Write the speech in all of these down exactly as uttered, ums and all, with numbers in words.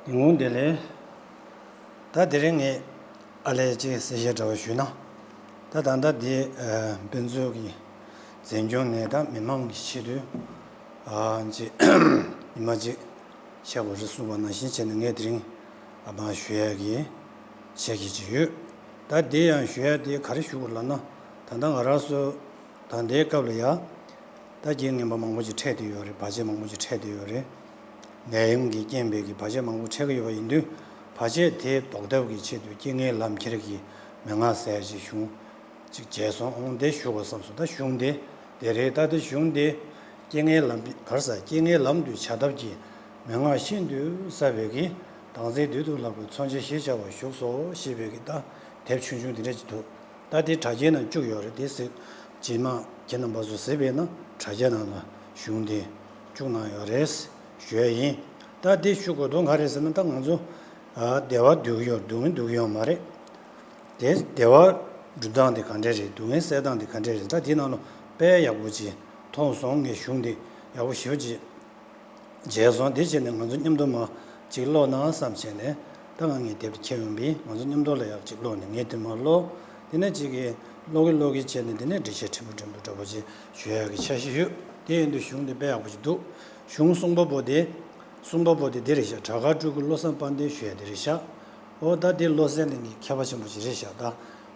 ཉིན་གུང་བདེ་ལེགས། ད་དེ་རིང་ངས་ཨ་ལས་ཅིག་གསལ་བཤད་འདྲ་བོ་ཞུས་ན། ད་ད་ལྟ་འདི་ཨ་དཔེ་མཛོད་ཀྱི་འཛིན་སྐྱོང་ནས་ད་མི་མང་གི་ཆེད་དུ་ཨ་ཅིག་ཉི་མ་གཅིག་བཤད་དགོས་རེད་གསུངས་པ་ནང་བཞིན་བྱས་ནས་ངས་དེ་རིང་ཨ་མ་ཞུ་ཡ་གི་ཆེད་ཀྱི་ཅིག་ཡོད། ད་འདི་ཡང་ཞུ་ཡ་དེ་ག་རེ་ཞུ་དགོས་ལབ་ན། ད་ལྟ་ང་རང་ཚོ་ད་ལྟའི་སྐབས་ལ་ཡ། ད་རྐྱེན་ངན་པ་མང་པོ་ཅིག་འཕྲད་བསྡད་ཡོད་རེད། བར་ཆད་མང་པོ་ཅིག་འཕྲད་བསྡད་ཡོད་རེད། ནད་ཡམས་ཀྱི་རྐྱེན་པས་ཀྱི་བར་ཆད་མང་པོ་འཕྲད་ཀྱི་ཡོད་པ་ཡིན་དུས། བར་ཆད་དེ་ཟློག་ཐབས་ཀྱི་ཆེད་དུ་རྐྱེན་ངན་ལམ་ཁྱེར་གྱི་མན་ངག་ཟེར་ཅིག་གཞུང་ཅིག་མཇལ་སོང་། འོང་དེ་ཞུ་དགོས་བསམ་སོང་། ད་གཞུང་དེ་དེ་རེད། ད་དེ་གཞུང་དེ་རྐྱེན་ངན་ལམ་ག་རེ་ཟེར། རྐྱེན་ངན་ལམ་དུ་བྱ་ཐབས་ཀྱི་མན་ངག་ཤིན་ཏུ་གསལ་བའི་གི། བདག་འཛིན་བདུད་དུ་བརླག་པའི་མཚོན་བྱེད་ཞེས་བྱ་བ་བཞུགས་སོ་ཞེས་པའི་གི་ད་དེབ་ཆུང་ཆུང་དེ་འདྲ་ཅིག་འདུག་ད་དེ་དྲ་རྒྱའི་ནང་བཅུག་ཡོད་རེད། དེ་གཟིགས་རྗེས་མ་ཁྱེད་རྣམ་པ་ཚོ་གཟིགས་པས་ན་དྲ་རྒྱ་ནང་ལ་གཞུང་དེ་བཅུག་གནང་ཡོད་རེད་ཞུ་ཡ་ཡིན། ད་དེ་ཞུ་དགོས་དོན་ག་རེ་ཟེར་ན། ད་ང་ཚོ་ཨ་བདེ་བ་སྡུག་ཡོད། སྡུག་བསྔལ་སྡུག་ཡོད་མ་རེད། དེ་བདེ་བ་སྒྲུབ་སྟངས་དེ་ག་འདྲས་རེད། སྡུག་བསྔལ་སེལ་སྟངས་དེ་ག་འདྲས་རེད། ད་དེ་ནང་ལ་དཔེ་ཡག་པོ་ཅིག་མཐོང་སོང་། ངས་གཞུང་དེ་ཡག་པོ་ཞེ་པོ་ཅིག་མཇལ་སོང་། དེ་བྱས་ནས་ང་ཚོ་མཉམ་དུ་མར་ཅིག་ཀློག་ན་བསམ་བྱས་ནས། ད་ང་ངའི་དེབ་དེ་ཁྱེར་ཡོང་པས། ང་ཚོ་མཉམ་དུ་ལ་ཡག་ཅིག་ཀློག་ནས། ངས་དེ་མར་ཀློག་དེ་ནས་ཅིག་གི་ཀློག་གི་ཀློག་གི་བྱས་ནས། དེ་ནས་འགྲེལ་བཤད་ཕྲན་བུ་ཕྲན་བུ་འདྲ་པོ་ཅིག་ཞུ་ཡག་གི་འཆར་གཞི་ཡོད། དེ་ཡིན་དུས་གཞུང་དེ་དཔེ་ཡག་པོ་ཅིག་འདུག་གཞུང་གསུང་པ་པོ་དེ། གསུང་པ་པོ་དེ་འདི་རེད་ཤག་བྲག་དཀར་སྤྲུལ་སྐུ་བློ་བཟང་དཔལ་ལྡན་ཞུ་ཡ་དེ་རེད་ཤག་འོ་ད་དེ་བློ་གསལ་གླིང་གི་མཁས་པ་ཆེན་པོ་ཅིག་རེད་ཤག་ད་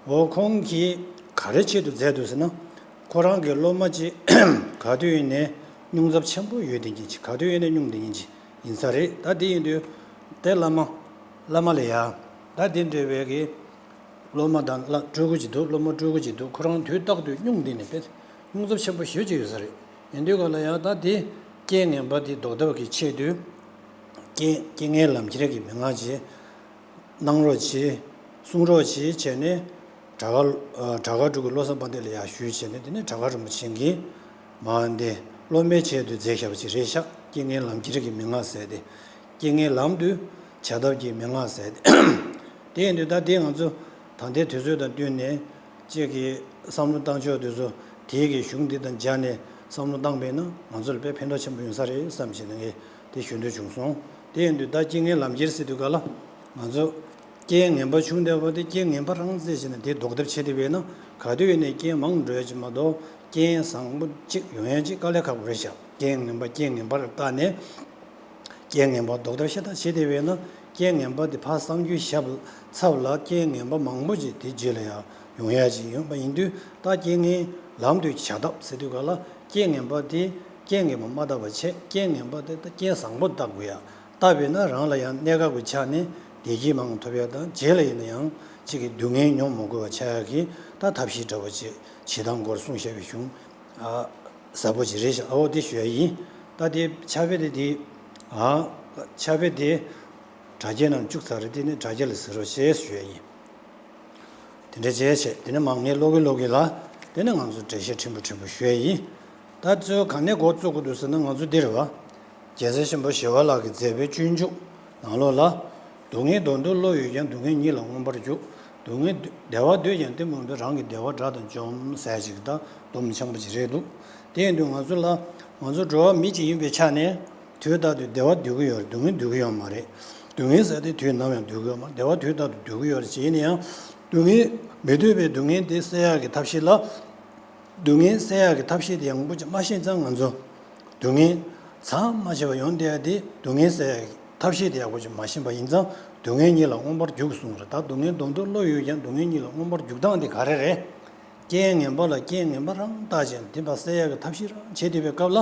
འོ་ཁོང་གིས་ག་རེ་ཆེད་དུ་མཛད་འདུག་ཟེར་ན། ཁོ་རང་གི་སློབ་མ་ཅིག་ག་དུས་ཡིན་ནའི་སྙུང་འཛབ་ཆེན་པོ་ཡོད་བསྡད་མཁན་ཅིག་ག་དུས་ཡིན་ནའི་སྙུང་བསྡད་མཁན་ཅིག་ཡིན་ས་རེད། ད་དེ་ཡིན་དུས་དེ་བླ་མ། བླ་མ་ལ་ཡ། ད་དེ་འདྲ་བའི་གི་སློབ་མ་དང་བླ་སྤྲུལ་སྐུ་ཅིག་འདུག་སློབ་མ་སྤྲུལ་སྐུ་ཅིག་འདུག་ཁོ་རང་དུས་རྟག་ཏུ་སྙུང་བསྡད་ནས་དཔེ་སྙུང་འཛབ་ཆེན་པོ་ཞེ་པོ་ཅིག་ཡོད་ས་རེད། ཡིན་དུས་ག་ལ་ཡ། ད་དེ་རྐྱེན་ངན་པ་དེ་ཟློག་ཐབས་ཀྱི་ཆེད་དུ། རྐྱེན་རྐྱེན་ངན་ལམ་ཁྱེར་གྱི་མན་ངག་ཅིག་གནང་རོགས་གྱིས། གསུང་རོགས་གྱིས་བྱས་ནས། བྲག་དཀར་ཨ་བྲག་དཀར་སྤྲུལ་སྐུ་བློ་བཟང་དཔལ་ལྡན་ལ་ཡར་ཞུས་བྱས་ནས། དེ་ནས་བྲག་དཀར་རིན་པོ་ཆེ་གིས་མར་འདི་སློབ་མའི་ཆེད་དུ་མཛད་བཞག་པ་ཅིག་རེད་ཤག་རྐྱེན་ངན་ལམ་ཁྱེར་གྱི་མན་ངག་ཟེར་ཏེ། རྐྱེན་ངན་ལམ་དུ་བྱ་ཐབས་ཀྱི་མན་ངག་ཟེར་ཏེ། དེ་ཡིན་དུས་ད་དེ་ང་ཚོ་ད་ལྟའི་དུས་ཚོད་དང་བསྟུན་ནས་ཅིག་གི་བསམ་བློ་བཏང་ཕྱོགས་དེ་ཚོ། དེའི་གི་གཞུང་འདི་དང་སྦྱར་ནས་བསམ་བློ་བཏང་པས་ན། ང་ཚོ་ལ་དཔེ་ཕན་ཐོགས་ཆེན་པོ་ཡོང་ས་རེད་བསམ་བྱས་ནས་ངས་དེ་ཞུ་འདོད་བྱུང་སོང་། དེ་ཡིན་དུས་ད་རྐྱེན་ངན་ལམ་ཁྱེར་ཟེར་དུས་ག་ལ། ང་ཚོ་རྐྱེན་ངན་པ་བྱུང་བསྡད་པ་དེ་རྐྱེན་ངན་པ་རང་བཙལ་བྱས་ནས་དེ་ཟློག་ཐབས་བྱེད་བསྡད་པས་ན། ག་དུས་ཡིན་ནའི་རྐྱེན་མང་འགྲོ་ཡ་ཅིག་མ་གཏོགས། རྐྱེན་བཟང་པོ་གཅིག་ཡོང་ཡ་ཅིག་དཀའ་ལས་ཁག་པོ་རེད་ཤག་རྐྱེན་ངན་པ་རྐྱེན་ངན་པར་བརྟགས་ནས། རྐྱེན་ངན་པ་ཟློག་ཐབས་ཤ་སྟག་བྱེད་བསྡད་པས་ན། རྐྱེན་ངན་པ་དེ་ཕར་སངས་རྒྱས་ཞབས་ཚབ་ལ་རྐྱེན་ངན་པ་མང་པོ་ཅིག་དེ་རྗེས་ལ་ཡང་ཡོང་ཡ་ཅིག་ཡོང་པ་ཡིན་དུས། ད་རྐྱེན་ངན་ལམ་དུ་བྱ་ཐབས་ཟེར་དུས་ག་ལ། རྐྱེན་ངན་པ་དེ་རྐྱེན་ངན་པ་མ་བརྟགས་པ་བྱས། རྐྱེན་ངན་པ་དེ་ད་རྐྱེན་བཟང་པོ་བརྟག་དགོས་ཡ། བརྟགས་པས་ན་རང་ལ་ཡང་གནད་འགག་པའི་ཆ་ནས་བདེ་སྐྱིད་མང་ཐོབ་ཡ་དང་། རྗེས་ལ་ཡིན་ན་ཡང་ཅིག་གི་སྡུག་བསྔལ་མྱོང་མ་དགོས་པ་ཆགས་ཡ་གི་ད་ཐབས་ཤེས་འདྲ་བོ་ཅིག་བྱེད་སྟངས་སྐོར་གསུངས་བཞག་པའི་གཞུང་ཨ་ཟབ་པོ་ཅིག་རེད་ཤག་འོ་དེ་ཞུ་ཡ་ཡིན། ད་དེ་ཕྱག་དཔེ་དེ་དེ་ཨ་ཕྱག་དཔེ་དེ་དྲ་རྒྱའི་ནང་བཅུག་ཚར་རེད། དེ་ནི་དྲ་རྒྱ་ལ་གཟིགས་རོགས་ཞེས་ཞུ་ཡ་ཡིན། དེ་འདྲ་བྱས་བྱས། དེ་ནས་མར་ངས་ཀློག་གི་ཀློག་གི་ལ། དེ་ནས་ང་ཚོ་འགྲེལ་བཤད་ཕྲན་བུ་ཕྲན་བུ་ཞུ་ཡ་ཡིན། ད་གཙོས་ག་ནས་འགོ་བཙུགས་དགོས་འདུག་ཟེར་ན། ང་ཚོ་འདིར་བ། རྒྱལ་སྲས་ཆེན་པོ་ཞི་བ་ལྷ་གིས་མཛད་པའི་སྤྱོད་འཇུག་ནང་ལོགས་ལ། སྡུག་བསྔལ་མདུན་དུ་བློ་ཡོད་ཀྱང་། སྡུག་བསྔལ་ཉིད་ལ་མངོན་པར་རྒྱུག་སྡུག་བསྔལ་བདེ་བ་འདོད་ཀྱང་གཏི་མུག་འབད། རང་གི་བདེ་བ་དགྲ་དང་འཇོམས་ཟེར་ཅིག་ད་སྡོམ་ཆེན་པོ་ཅིག་རེད་འདུག་དེ་ཡིན་དུས་ང་ཚོ་ལ། ང་ཚོ་འགྲོ་བ་མི་ཅིག་ཡིན་པའི་ཆ་ནས། དུས་རྟག་ཏུ་བདེ་བ་འདོད་ཀྱི་ཡོད་རེད། སྡུག་བསྔལ་འདོད་ཀྱི་ཡོད་མ་རེད། སྡུག་བསྔལ་ཟེར་དེ་དུས་ནམ་ཡང་འདོད་ཀྱི་ཡོད་མ་རེད། བདེ་བ་དུས་རྟག་ཏུ་འདོད་ཀྱི་ཡོད་རེད། བྱས་ན་ཡང་སྡུག་བསྔལ་མི་འདོད་པའི་སྡུག་བསྔལ་དེ་སེལ་ཡག་གི་ཐབས་ཤེས་ལ། སྡུག་བསྔལ་སེལ་ཡག་གི་ཐབས་ཤེས་དེ་ཡག་པོ་ཅིག་མ་ཤེས་ཙང་། ང་ཚོ་སྡུག་བསྔལ་མཚམས་མ་ཆད་པར་ཡོང་བསྡད་ཡ་དེ། སྡུག་བསྔལ་སེལ་ཡག་གི་ཐབས་ཤེས་དེ་ཡག་པོ་ཅིག་མ་ཤེས་པ་ཡིན་ཙང་། སྡུག་བསྔལ་ཉིད་ལ་མངོན་པར་རྒྱུག་གསུངས་རེད། ད་སྡུག་བསྔལ་མདུན་དུ་བློ་ཡོད་ཀྱང་། སྡུག་བསྔལ་ཉིད་ལ་མངོན་པར་རྒྱུག་སྟངས་དེ་ག་རེ་རེད། རྐྱེན་ངན་པ་ལ་རྐྱེན་ངན་པ་རང་བརྟགས་བྱས་ནས། དེ་ཕར་སེལ་ཡག་གི་ཐབས་ཤེས་རང་བྱེད་བསྡད་པའི་སྐབས་ལ།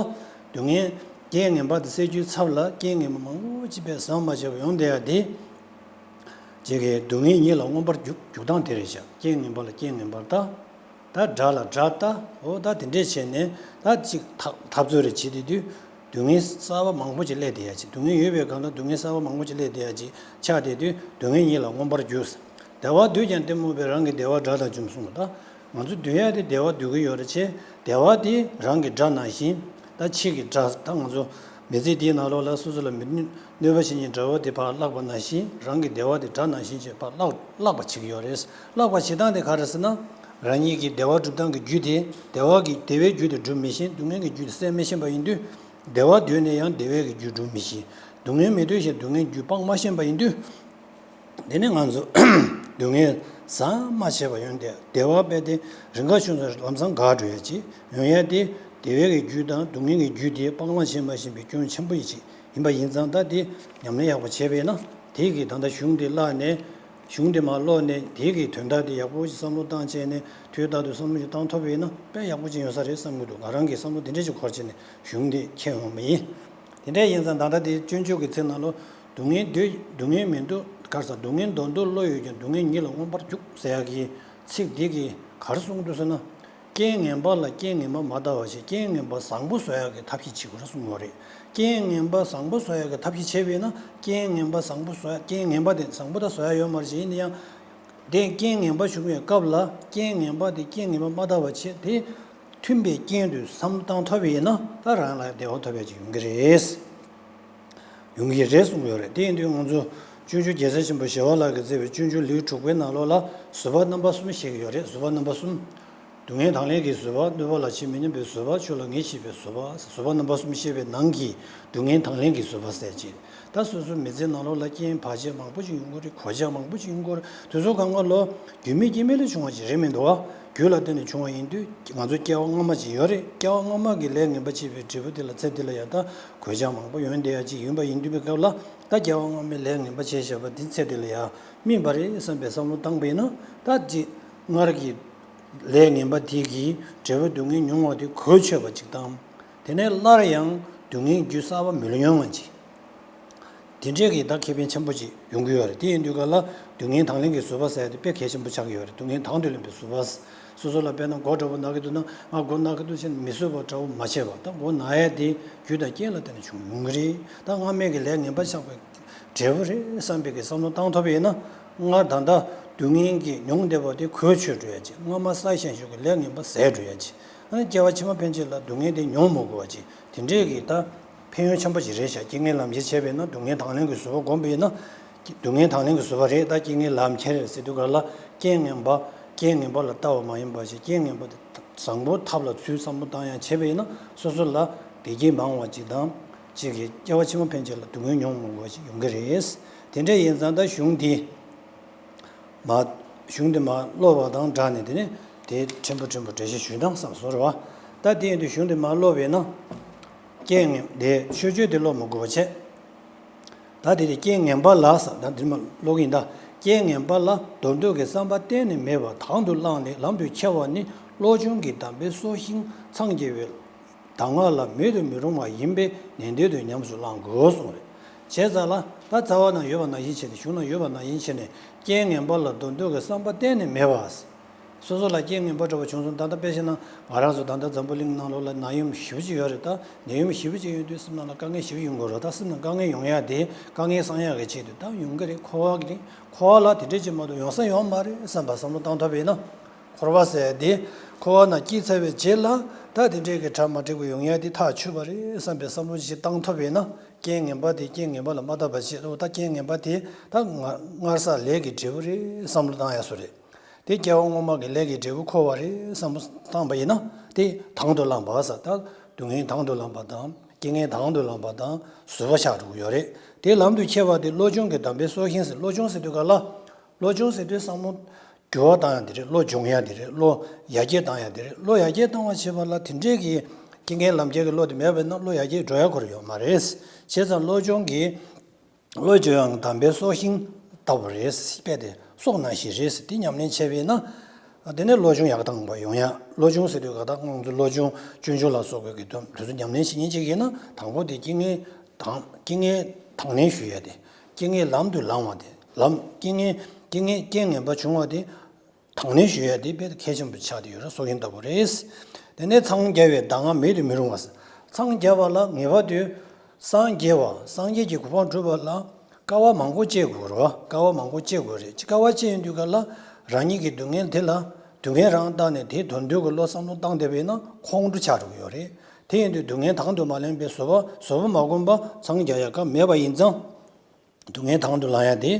སྡུག་བསྔལ་རྐྱེན་ངན་པ་དེ་སེལ་རྒྱུའི་ཚབ་ལ་རྐྱེན་ངན་པ་མང་པོ་ཅིག་དཔེ་མཚམས་མ་ཆད་པར་ཡོང་བསྡད་ཡ་དེ། ཅིག་གི་སྡུག་བསྔལ་ཉིད་ལ་མངོན་པར་རྒྱུག་རྒྱུག་སྟངས་དེ་རེད་ཤག་རྐྱེན་ངན་པ་ལ་རྐྱེན་ངན་པར་བརྟག་ད་དགྲ་ལ་དགྲ་ལྟ། འོ་ད་དེ་འདྲས་བྱས་ནས། ད་ཅིག་འཐབ་འཐབ་རྩོད་རེ་བྱེད་དེ་དུས། སྡུག་བསྔལ་གསར་པ་མང་པོ་ཅིག་སླེབས་བསྡད་ཡ་ཅིག་སྡུག་བསྔལ་ཡོད་པའི་སྒང་ལ་སྡུག་བསྔལ་གསར་པ་མང་པོ་ཅིག་སླེབས་བསྡད་ཡ་ཅིག་ཆགས་བསྡད་དུས། སྡུག་བསྔལ་ཉིད་ལ་མངོན་པར་རྒྱུག་བདེ་བ་འདོད་ཀྱང་གཏི་མུག་འབད། རང་གི་བདེ་བ་དགྲ་དང་འཇོམས་གསུངས་པ། ད་ང་ཚོ་འདོད་ཡ་དེ་བདེ་བ་འདོད་ཀྱི་ཡོད་རེད་བྱས། བདེ་བ་དེ་རང་གི་དགྲ་ནང་བཞིན། ད་ཕྱི་གི་དགྲ། ད་ང་ཚོ་མི་ཚེ་འདིའི་ནང་ལོགས་ལ་སོ་སོ་ལ་མི་གནོད་པ་བྱེད་མཁན་དགྲ་བོ་དེ་ཕར་བརླག་པ་ནང་བཞིན། རང་གི་བདེ་བ་དེ་དགྲ་ནང་བཞིན་བྱས་ཕར་བརླག་བརླག་པ་བྱེད་ཀྱི་ཡོད་རེད། བརླག་པ་བྱེད་སྟངས་དེ་ག་རེ་ཟེར་ན། རང་ཉིད་ཀྱི་བདེ་བ་སྒྲུབ་སྟངས་ཀྱི་རྒྱུ་དེ། བདེ་བ་གི་བདེ་བའི་རྒྱུ་དེ་སྒྲུབ་མི་ཤེས། སྡུག་བསྔལ་གྱི་རྒྱུ་དེ་སེལ་མི་ཤེས་པ་ཡིན་དུས། བདེ་བ་འདོད་ནས་ཡང་བདེ་བའི་གི་རྒྱུ་སྒྲུབ་མི་ཤེས། སྡུག་བསྔལ་མི་འདོད་ཅིང་སྡུག་བསྔལ་རྒྱུ་སྤང་མ་ཤེས་པ་ཡིན་དུས། དེ་ནི་ང་ཚོ་སྡུག་བསྔལ་ཟ་མ་བྱས་པ་ཡོང་དེ་བདེ་བ་དཔེ་དེ་རིང་ག་ཆུང་ཚོ་ལམ་སང་འགག་འགྲོ་ཡ་ཅིག་ཡོང་ཡ་དེ། བདེ་བའི་གི་རྒྱུ་དང་སྡུག་བསྔལ་གྱི་རྒྱུ་དེ་སྤང་བླང་བྱེད་མ་ཤེས་པའི་སྐྱོན་ཆེན་པོ་ཡིན་ཅིག་ཡིན་པ་ཡིན་ཙང་། ད་དེ་ཉམས་ལེན་ཡག་པོ་བྱས་པས་ན་དེ་གི་ད་ལྟ་གཞུང་དེ་བཀླགས་ནས། གཞུང་དེ་མར་ཀློག་ནས་དེ་གི་དོན་དག་དེ་ཡག་པོ་ཞིག་བསམ་བློ་བཏང་བྱས་ནས་དུས་རྟག་ཏུ་བསམ་བློ་ཞིག་བཏང་ཐུབ་པ་ཡིན་ན་དཔེ་ཡག་པོ་ཅིག་ཡོང་ས་རེད་བསམ་གྱི་འདུག་ང་རང་གི་བསམ་བློ་དེ་འདྲས་ཅིག་འཁོར་བྱས་ནས་གཞུང་དེ་ཁྱེར་ཡོང་བ་ཡིན། དེ་འདྲས་ཡིན་ཙང་ད་ལྟ་དེ་སྤྱོད་འཇུག་གི་ཚིག་ནང་ལོ། སྡུག་བསྔལ་འདོད་སྡུག་བསྔལ་མི་འདོད་གར་ས་སྡུག་བསྔལ་འདོད་འདོད་བློ་ཡོད་ཀྱང་སྡུག་བསྔལ་ཉིད་ལ་མངོན་པར་རྒྱུག་ཟེར་ཡག་གི་ཚིག་འདི་གིས་ག་རེ་གསུངས་འདུག་ཟེར་ན། རྐྱེན་ངན་པ་ལ་རྐྱེན་ངན་པ་མ་ལྟ་བ་བྱས། རྐྱེན་ངན་པ་བཟང་པོ་བཟོ་ཡག་གི་ཐབས་ཤེས་བྱེད་དགོས་རེད་གསུངས་ཡོད་རེད། རྐྱེན་ངན་པ་བཟང་པོ་བཟོ་ཡག་གི་ཐབས་ཤེས་བྱས་པས་ན། རྐྱེན་ངན་པ་བཟང་པོ་བཟོ་ཡག་རྐྱེན་ངན་པ་དེ་བཟང་པོ་ད་བཟོ་ཡག་ཡོད་མ་རེད་ཅེས་ཡིན་ན་ཡང་། དེ་རྐྱེན་ངན་པ་བྱུང་བའི་སྐབས་ལ་རྐྱེན་ངན་པ་དེ་རྐྱེན་ངན་པ་མ་ལྟ་བ་བྱས་དེ། མཐུན་པའི་རྐྱེན་དུ་བསམ་བློ་བཏང་ཐུབ་པ་ཡིན་ན་ད་རང་ལ་བདེ་བ་ཐོབ་ཡག་ཅིག་ཡོང་གི་རེད། ཡོང་གི་རེད་གསུངས་ཡོད་རེད། དེ་ཡིན་དུས་ང་ཚོ་སྤྱོད་འཇུག་རྒྱལ་སྲས་ཆེན་པོ་ཞི་བ་ལྷ་གིས་མཛད་པའི་སྤྱོད་འཇུག་ལེའུ་དྲུག་པའི་ནང་ལོགས་ལ་བཟོད་པ་རྣམ་པ་གསུམ་བཤད་ཀྱི་ཡོད་རེད། བཟོད་པ་རྣམ་པ་གསུམ། སྡུག་བསྔལ་དང་ལེན་གྱི་བཟོད་པ། གནོད་པ་ལ་ཇི་མི་སྙམ་པའི་བཟོད་པ། ཆོས་ལ་ངེས་ཤེས་པའི་བཟོད་པ། བཟོད་པ་རྣམ་པ་གསུམ་བཤད་པའི་ནང་གི་སྡུག་བསྔལ་དང་ལེན་གྱི་བཟོད་པ་ཟེར་ཅིག་ད་སོ་སོའི་མི་ཚེའི་ནང་ལོགས་ལ་རྐྱེན་བར་ཆད་མང་པོ་ཞིག་ཡོང་གི་རེད། གོད་ཆག་མང་པོ་ཞིག་ཡོང་གི་རེད། དུས་ཚོད་གང་ག་ལོ། རྒྱུ་མེད་རྐྱེན་མེད་ལས་བྱུང་བ་ཞིག་རེད་མི་འདུག་ག་རྒྱུ་ལ་བརྟེན་ནས་བྱུང་བ་ཡིན་དུས་ང་ཚོ་སྐྱེ་བ་སྔ་མ་ཅིག་ཡོད་རེད། སྐྱེ་བ་སྔ་མ་གི་ལས་ངན་པ་བྱས་པའི་འབྲས་བུ་དེ་ལ་ཚེ་འདི་ལ་ཡང་ད་གོད་ཆག་མང་པོ་ཡོང་བསྡད་ཡག་ཅིག་ཡིན་པ་ཡིན་དུས་པའི་སྐབས་ལ་ད་སྐྱེ་བ་སྔ་མའི་ལས་ངན་པ་བྱས་བཞག་པ་འདི་ཚེ་འདི་ལ་ཡང་སྨིན་པ་རེད་བསམ་པའི་བསམ་བློ་བཏང་པ་ཡིན་ན། ད་ཅིག་སྔར་གྱི་ལས་ངན་པ་དེ་གི་འབྲས་བུ་སྡུག་བསྔལ་མྱོང་བ་དེ་གོས་ཆོད་པ་ཅིག་དང་། དེ་ནས་སླར་ཡང་སྡུག་བསྔལ་རྒྱུ་གསར་པ་མི་ལ་ཡོང་བ་ཅིག་དེ་འདྲས་ཀྱི་ད་ཁེ་ཕན་ཆེན་པོ་ཅིག་ཡོང་གི་ཡོད་རེད། དེ་ཡིན་དུས་ག་ལ་སྡུག་བསྔལ་དང་ལེན་གྱི་བཟོད་པ་ཟེར་ཡ་དེ་དཔེ་གལ་ཆེན་པོ་ཆགས་ཀྱི་ཡོད་རེད། སྡུག་བསྔལ་དང་དུ་ལེན་པའི་བཟོད་པ། སོ་སོ་ལ་དཔེར་ན་མགོ་འདྲ་པོ་ན་གི་འདུག་ན་ང་མགོ་ན་གི་འདུག་ཟེར་ནས་མི་བཟོད་པ་འདྲ་པོ་མ་བྱེད་པ། ད་མགོ་ན་ཡ་དེ་རྒྱུ་དང་རྐྱེན་ལ་བརྟེན་ནས་བྱུང་ཡོང་གི་རེད། ད་སྔ་མའི་གི་ལས་ངན་པ་བསགས་པའི་འབྲས་བུ་རེད་བསམ་པའི་གི་བསམ་བློ་བཏང་ཐུབ་པ་ཡིན་ན། སྔར་ད་ལྟ་སྡུག་བསྔལ་གྱི་མྱོང་བསྡད་པ་དེ་གོས་ཆོད་འགྲོ་ཡ་ཅིག་སྔ་མ་བསགས་ཞན་ཞུགས་ཀྱི་ལས་ངན་པ་ཟད་འགྲོ་ཡ་ཅིག་ཨ་ནི་སྐྱེ་བ་ཕྱི་མ་ཕན་ཆད་ལ་སྡུག་བསྔལ་དེ་མྱོང་མི་དགོས་པ་ཅིག་དེ་འདྲས་ཀྱི་ད། ཕན་ཡོན་ཆེན་པོ་ཞིག་རེད་ཤག་རྐྱེན་ངན་ལམ་ཁྱེར་བྱས་པས་ན་སྡུག་བསྔལ་དང་ལེན་གྱི་བཟོད་པ་བསྒོམས་པས་ན། སྡུག་བསྔལ་དང་ལེན་གྱི་བཟོད་པ་རེད། ད་རྐྱེན་ངན་ལམ་ཁྱེར་ཟེར་དུས་ག་ལ་རྐྱེན་ངན་པ། རྐྱེན་ངན་པ་ལ་ལྟ་བ་མ་ཡིན་པ་ཞིག་རྐྱེན་ངན་པ་དེ་བཟང་པོ་ཐབས་ལ་ཚུལ་བསམ་བློ་བཏང་ཡང་བྱས་པས་ན་སོ་སོ་ལ་བདེ་སྐྱིད་མང་བ་ཅིག་དང་། ཅིག་གིས་སྐྱེ་བ་ཕྱི་མ་ཕན་ཆད་ལ་སྡུག་བསྔལ་མྱོང་མི་དགོས་པ་ཞིག་ཡོང་གི་རེད། དེ་འདྲ་ཡིན་ཙང་ད་གཞུང་འདི། མ། གཞུང་འདི་མ་ཀློག་པ་དང་སྦྲགས་ནས་དེ་ནས་དེ་ཕྲན་བུ་ཕྲན་བུ་འགྲེལ་བཤད་ཞུས་དང་བསམ་སོང་རེད་བ། ད་དེ་ཡིན་དུས་གཞུང་འདི་མ་ཀློག་པས་ན། རྐྱེན་ངན་དེ་ཆོས་སྤྱོད་དེ་ཀློག་མི་དགོས་པ་བྱས། ད་དེ་དེ་རྐྱེན་ངན་པ་ལ་ས་ད་འདི་མ་ཀློག་གི་ཡིན་ད། རྐྱེན་ངན་པ་ལ་མདོར་བསྡུས་ཀྱི་བསམ་པ་གཏན་ནས་མེད་པར་དང་དུ་བླངས་ནས་ལམ་དུ་ཁྱེར་བ་ནི་བློ་སྦྱོང་གི་གདམས་པས་སྲོག་ཤིང་འཚང་རྒྱ་བའི་གདམས་ངག་ལ་མེད་དུ་མི་རུང་བ་ཡིན་པས་ནན་ཏན་དུ་ཉམས་སུ་བླང་དགོས་གསུངས་རེད། བྱས་ཙང་ལ་ད་རྩ་བ་ན་ཡོད་པ་ནང་བཞིན་བྱས་ནས་གཞུང་ན་ཡོད་པ་ནང་བཞིན་བྱས་ནས་རྐྱེན་ངན་པ་ལ་མདོར་བསྡུས་ཀྱི་བསམ་པ་གཏན་ནས་མེད་པ། སོ་སོ་ལ་རྐྱེན་ངན་པ་འདྲ་བ་བྱུང་སོང་། ད་ལྟ་དཔེ་བཞག་ན་ང་རང་ཚོ་ད་ལྟ་འཛམ་བུ་གླིང་ནང་ལོགས་ལ་ནད་ཡམས་ཞེ་པོ་ཅིག་ཡོད་རེད། ད་ནད་ཡམས་ཞེ་པོ་ཅིག་ཡོད་དུས་སེམས་ནང་ལ་དཀའ་ངལ་ཞེ་པོ་ཡོང་གི་རེད། ད་སེམས་ནང་དཀའ་ངལ་ཡོང་ཡ་དེ་དཀའ་ངལ་སངས་ཡག་གི་ཆེད་དུ་ད་ཡོང་གི་རེད། འཁོར་བ་གི་རེད། འཁོར་བ་ལ་དེ་འདྲས་ཅིག་མ་གཏོགས་ཡོང་ས་ཡོད་མ་རེད་བསམ་པ་བསམ་བློ་བཏང་ཐུབ་པ་ཡིན་ན། འཁོར་བ་ཟེར་ཡ་དེ་འཁོར་བ་ན་སྐྱེས་ཚར་བའི་རྗེས་ལ་ད་དེ་འདྲས་ཀྱི་གྲ་མ་འགྲིག་པ་ཡོང་ཡ་དེ་ཐག་ཆོད་པ་རེད་བསམ་པའི་བསམ་བློ་ཞིག་བཏང་ཐུབ་པ་ཡིན་ན། རྐྱེན་ངན་པ་དེ་རྐྱེན་ངན་པ་ལ་མ་བལྟ་བ་བྱེད་དོ། ད་རྐྱེན་ངན་པ་དེ་ད་སྔ་སྔར་བསགས་ལས་ཀྱི་འབྲས་བུ་རེད་བསམ་བློ་བཏང་ཡ་བཟོ་རེད། དེ་སྐྱེ་བ་སྔོན་མ་གི་ལས་ཀྱི་འབྲས་བུ་འཁོར་བ་རེད་བསམ་བློ་བཏང་པ་ཡིན་ན་དེ་དང་དུ་བླངས་པ་ཟེར། ད་སྡུག་བསྔལ་དང་དུ་བླངས་པ་དང་རྐྱེན་ངན་དང་དུ་བླངས་པ་དང་བཟོད་པ་ཆགས་འགྲོ་གི་ཡོད་རེད། དེ་ལམ་དུ་ཁྱེར་བ་དེ་བློ་སྦྱོང་གི་གདམས་པས་སྲོག་ཤིང་ཟེར། བློ་སྦྱོང་ཟེར་དུས་ག་ལ། བློ་སྦྱོང་ཟེར་དུས་བསམ་བློ་འགྱུར་བ་བཏང་ཡ་དེ་རེད། བློ་སྦྱོང་ཡ་དེ་རེད། བློ་ཡར་རྒྱས་བཏང་ཡ་དེ་རེད། བློ་ཡར་རྒྱས་བཏང་བ་བྱེད་པ་ལ་དེ་འདྲས་ཀྱི་རྐྱེན་ངན་ལམ་ཁྱེར་གྱི་བློ་དེ་མེད་པ་ཡིན་ན་བློ་ཡར་རྒྱས་འགྲོ་ཡ་ཁོ་རང་ཡོད་མ་རེད། བྱས་ཙང་བློ་སྦྱོང་གི་བློ་སྦྱོང་ཡང་གདམས་པའི་སྲོག་ཤིང་ལྟ་བུ་རེད། དཔེ་དེ་སྲོག་ནང་བཞིན་རེད། དེ་ཉམས་ལེན་བྱས་པས་ན། དེ་ནས་བློ་སྦྱོང་ཡག་དང་བ་ཡོང་ཡ། བློ་སྦྱོང་ཟེར་དུས་ག་ད་ང་ཚོ་བློ་སྦྱོང་སྤྱོད་འཇུག་ལ་སོགས་པའི་གི་དོན་དེ་ཚོ་ཉམས་ལེན་བྱེད་མཁན་ཅིག་ཡིན་ན་དང་པོ་དེ་རྐྱེན་ངན་དང་རྐྱེན་ངན་དང་ལེན་ཞུ་ཡ་དེ། རྐྱེན་ངན་ལམ་དུ་བླང་བ་དེ། ལམ་རྐྱེན་ངན་རྐྱེན་ངན་རྐྱེན་ངན་པ་བྱུང་བ་དེ། དང་ལེན་ཞུ་ཡ་དེ་དཔེ་གལ་ཆེན་པོ་ཆགས་བསྡད་ཡོད་རེད། སྲོག་ཤིང་ལྟ་བུ་རེད། དེ་ནས་འཚང་རྒྱ་བའི་གདམས་ངག་མེད་དུ་མི་རུང་བ། འཚང་རྒྱ་བ་ལ་ངེས་པར་དུ་སངས་རྒྱས་པ་སངས་རྒྱས་ཀྱི་གོ་འཕང་སྒྲུབ་པ་ལ་དཀའ་བ་མང་པོ་སྤྱད་དགོས་རེད་བ། དཀའ་བ་མང་པོ་སྤྱད་དགོས་རེད། དཀའ་བ་སྤྱད་ཡོང་དུས་ག་ལ་རང་ཉིད་ཀྱི་སྡུག་བསྔལ་དེ་ལ་སྡུག་བསྔལ་རང་བཏང་ནས་དེའི་དོན་དུ་གི་བློ་བསམ་བློ་བཏང་བསྡད་པས་ན་ཁོང་ཁྲོ་ཆགས་འགྲོ་གི་ཡོད་རེད། དེ་ཡིན་དུས་སྡུག་བསྔལ་དང་དུ་མ་ལེན་པའི་བཟོད་པ་བཟོད་པ་མ་བསྒོམས་པ་འཚང་རྒྱ་ཡ་སྐབས་མེད་པ་ཡིན་ཙང་། སྡུག་བསྔལ་དང་དུ་བླང་ཡ་དེ།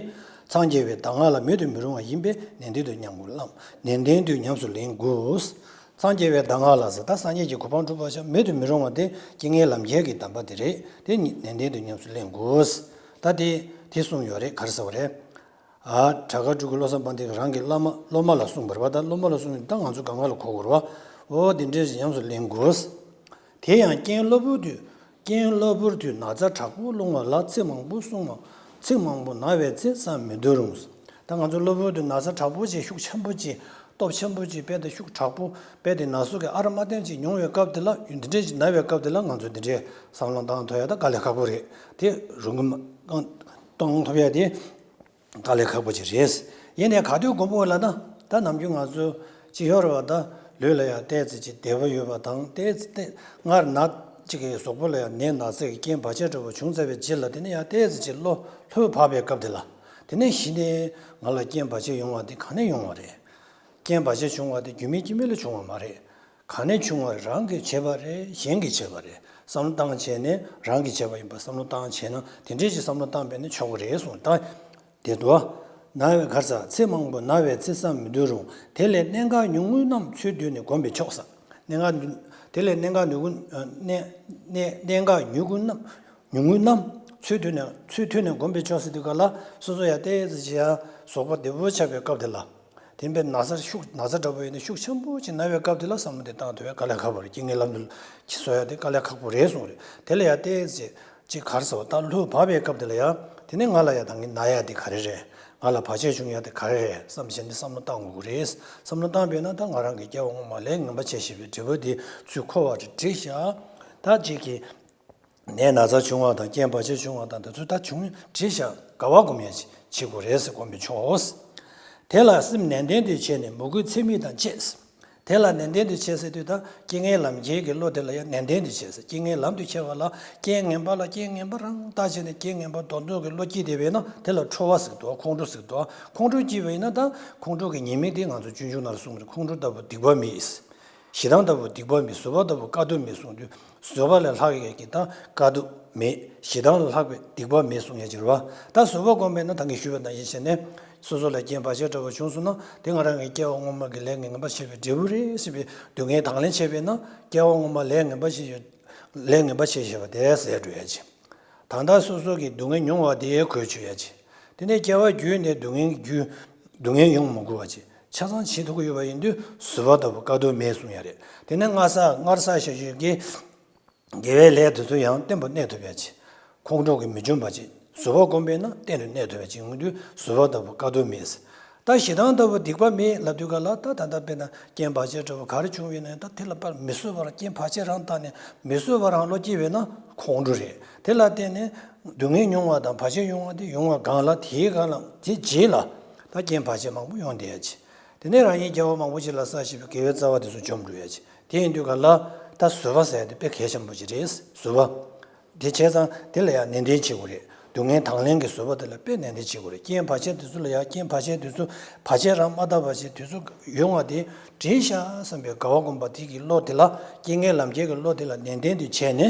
འཚང་རྒྱ་བའི་གདམས་ངག་ལ་མེད་དུ་མི་རུང་བ་ཡིན་པས་ནན་ཏན་དུ་ཉམས་དགོས་ལམ། ནན་ཏན་དུ་ཉམས་སུ་ལེན་དགོས། སངས་རྒྱས་པའི་གདམས་ངག་ལ་ཟེར། ད་སངས་རྒྱས་ཀྱི་གོ་འཕང་སྒྲུབ་པར་བྱ། མེད་དུ་མི་རུང་བ་དེ་རྐྱེན་ངན་ལམ་ཁྱེར་གྱི་གདམས་པ་དེ་རེད། དེ་ནན་ཏན་དུ་ཉམས་སུ་ལེན་དགོས། ད་དེ་དེ་གསུངས་ཡོད་རེད། ག་རེ་ཟེར་བ་རེད། ཨ། གྲགས་པ་སྤྲུལ་སྐུ་བློ་བཟང་དཔལ་ལྡན་གྱིས་རང་གི་བླ་མ་སློབ་མ་ལ་གསུངས་པ་རེད་པ། ད་སློབ་མ་ལ་གསུངས་ནས་ད་ང་ཚོ་གདམས་ངག་ལ་གོ་དགོས་རེད་པ། འོ་དེ་འདྲས་ཉམས་སུ་ལེན་དགོས། དེ་ཡང་རྐྱེན་གློ་བུར་དུ། རྐྱེན་གློ་བུར་དུ་ན་ཚ་དྲག་པོ་སློང་བ་ལ། ཚིག་མང་པོ་གསུང་བ། ཚིག་མང་པོ་ན་བའི་ཚེ་བསམ་མི་སྡོད་རུང་། ད་ང་ཚོ་གློ་བུར་དུ་ན་ཚ་དྲག་པོ་ཅིག་ཤུགས་ཆེན་པོ་ཅིག་སྟོབས་ཆེན་པོ་ཅིག་དཔེ་དེ་ཤུགས་དྲག་པོ། དཔེ་དེ་ན་ཟུག་གི་ཨ་ར་མ་ཏན་ཅིག་མྱོང་བའི་སྐབས་དེ་ལ། འདི་འདྲས་ཅིག་ན་བའི་སྐབས་དེ་ལ་ང་ཚོ་འདི་འདྲས་བསམ་བློ་བཏང་ཐུབ་ཡ་ད་དཀའ་ལས་ཁག་པོ་རེད། དེ་རུང་གི་མ་བཏང་ཐུབ་ཡ་དེ་དཀའ་ལས་ཁག་པོ་ཅིག་རེད། ཡིན་ནའི་ག་དུས་དགོངས་པ་ལ་ན། ད་ནམ་རྒྱུན་ང་ཚོ་ཅི་ཡོད་རེད་པ། ད་ལུས་ལ་ཡང་ཏོག་ཙམ་ཅིག་བདེ་པོ་ཡོད་པ་དང་། ཏོག་ཙམ་ཏེ་སྔར་ན་ཅིག་གི་གཟུགས་པོ་ལ་ཡང་ནད་ན་ཚ་གི་རྐྱེན་བར་ཆད་འདྲ་པོ་བྱུང་ཚར་བའི་རྗེས་ལ། དེ་ནས་ཡང་ཏོག་ཙམ་ཅིག་བློ་ལྷོད་བག་པའི་སྐབས་དེ་ལ། དེ་ནས་གཞི་ནས་ང་ལ་རྐྱེན་བར་ཆད་ཡོང་བ་དེ་གང་ནས་ཡོང་བ་རེད། རྐྱེན་བར་ཆད་བྱུང་བ་དེ་རྒྱུ་མེད་རྐྱེན་མེད་ལ་བྱུང་བ་མ་རེད། གང་ནས་བྱུང་བ་རེད། རང་གིས་བྱས་པ་རེད། གཞན་གྱིས་བྱས་པ་རེད། བསམ་བློ་བཏང་བྱས་ནས་རང་གིས་བྱས་པ་ཡིན་པ་བསམ་བློ་བཏང་བྱས་ན། དེ་འདྲས་ཅིག་བསམ་བློ་བཏང་བས་ན་ཆོག་གི་རེད་གསུངས། ད་དེ་འདུག་ན་བའི་གར་ས་ཚེ་མང་པོ་ན་བའི་ཚེ་བསམ་མི་སྡོད་རུང་། དེ་ལས་གནད་འགག་ཉུང་ངུ་རྣམས་ཚུལ་བསྟུན་ནས་བསྒོམས་པས་ཆོག་ཟེར། གནད་འགག་དེ་ལས་གནད་འགག་ཉུང་ངུ་གནད་གནད་གནད་འགག་ཉུང་ངུ་རྣམས་ཉུང་ངུ་རྣམས་ཚུལ་བསྟུན་ནས། ཚུལ་བསྟུན་ནས་བསྒོམས་པས་ཆོག་ཟེར་དུས་ག་ལ། སོ་སོ་ཡང་ཏོག་ཙམ་ཅིག་ཡང་གཟུགས་པོ་བདེ་པོ་ཆགས་པའི་སྐབས་དེ་ལ། དེ་བས་ན་ཚ་ཤུགས་ན་ཚ་འདྲ་པོ་ཡིན་ན་ཤུགས་ཆེན་པོ་ཅིག་ན་བའི་སྐབས་དེ་ལ་བསམ་བློ་དེ་བཏང་ཐུབ་ཡ་དཀའ་ལས་ཁག་པོ་རེད། རྐྱེན་ངན་ལམ་དུ་ཁྱེར་སོང་ཡ་དེ་དཀའ་ལས་ཁག་པོ་རེད་གསུངས་རེད། དེ་ལ་ཡང་ཏོག་ཙམ་ཅིག་གར་སོང་ད་ལྷོད་བག་པའི་སྐབས་དེ་ལ་ཡང་། དེ་ནས་ང་ལ་ཡང་ད་ངས་ན་ཡ་དེ་ག་རེ་རེད། ང་ལ་བར་ཆད་བྱུང་ཡ་དེ་ག་རེ་རེད་བསམ་བྱས་ནས་བསམ་བློ་བཏང་དགོས་ཀྱི་རེད། བསམ་བློ་བཏང་བས་ན་ད་ང་རང་གི་སྐྱེ་བ་སྔོན་མ་ལས་ངན་པ་བྱས་བཞག་པའི་འབྲས་བུ་དེ་ཚུར་འཁོར་བ་རེད་འགྲིག་ཤག་ད་ཅིག་གི་ནད་ན་ཚ་བྱུང་བ་དང་། རྐྱེན་བར་ཆད་བྱུང་བ་དང་། དེ་ཚོ་ད་བྱུང་འགྲིག་ཤག་དགའ་བ་སྒོམ་ཡ་ཅིག་བྱེད་དགོས་རེད་ཟེར། སྒོམ་པས་ཆོག་དེ་ལ་སེམས་ནན་ཏན་དུ་བྱས་ནས་མོས་གུས་ཚད་མེད་དང་བཅས། དེ་ལ་ནན་ཏན་དུ་བྱས་ཟེར་དུས་ད་རྐྱེན་ངན་ལམ་ཁྱེར་གྱི་བློ་དེ་ལ་ཡང་ནན་ཏན་དུ་བྱས་ཟེར། རྐྱེན་ངན་ལམ་དུ་ཁྱེར་བ་ལ་རྐྱེན་ངན་པ་ལ་རྐྱེན་ངན་པ་རང་བརྟག་བྱས་ནས་རྐྱེན་ངན་པ་ལྡོག་ལྡོག་གི་བློ་སྐྱེས་བསྡད་པས་ན་དེ་ལ་ཁྲོ་བ་ཟེར་གི་འདུག་ཁོང་ཁྲོ་ཟེར་གི་འདུག་ཁོང་ཁྲོ་སྐྱེས་པ་ཡིན་ན་ད་ཁོང་ཁྲོ་གི་ཉེས་དམིགས་དེ་ང་ཚོ་སྤྱོད་འཇུག་ནང་ལ་གསུངས་པ་རེད། ཁོང་ཁྲོ་ལྟ་བུ་སྡིག་པ་མེད། ཞེ་སྡང་ལྟ་བུ་སྡིག་པ་མེད། བཟོད་པ་ལྟ་བུ་དཀའ་ཐུབ་མེད་གསུངས་དུས། བཟོད་པ་ལས་ལྷག་ཡོད་ཀྱི་ད་དཀའ་ཐུབ་མེད། ཞེ་སྡང་ལས་ལྷག་པའི་སྡིག་པ་མེད་གསུངས་ཡ་ཅིག་རེད་པ། ད་བཟོད་པ་སྒོམ་པས་ན་ད་གིན་ཞུས་པ་ནང་བཞིན་བྱས་ནས་སོ་སོ་ལ་རྐྱེན་བར་ཆད་འདྲ་པོ་བྱུང་སོང་ན་དེ་ང་རང་གི་སྐྱེ་བ་སྔོན་མ་གི་ལས་ངན་པ་བྱས་པའི་འབྲས་བུ་རེད་ཟེར་བའི་སྡུག་བསྔལ་དང་ལེན་བྱས་པས་ན། སྐྱེ་བ་སྔོན་མ་ལས་ངན་པ་བྱས་ཡོད། ལས་ངན་པ་བྱས་བཞག་པ་དེ་ཟད་འགྲོ་ཡ་ཅིག་ད་ལྟ་སོ་སོ་གི་སྡུག་བསྔལ་མྱོང་བ་དེ་གོས་ཆོད་ཡ་ཅིག་དེ་ནས་སྐྱེ་བ་བརྒྱུད་ནས་སྡུག་བསྔལ་རྒྱུ། སྡུག་བསྔལ་ཡོང་མི་དགོས་པ་ཅིག་ཆ་ཚང་བྱེད་ཐུབ་ཀྱི་ཡོད་པ་ཡིན་དུས་བཟོད་པ་ལྟ་བུ་དཀའ་ཐུབ་མེད་གསུངས་ཡ་རེད། དེ་ནས་སྔར་བསགས་སྔར་བསགས་བཞག་ཡོད་ཀྱི་དགེ་བའི་ལས་དེ་ཚོ་ཡང་བརྟན་པོ་གནས་ཐུབ་ཡ་ཅིག་ཁོང་ཁྲོ་གིས་མི་འཇོམས་པ་ཅིག་བཟོད་པ་སྒོམ་པས་ན་བརྟན་དུ་གནས་ཐུབ་ཡ་ཅིག་ཡོང་དུས་བཟོད་པ་ལྟ་བུ་དཀའ་ཐུབ་མེད། ད་ཞེ་སྡང་ལྟ་བུ་སྡིག་པ་མེད་ལབ་དུས་ག་ལ། ད་ད་ལྟ་དཔེར་ན་རྐྱེན་བར་ཆད་འདྲ་བོ་ག་རེ་བྱུང་བ་ཡིན་ན་ཡང་ད་དེ་ལ་ཕར་མི་བཟོད་པར་རྐྱེན་བར་ཆད་རང་བཏང་ནས་མི་བཟོད་པ་རང་བློ་སྐྱེས་པས་ན་ཁོང་ཁྲོ་རེད། དེ་ལ་བརྟེན་ནས་སྡུག་བསྔལ་མྱོང་བ་དང་བར་ཆད་ཡོང་བ་དེ་ཡོང་བ་སྒང་ལ། དེའི་སྒང་ལ་དེའི་རྗེས་ལ་ད་རྐྱེན་བར་ཆད་མང་པོ་ཡོང་བསྡད་ཡ་ཅིག་དེ་ནས་རང་ཉིད་སྐྱེ་བ་མང་པོ་ཞིག་ལ་བསགས་བཞག་པའི་དགེ་བའི་རྩ་བ་དེ་ཚོ་འཇོམས་འགྲོ་ཡ་ཅིག་དེ་ཡིན་དུས་ག་ལ་ད་བཟོད་པ་ཟེར་ཡ་དེ་དཔེ་གལ་ཆེན་པོ་ཅིག་རེད། བཟོད་པ། དེ་བྱས་ཙང་དེ་ལ་ཡང་ནན་ཏན་བྱེད་དགོས་རེད། སྡུག་བསྔལ་དང་ལེན་གྱི་བཟོད་པ་དེ་ལ་དཔེ་ནན་ཏན་བྱེད་དགོས་རེད། རྐྱེན་བར་ཆད་དེ་ཚོ་ལ་ཡང་རྐྱེན་བར་ཆད་དེ་ཚོ་བར་ཆད་རང་མ་བཏབ་པ་བྱས་དེ་ཚོ་ཡོང་བ་དེ་འགྲིག་ཤག་བསམ་པའི་དགའ་བ་སྒོམ་པ་དེ་གི་བློ་དེ་ལ། རྐྱེན་ངན་ལམ་ཁྱེར་གྱི་བློ་དེ་ལ་ནན་ཏན་དུ་བྱས་ནས།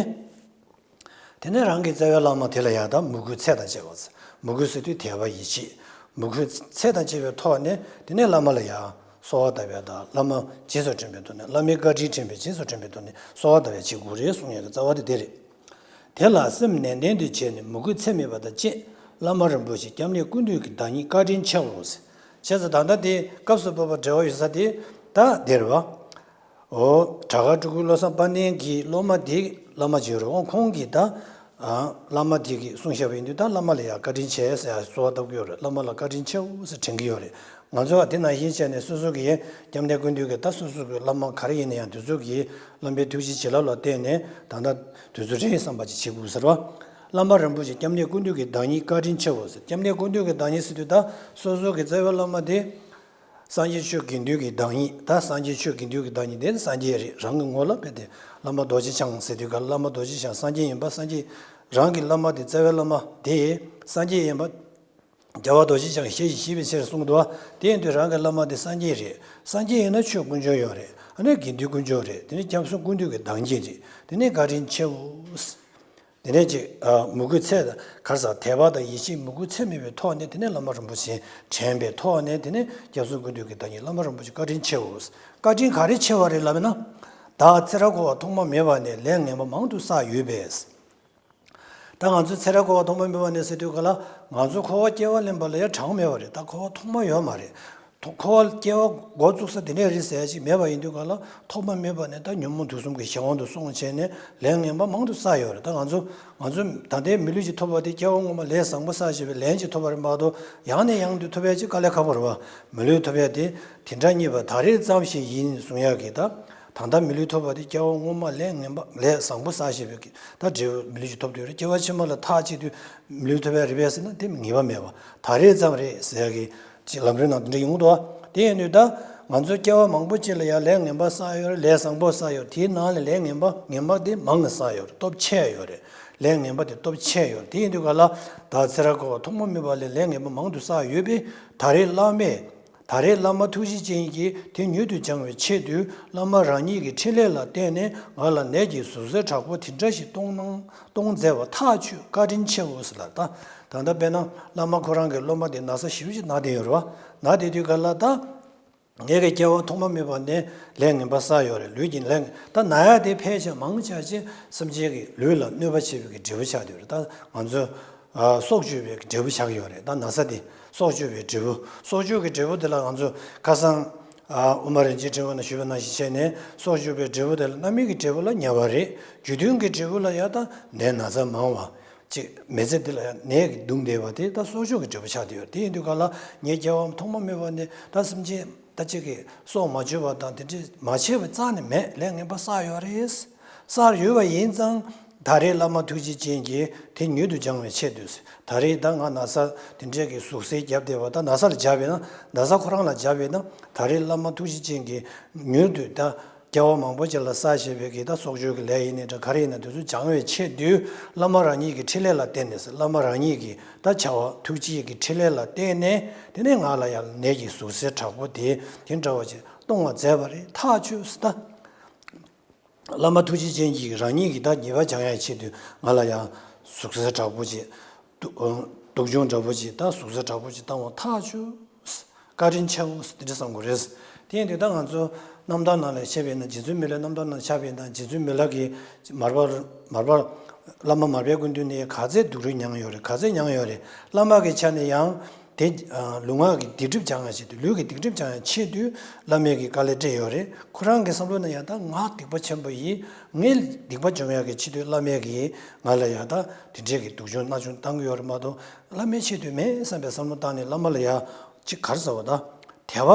དེ་ནས་རང་གི་རྩ་བའི་བླ་མ་དེ་ལ་ཡང་ད་མོས་གུས་ཚད་དང་བཅས་པ། མོས་གུས་ཟེར་དུས་དད་པ་ཡིད་ཆེས། མོས་གུས་ཚད་དང་བཅས་པའི་ཐོག་ནས་དེ་ནས་བླ་མ་ལ་ཡང་གསོལ་བ་བཏབ་ཡ་དང་། བླ་མ་རྗེས་སུ་དྲན་པའི་ཐོག་ནས། བླ་མའི་བཀའ་དྲིན་དྲན་པའི་རྗེས་སུ་དྲན་པའི་ཐོག་ནས་གསོལ་བ་བཏབ་ཡ་བྱེད་དགོས་རེད་གསུངས་ཡ་གི་རྩ་བ་དེ་དེ་རེད། དེ་ལ་སེམས་ནན་ཏན་དུ་བྱས་ནས་མོས་གུས་ཚད་མེད་པ་དང་བཅས། བླ་མ་རིན་པོ་ཆེ་སྐྱབས་གནས་ཀུན་འདུས་ཀྱི་བདག་ཉིད་བཀའ་དྲིན་ཆེའོ་ཟེར། བྱས་ཙང་ད་ལྟ་དེ་སྐབས་སུ་བབ་པ་འབྲེལ་བ་ཡོད་ས་དེ་ད་དེ་རེད་པ། འོ། གྲགས་པ་སྤྲུལ་སྐུ་བློ་བཟང་དཔལ་ལྡན་གྱི་སློབ་མ་དེ་བླ་མ་ཅིག་ཡོད་རེད། འོ་ཁོང་གིས་ད་ཨ་བླ་མ་དེ་གིས་གསུངས་བཞག་པ་ཡིན་དུས་ད་བླ་མ་ལ་ཡང་བཀའ་དྲིན་ཆེ་ཟེར་ཡ་གསོལ་བ་བཏབ་ཀྱི་ཡོད་རེད། བླ་མ་ལ་བཀའ་དྲིན་ཆེའོ་ཟེར་དྲན་གྱི་ཡོད་རེད། ང་ཚོ་ཡང་དེ་ནང་བཞིན་བྱས་ནས་སོ་སོ་གི་སྐྱབས་གནས་ཀུན་འདུས་ཀྱི་ད་སོ་སོ་གི་བླ་མ་ག་རེ་ཡིན་ན་ཡང་དེ་ཚོ་གི་བླ་མའི་ཐུགས་རྗེ་བྱིན་རླབས་ལ་བརྟེན་ནས་ད་ལྟ་དེ་ཚོ་རེད་བསམ་པ་ཅིག་བྱེད་དགོས་ཟེར་བ། བླ་མ་རིན་པོ་ཆེ་སྐྱབས་གནས་ཀུན་འདུས་ཀྱི་བདག་ཉིད་བཀའ་དྲིན་ཆེའོ་ཟེར། སྐྱབས་གནས་ཀུན་འདུས་ཀྱི་བདག་ཉིད་ཟེར་དུས་ད་སོ་སོ་གི་རྩ་བའི་བླ་མ་དེ། སངས་རྒྱས་ཆོས་དགེ་འདུན་གྱི་བདག་ཉིད། ད་སངས་རྒྱས་ཆོས་དགེ་འདུན་གྱི་བདག་ཉིད་དེ་སངས་རྒྱས་རེད། རང་གི་ངོ་ལ་དཔེ་དེ་བླ་མ་རྡོ་རྗེ་འཆང་ཟེར་དུས་ག་བླ་མ་རྡོ་རྗེ་འཆང་སངས་རྒྱས་ཡིན་པ། སངས་རྒྱས་རང་གི་བླ་མ་དེ་རྩ་བའི་བླ་མ་དེ་སངས་རྒྱས་ཡིན་པ། རྒྱལ་བ་རྡོ་རྗེ་འཆང་གིས་ཞལ་བཞེས་པའི་ཕྱིར་གསུངས་འདུག་བ། དེ་ཡིན་དུས་རང་གི་བླ་མ་དེ་སངས་རྒྱས་རེད། སངས་རྒྱས་ཡིན་ན་ཆོས་དཀོན་མཆོག་ཡོད་རེད། ཨ་ནི་དགེ་འདུན་དཀོན་མཆོག་རེད། དེ་ནི་སྐྱབས་གསུམ་ཀུན་འདུས་ཀྱི་བདག་ཉིད་རེད། དེ་ནི་བཀའ་དྲིན་ཆེའོ། དེ་ནས་ཅིག་མོས་གུས་ཚད་ག་རེ་ཟེར། དད་པ་དང་ཡིད་ཆེས་མོས་གུས་ཚད་མེད་པའི་ཐོག་ནས། དེ་ནས་བླ་མ་རིན་པོ་ཆེ་དྲན་པའི་ཐོག་ནས། དེ་ནས་སྐྱབས་གསུམ་ཀུན་འདུས་ཀྱི་བདག་ཉིད་བླ་མ་རིན་པོ་ཆེ་བཀའ་དྲིན་ཆེའོ། བཀའ་དྲིན་ག་རེ་ཆེ་བ་རེད་ལབ་ན། བདག་ཚེ་རབས་འཁོར་བ་ཐོག་མ་མེད་པ་ནས་ལས་ངན་པ་མང་དུ་བསགས་ཡོད་པས། ད་ང་ཚོ་ཚེ་རབས་འཁོར་བ་ཐོག་མ་མེད་པ་ནས་ཟེར་དུས་ག་ལ། ང་ཚོ་འཁོར་བ་སྐྱེ་བ་ལེན་པ་ལ་ཡང་གྲངས་མེད་པ་རེད། ད་འཁོར་བ་ཐོག་མ་ཡོད་མ་རེད། ཐོ་འཁོར་བ་སྐྱེ་བ་འགོ་བཙུགས་ས་དེ་འདྲས་རེད་ཟེར་ཡ་ཅིག་མེད་པ་ཡིན་དུས་ག་ལ། ཐོག་མ་མེད་པ་ནས་ད་ཉོན་མོངས་དུག་གསུམ་གྱི་གཞན་དབང་དུ་སོང་བྱས་ནས་ལས་ངན་པ་མང་དུ་བསགས་ཡོད་རེད། ད་ང་ཚོ་ང་ཚོ་ད་ལྟའི་མི་ལུས་ཅིག་ཐོབ་པ་དེ་སྐྱེ་བ་སྔོན་མ་ལས་བཟང་པོ་བསགས་བྱས་པའི་ལན་ཅིག་ཐོབ་པ་རེད་མ་གཏོགས། ཡང་ནས་ཡང་དུ་ཐོབ་ཡ་ཅིག་དཀའ་ལས་ཁག་པོ་རེད་བ། མི་ལུས་ཐོབ་ཡ་དེ་དེ་འདྲ་རྙེད་པ་ད་རེས་ཙམ་ཞིག་ཡིན་གསུང་ཡ་གི། ད་ད་ལྟ་མི་ལུས་ཐོབ་པ་དེ་སྐྱེ་བ་སྔོན་མ་ལས་ངན་པ་ལས་བཟང་པོ་བསགས་བྱས་པའི་གི་ད་འབྲས་བུ་མི་ལུས་ཅིག་ཐོབ་དུས་རེད། སྐྱེ་བ་ཕྱི་མ་ལ་ཐག་བཅད་དུས་མི་ལུས་ཐོབ་ཡ་རེད་པས་ཟེར་ན་དེ་ངེས་པ་མེད་པ། ད་རེས་ཙམ་རེད་ཟེར་ཡ་གི་ཅིག་ལམ་རིམ་ནང་དེ་འདྲ་ཡོང་གི་འདུག་བ། དེ་ཡིན་དུས་ད་ང་ཚོ་སྐྱེ་བ་མང་པོ་ཅིག་ལ་ཡང་ལས་ངན་པ་བསགས་ཡོད་རེད། ལས་བཟང་པོ་བསགས་ཡོད། དེའི་ནང་ལ་ལས་ངན་པ་ངན་པ་དེ་མང་ནས་བསགས་ཡོད་རེད། སྟོབས་ཆེ་ཡོད་རེད། ལས་ངན་པ་དེ་སྟོབས་ཆེ་ཡོད་རེད། དེ་ཡིན་དུས་ག་ལ། བདག་ཚེ་རབས་འཁོར་བ་ཐོག་མ་མེད་པ་ལས་ལས་ངན་པ་མང་དུ་བསགས་ཡོད་པས། ད་རེས་བླ་མས། ད་རེས་བླ་མ་ཐུགས་རྗེ་ཅན་གྱིས་དེ་མྱུར་དུ་སྦྱང་བའི་ཆེད་དུ་བླ་མ་རང་ཉིད་ཀྱི་འཕྲིན་ལས་ལ་བརྟེན་ནས་ང་ལ་ནད་ཀྱི་ཟུག་གཟེར་དྲག་པོ་དེ་འདྲ་ཞིག་གཏོང་གནང་གཏོང་མཛད་པ་ཐག་ཆོད། བཀའ་དྲིན་ཆེའོ་ཟེར་ལ། ད་ད་ལྟ་དཔེར་ན་བླ་མ་ཁོ་རང་གི་སློབ་མ་དེ་ན་ཚ་ཞེ་པོ་ཅིག་ན་བསྡད་ཡོད་རེད་བ། ན་བསྡད་དུས་ག་ལ་ད། ངེད་ཀྱི་སྐྱེ་བ་ཐོག་མ་མེད་པ་ནས་ལས་ངན་པ་བསགས་ཡོད་རེད། ལུས་ཀྱི་ལས་ད་ན་ཡ་དེ་ཕལ་ཆེར་མང་ཆེ་ཅིག་སེམས་ཅན་གྱི་ལུས་ལ་གནོད་པ་བྱེད་པའི་གི་འབྲས་བུ་ཆགས་བསྡད་ཡོད་རེད། ད་ང་ཚོ་ཨ་སྲོག་གཅོད་པའི་གི་འབྲས་བུ་ཆགས་ཀྱི་ཡོད་རེད། ད་ན་ཚ་དེ་སྲོག་གཅོད་པའི་འབྲས་བུ། སྲོག་གཅོད་ཀྱི་འབྲས་བུ་དེ་ལ་ང་ཚོ་ཁ་སང་ཨ་དབུ་མ་རིན་ཆེན་ཕྲེང་བ་ན་ཞུས་པ་ནང་བཞིན་བྱས་ནས། སྲོག་གཅོད་པའི་འབྲས་བུ་དེ་ལ་རྣམ་སྨིན་གྱི་འབྲས་བུ་ལ་ཉེ་བ་རེད། རྒྱུ་མཐུན་གྱི་འབྲས་བུ་ལ་ཡང་ད་ནད་ན་ཚ་མང་བ། ཅིག་མི་ཚེ་འདི་ལ་ཡང་ནད་ཀྱིས་གདུངས་བསྡད་པ་དེ་ད་སྲོག་གཅོད་ཀྱི་འབྲས་བུ་ཆགས་བསྡད་ཡོད་རེད། དེ་ཡིན་དུས་ག་ལ་ངའི་སྐྱེ་བ་ཐོག་མ་མེད་པ་ནས་ད་སེམས་ཅན་ད་ཅིག་གིས་སྲོག་མ་གཅོད་པ་དང་དེ་འདྲ་མ་བྱས་པ་རྩ་ནས་མེད། ལས་ངན་པ་བསགས་ཡོད་རེད། བསགས་ཡོད་པ་ཡིན་ཙང་། ད་རེས་བླ་མ་ཐུགས་རྗེ་ཅན་གྱིས་དེ་མྱུར་དུ་སྦྱང་བའི་ཆེད་དུ། ད་རེས་ད་ང་ན་ཚ་དེ་འདྲས་ཀྱི་ཟུག་གཟེར་བརྒྱབ་བསྡད་པ། ད་ན་ཚ་ལ་བརྒྱབ་པས་ན། ན་ཚ་ཁོ་རང་ལ་བརྒྱབ་པས་ན། ད་རེས་བླ་མ་ཐུགས་རྗེ་ཅན་གྱིས་མྱུར་དུ་ད། སྐྱེ་བ་མང་པོ་ཅིག་ལ་བསགས་བཞིན་པའི་གི་ད་སྲོག་གཅོད་ཀྱི་ལས་ཡིན་ནའི་འདྲ་ག་རེ་ཡིན་ན་དེ་ཚོ་སྦྱང་བའི་ཆེད་དུ་བླ་མ་རང་ཉིད་ཀྱི་འཕྲིན་ལས་ལ་བརྟེན་ནས་ཟེར། བླ་མ་རང་ཉིད་ཀྱི་ད་བྱ་བ་ཐུགས་རྗེ་ཀྱི་འཕྲིན་ལས་ལ་བརྟེན་ནས། དེ་ནས་ང་ལ་ཡང་ནད་ཀྱི་ཟུག་གཟེར་དྲག་པོ་དེ་དེ་འདྲ་བ་ཅིག་གཏོང་བ་མཛད་པ་རེད། ཐག་ཆོད་ཟེར། ད་བླ་མ་ཐུགས་རྗེ་ཅན་གྱིས་རང་ཉིད་ཀྱི་ད་ཉེས་པ་སྦྱང་ཡའི་ཆེད་དུ་ང་ལ་ཡང་ཟུག་གཟེར་དྲག་པོ་ཅིག་སྡུག་སྡུག་སྦྱོང་འདྲ་པོ་ཅིག་ད་ཟུག་གཟེར་དྲག་པོ་ཅིག་བཏང་བ་ཐག་ཆོད། བཀའ་དྲིན་ཆེའོ་ཟེར་དེ་འདྲ་བསམ་དགོས་རེད། དེ་ཡིན་དུས་ད་ང་ཚོ་རྣམ་ཐར་ནང་ལ་བཤད་པས་ན། རྗེ་བཙུན་མི་ལའི་རྣམ་ཐར་ནང་ཆ་བཞག་པས་ན། རྗེ་བཙུན་མི་ལ་གིས་མར་པ་མར་པ་བླ་མ་མར་པའི་སྐུ་མདུན་ནས་ག་ཚད་སྡུག་རུས་མྱངས་ཡོད་རེད། ག་ཚད་མྱངས་ཡོད་རེད། བླ་མ་གི་ཆ་ནས་ཡང་དེ་ལུས་ངག་གི་སྡིག་སྒྲིབ་སྦྱང་ཡ་ཆེད་དུ། ལུས་ཀྱི་སྡིག་སྒྲིབ་སྦྱང་ཡ་ཆེད་དུ་བླ་མས་ཀྱི་དཀའ་ལས་སྤྲད་ཡོད་རེད། ཁོ་རང་གི་བསམ་བློ་ནང་ཡང་ད་ང་སྡིག་པ་ཆེན་པོ་ཡིན། ངའི་སྡིག་པ་སྦྱོང་ཡ་གི་ཆེད་དུ་བླ་མས་ཀྱིས་ང་ལ་ཡང་ད་དེ་འདྲས་ཀྱི་སྡུག་སྦྱོང་མནར་གཅོད་བཏང་གི་ཡོད་རེད་མ་གཏོགས། བླ་མའི་ཆེད་དུ་མེད་བསམ་པའི་བསམ་བློ་བཏང་ནས་བླ་མ་ལ་ཡ་ཅིག་ག་རེ་ཟེར་བ་ད། དད་པ་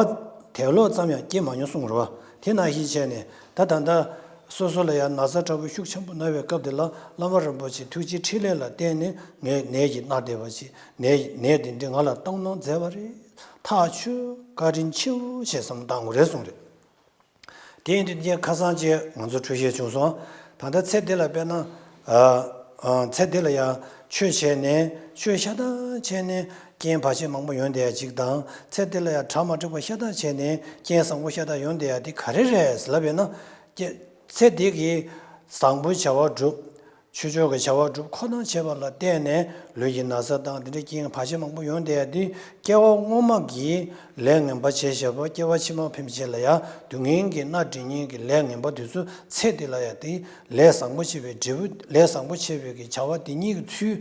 དད་བློ་ཙམ་ཡང་སྐྱེས་མ་མྱོང་གསུངས་རེད་བ། དེ་ནང་བཞིན་བྱས་ནས་ད་ད་ལྟ་སོ་སོ་ལ་ཡང་ན་ཚ་དྲག་པོའི་ཤུགས་ཆེན་པོ་ན་བའི་སྐབས་དེ་ལ་བླ་མ་རིན་པོ་ཆེ་ཐུགས་རྗེའི་ཕྲིན་ལས་ལ་བརྟེན་ནས་ངའི་ནད་ཀྱིས་མནར་བསྡད་པ་ཅིག་ནད་ནད་དེ་འདྲས་ང་ལ་གཏོང་གནང་མཛད་པ་རེད། ཐག་ཆོད། བཀའ་དྲིན་ཆེའོ་ཞེས་བསམ་བློ་བཏང་དགོས་རེད་གསུངས་རེད། དེ་ཡིན་དུས་ངས་ཁ་སང་ཅིག་ང་ཚོ་འཕྲོས་བཤད་བྱུང་སོང་། ད་ལྟ་ཚེ་འདི་ལ་དཔེར་ན། ཨ་ཨ་ཚེ་འདི་ལ་ཡང་ཆོས་བྱས་ནས་ཆོས་ཤ་སྟག་བྱས་ནས་རྐྱེན་བར་ཆད་མང་པོ་ཡོང་བསྡད་ཡ་ཅིག་དང་། ཚེ་འདི་ལ་ཡང་གྲ་མ་འགྲིག་པ་ཤ་སྟག་བྱས་ནས་རྐྱེན་བཟང་པོ་ཤ་སྟག་ཡོང་བསྡད་ཡ་དེ་ག་རེ་རེད་ལབ་པས་ན། ཀྱེ་ཚེ་འདི་གི་བཟང་པོའི་བྱ་བ་སྒྲུབ། ཆོས་ཕྱོགས་ཀྱི་བྱ་བ་སྒྲུབ་ཁོ་ན་བྱེད་པ་ལ་བརྟེན་ནས་ལུས་ཀྱི་ན་ཚ་དང་དེ་འདྲའི་རྐྱེན་བར་ཆད་མང་པོ་ཡོང་བསྡད་ཡ་དེ། སྐྱེ་བ་སྔོན་མ་གི་ལས་ངན་པ་བྱས་བཞག་པ་སྐྱེ་བ་ཕྱི་མ་ཕན་ཆད་ལ་ཡ་སྡུག་བསྔལ་གྱི་མནར་སྡུག་བསྔལ་གྱི་ལས་ངན་པ་དེ་ཚོ་ཚེ་འདི་ལ་ཡ་དེ་ལས་བཟང་པོ་བྱས་པའི་འབྲས་བུ། ལས་བཟང་པོ་བྱས་པའི་གི་བྱ་བ་དེ་ཉིད་ཀྱི་ཚུལ་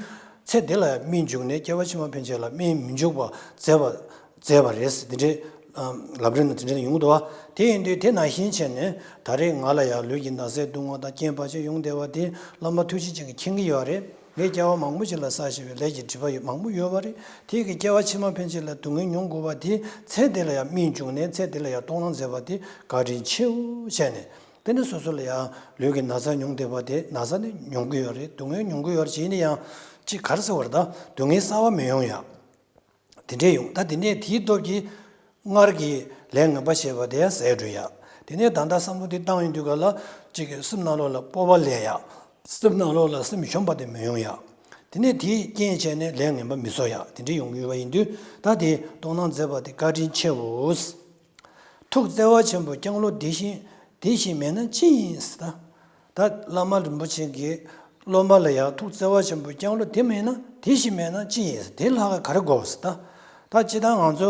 ཚེ་འདི་ལ་ཡ་སྨིན་འཇུག་ནས་སྐྱེ་བ་ཕྱི་མ་ཕན་ཆད་ལ་སྨིན་མི་འཇུག་པ་མཛད་པ་མཛད་པ་རེད། དེ་འདྲའི་ཨམ་ལམ་རིམ་ནང་དེ་འདྲ་ཡོང་གི་འདུག་བ། དེ་ཡིན་དུས་དེ་ནང་བཞིན་བྱས་ནས་ད་རེས་ང་ལ་ཡང་ལུས་ཀྱི་ན་ཚའི་སྡུག་བསྔལ་དང་རྐྱེན་བར་ཆད་ཡོང་བསྡད་པ་དེ་བླ་མ་ཐུགས་རྗེ་ཅན་གྱིས་མཁྱེན་གྱི་ཡོད་རེད། ངས་སྐྱེ་བ་མང་པོ་ཞིག་ལ་བསགས་བཞིན་པའི་ལས་ཀྱི་སྒྲིབ་པ་ཡོད་མང་པོ་ཡོད་པ་རེད། དེ་གི་སྐྱེ་བ་ཕྱི་མ་ཕན་ཆད་ལ་སྡུག་བསྔལ་མྱོང་དགོས་པ་དེ་ཚེ་འདི་ལ་ཡང་སྨིན་འཇུག་ནས་ཚེ་འདི་ལ་ཡང་གཏོང་གནང་མཛད་པ་དེ་བཀའ་དྲིན་ཆེའོ་བྱས་ནས། དེ་ནས་སོ་སོ་ལ་ཡང་ལུས་ཀྱི་ན་ཚ་མྱོང་བསྡད་པ་དེ་ན་ཚ་ནི་མྱོང་གི་ཡོད་རེད། སྡུག་བསྔལ་མྱོང་གི་ཡོད་རེད། བྱས་ནས་ཡང་ཅིག་ག་རེ་ཟེར་བ་རེད། ད་སྡུག་བསྔལ་གསར་བ་མི་ཡོང་ཡ། དེ་འདྲས་ཡོང་། ད་དེ་ནས་དེའི་སྟོབས་ཀྱིས་སྔར་གྱི་ལས་ངན་པ་བྱས་པ་དེ་ཟད་འགྲོ་ཡ། དེ་ནས་ད་ལྟ་བསམ་བློ་དེ་བཏང་ཡོང་དུས་ག་ལ་ཅིག་གི་སེམས་ནང་ལོགས་ལ་སྤོབས་པ་སླེབས་ཡ། སེམས་ནང་ལོགས་ལ་སེམས་ཞོམ་པ་དེ་མི་ཡོང་ཡ། དེ་ནས་དེའི་རྐྱེན་བྱས་ནས་ལས་ངན་པ་མི་བཟོ་ཡ། དེ་འདྲས་ཡོང་གི་ཡོད་པ་ཡིན་དུས་ད་དེ་གཏོང་གནང་མཛད་པ་དེ་བཀའ་དྲིན་ཆེའོ། ཐུགས་བརྩེ་བ་ཆེན་པོ་ལྕང་ལོ་འདི་བཞིན་འདི་བཞིན་མེད་ན་ཅི་ཡིན་ཟེར། ད་ད་བླ་མ་རིན་པོ་ཆེ་གིས་ སློབ་མ་ལ་ཡང་ཐུགས་བརྩེ་བ་ཆེན་པོའི་སྐྱབས་འགྲོ་དེ་མེད་ན་དེ་ཞིག་མེད་ན་ཅི་ཡིན་ཟེར། དེ་ལྷག་ག་ག་རེ་དགོས་ཟེར། ད་ད་སྤྱིར་བཏང་ང་ཚོ་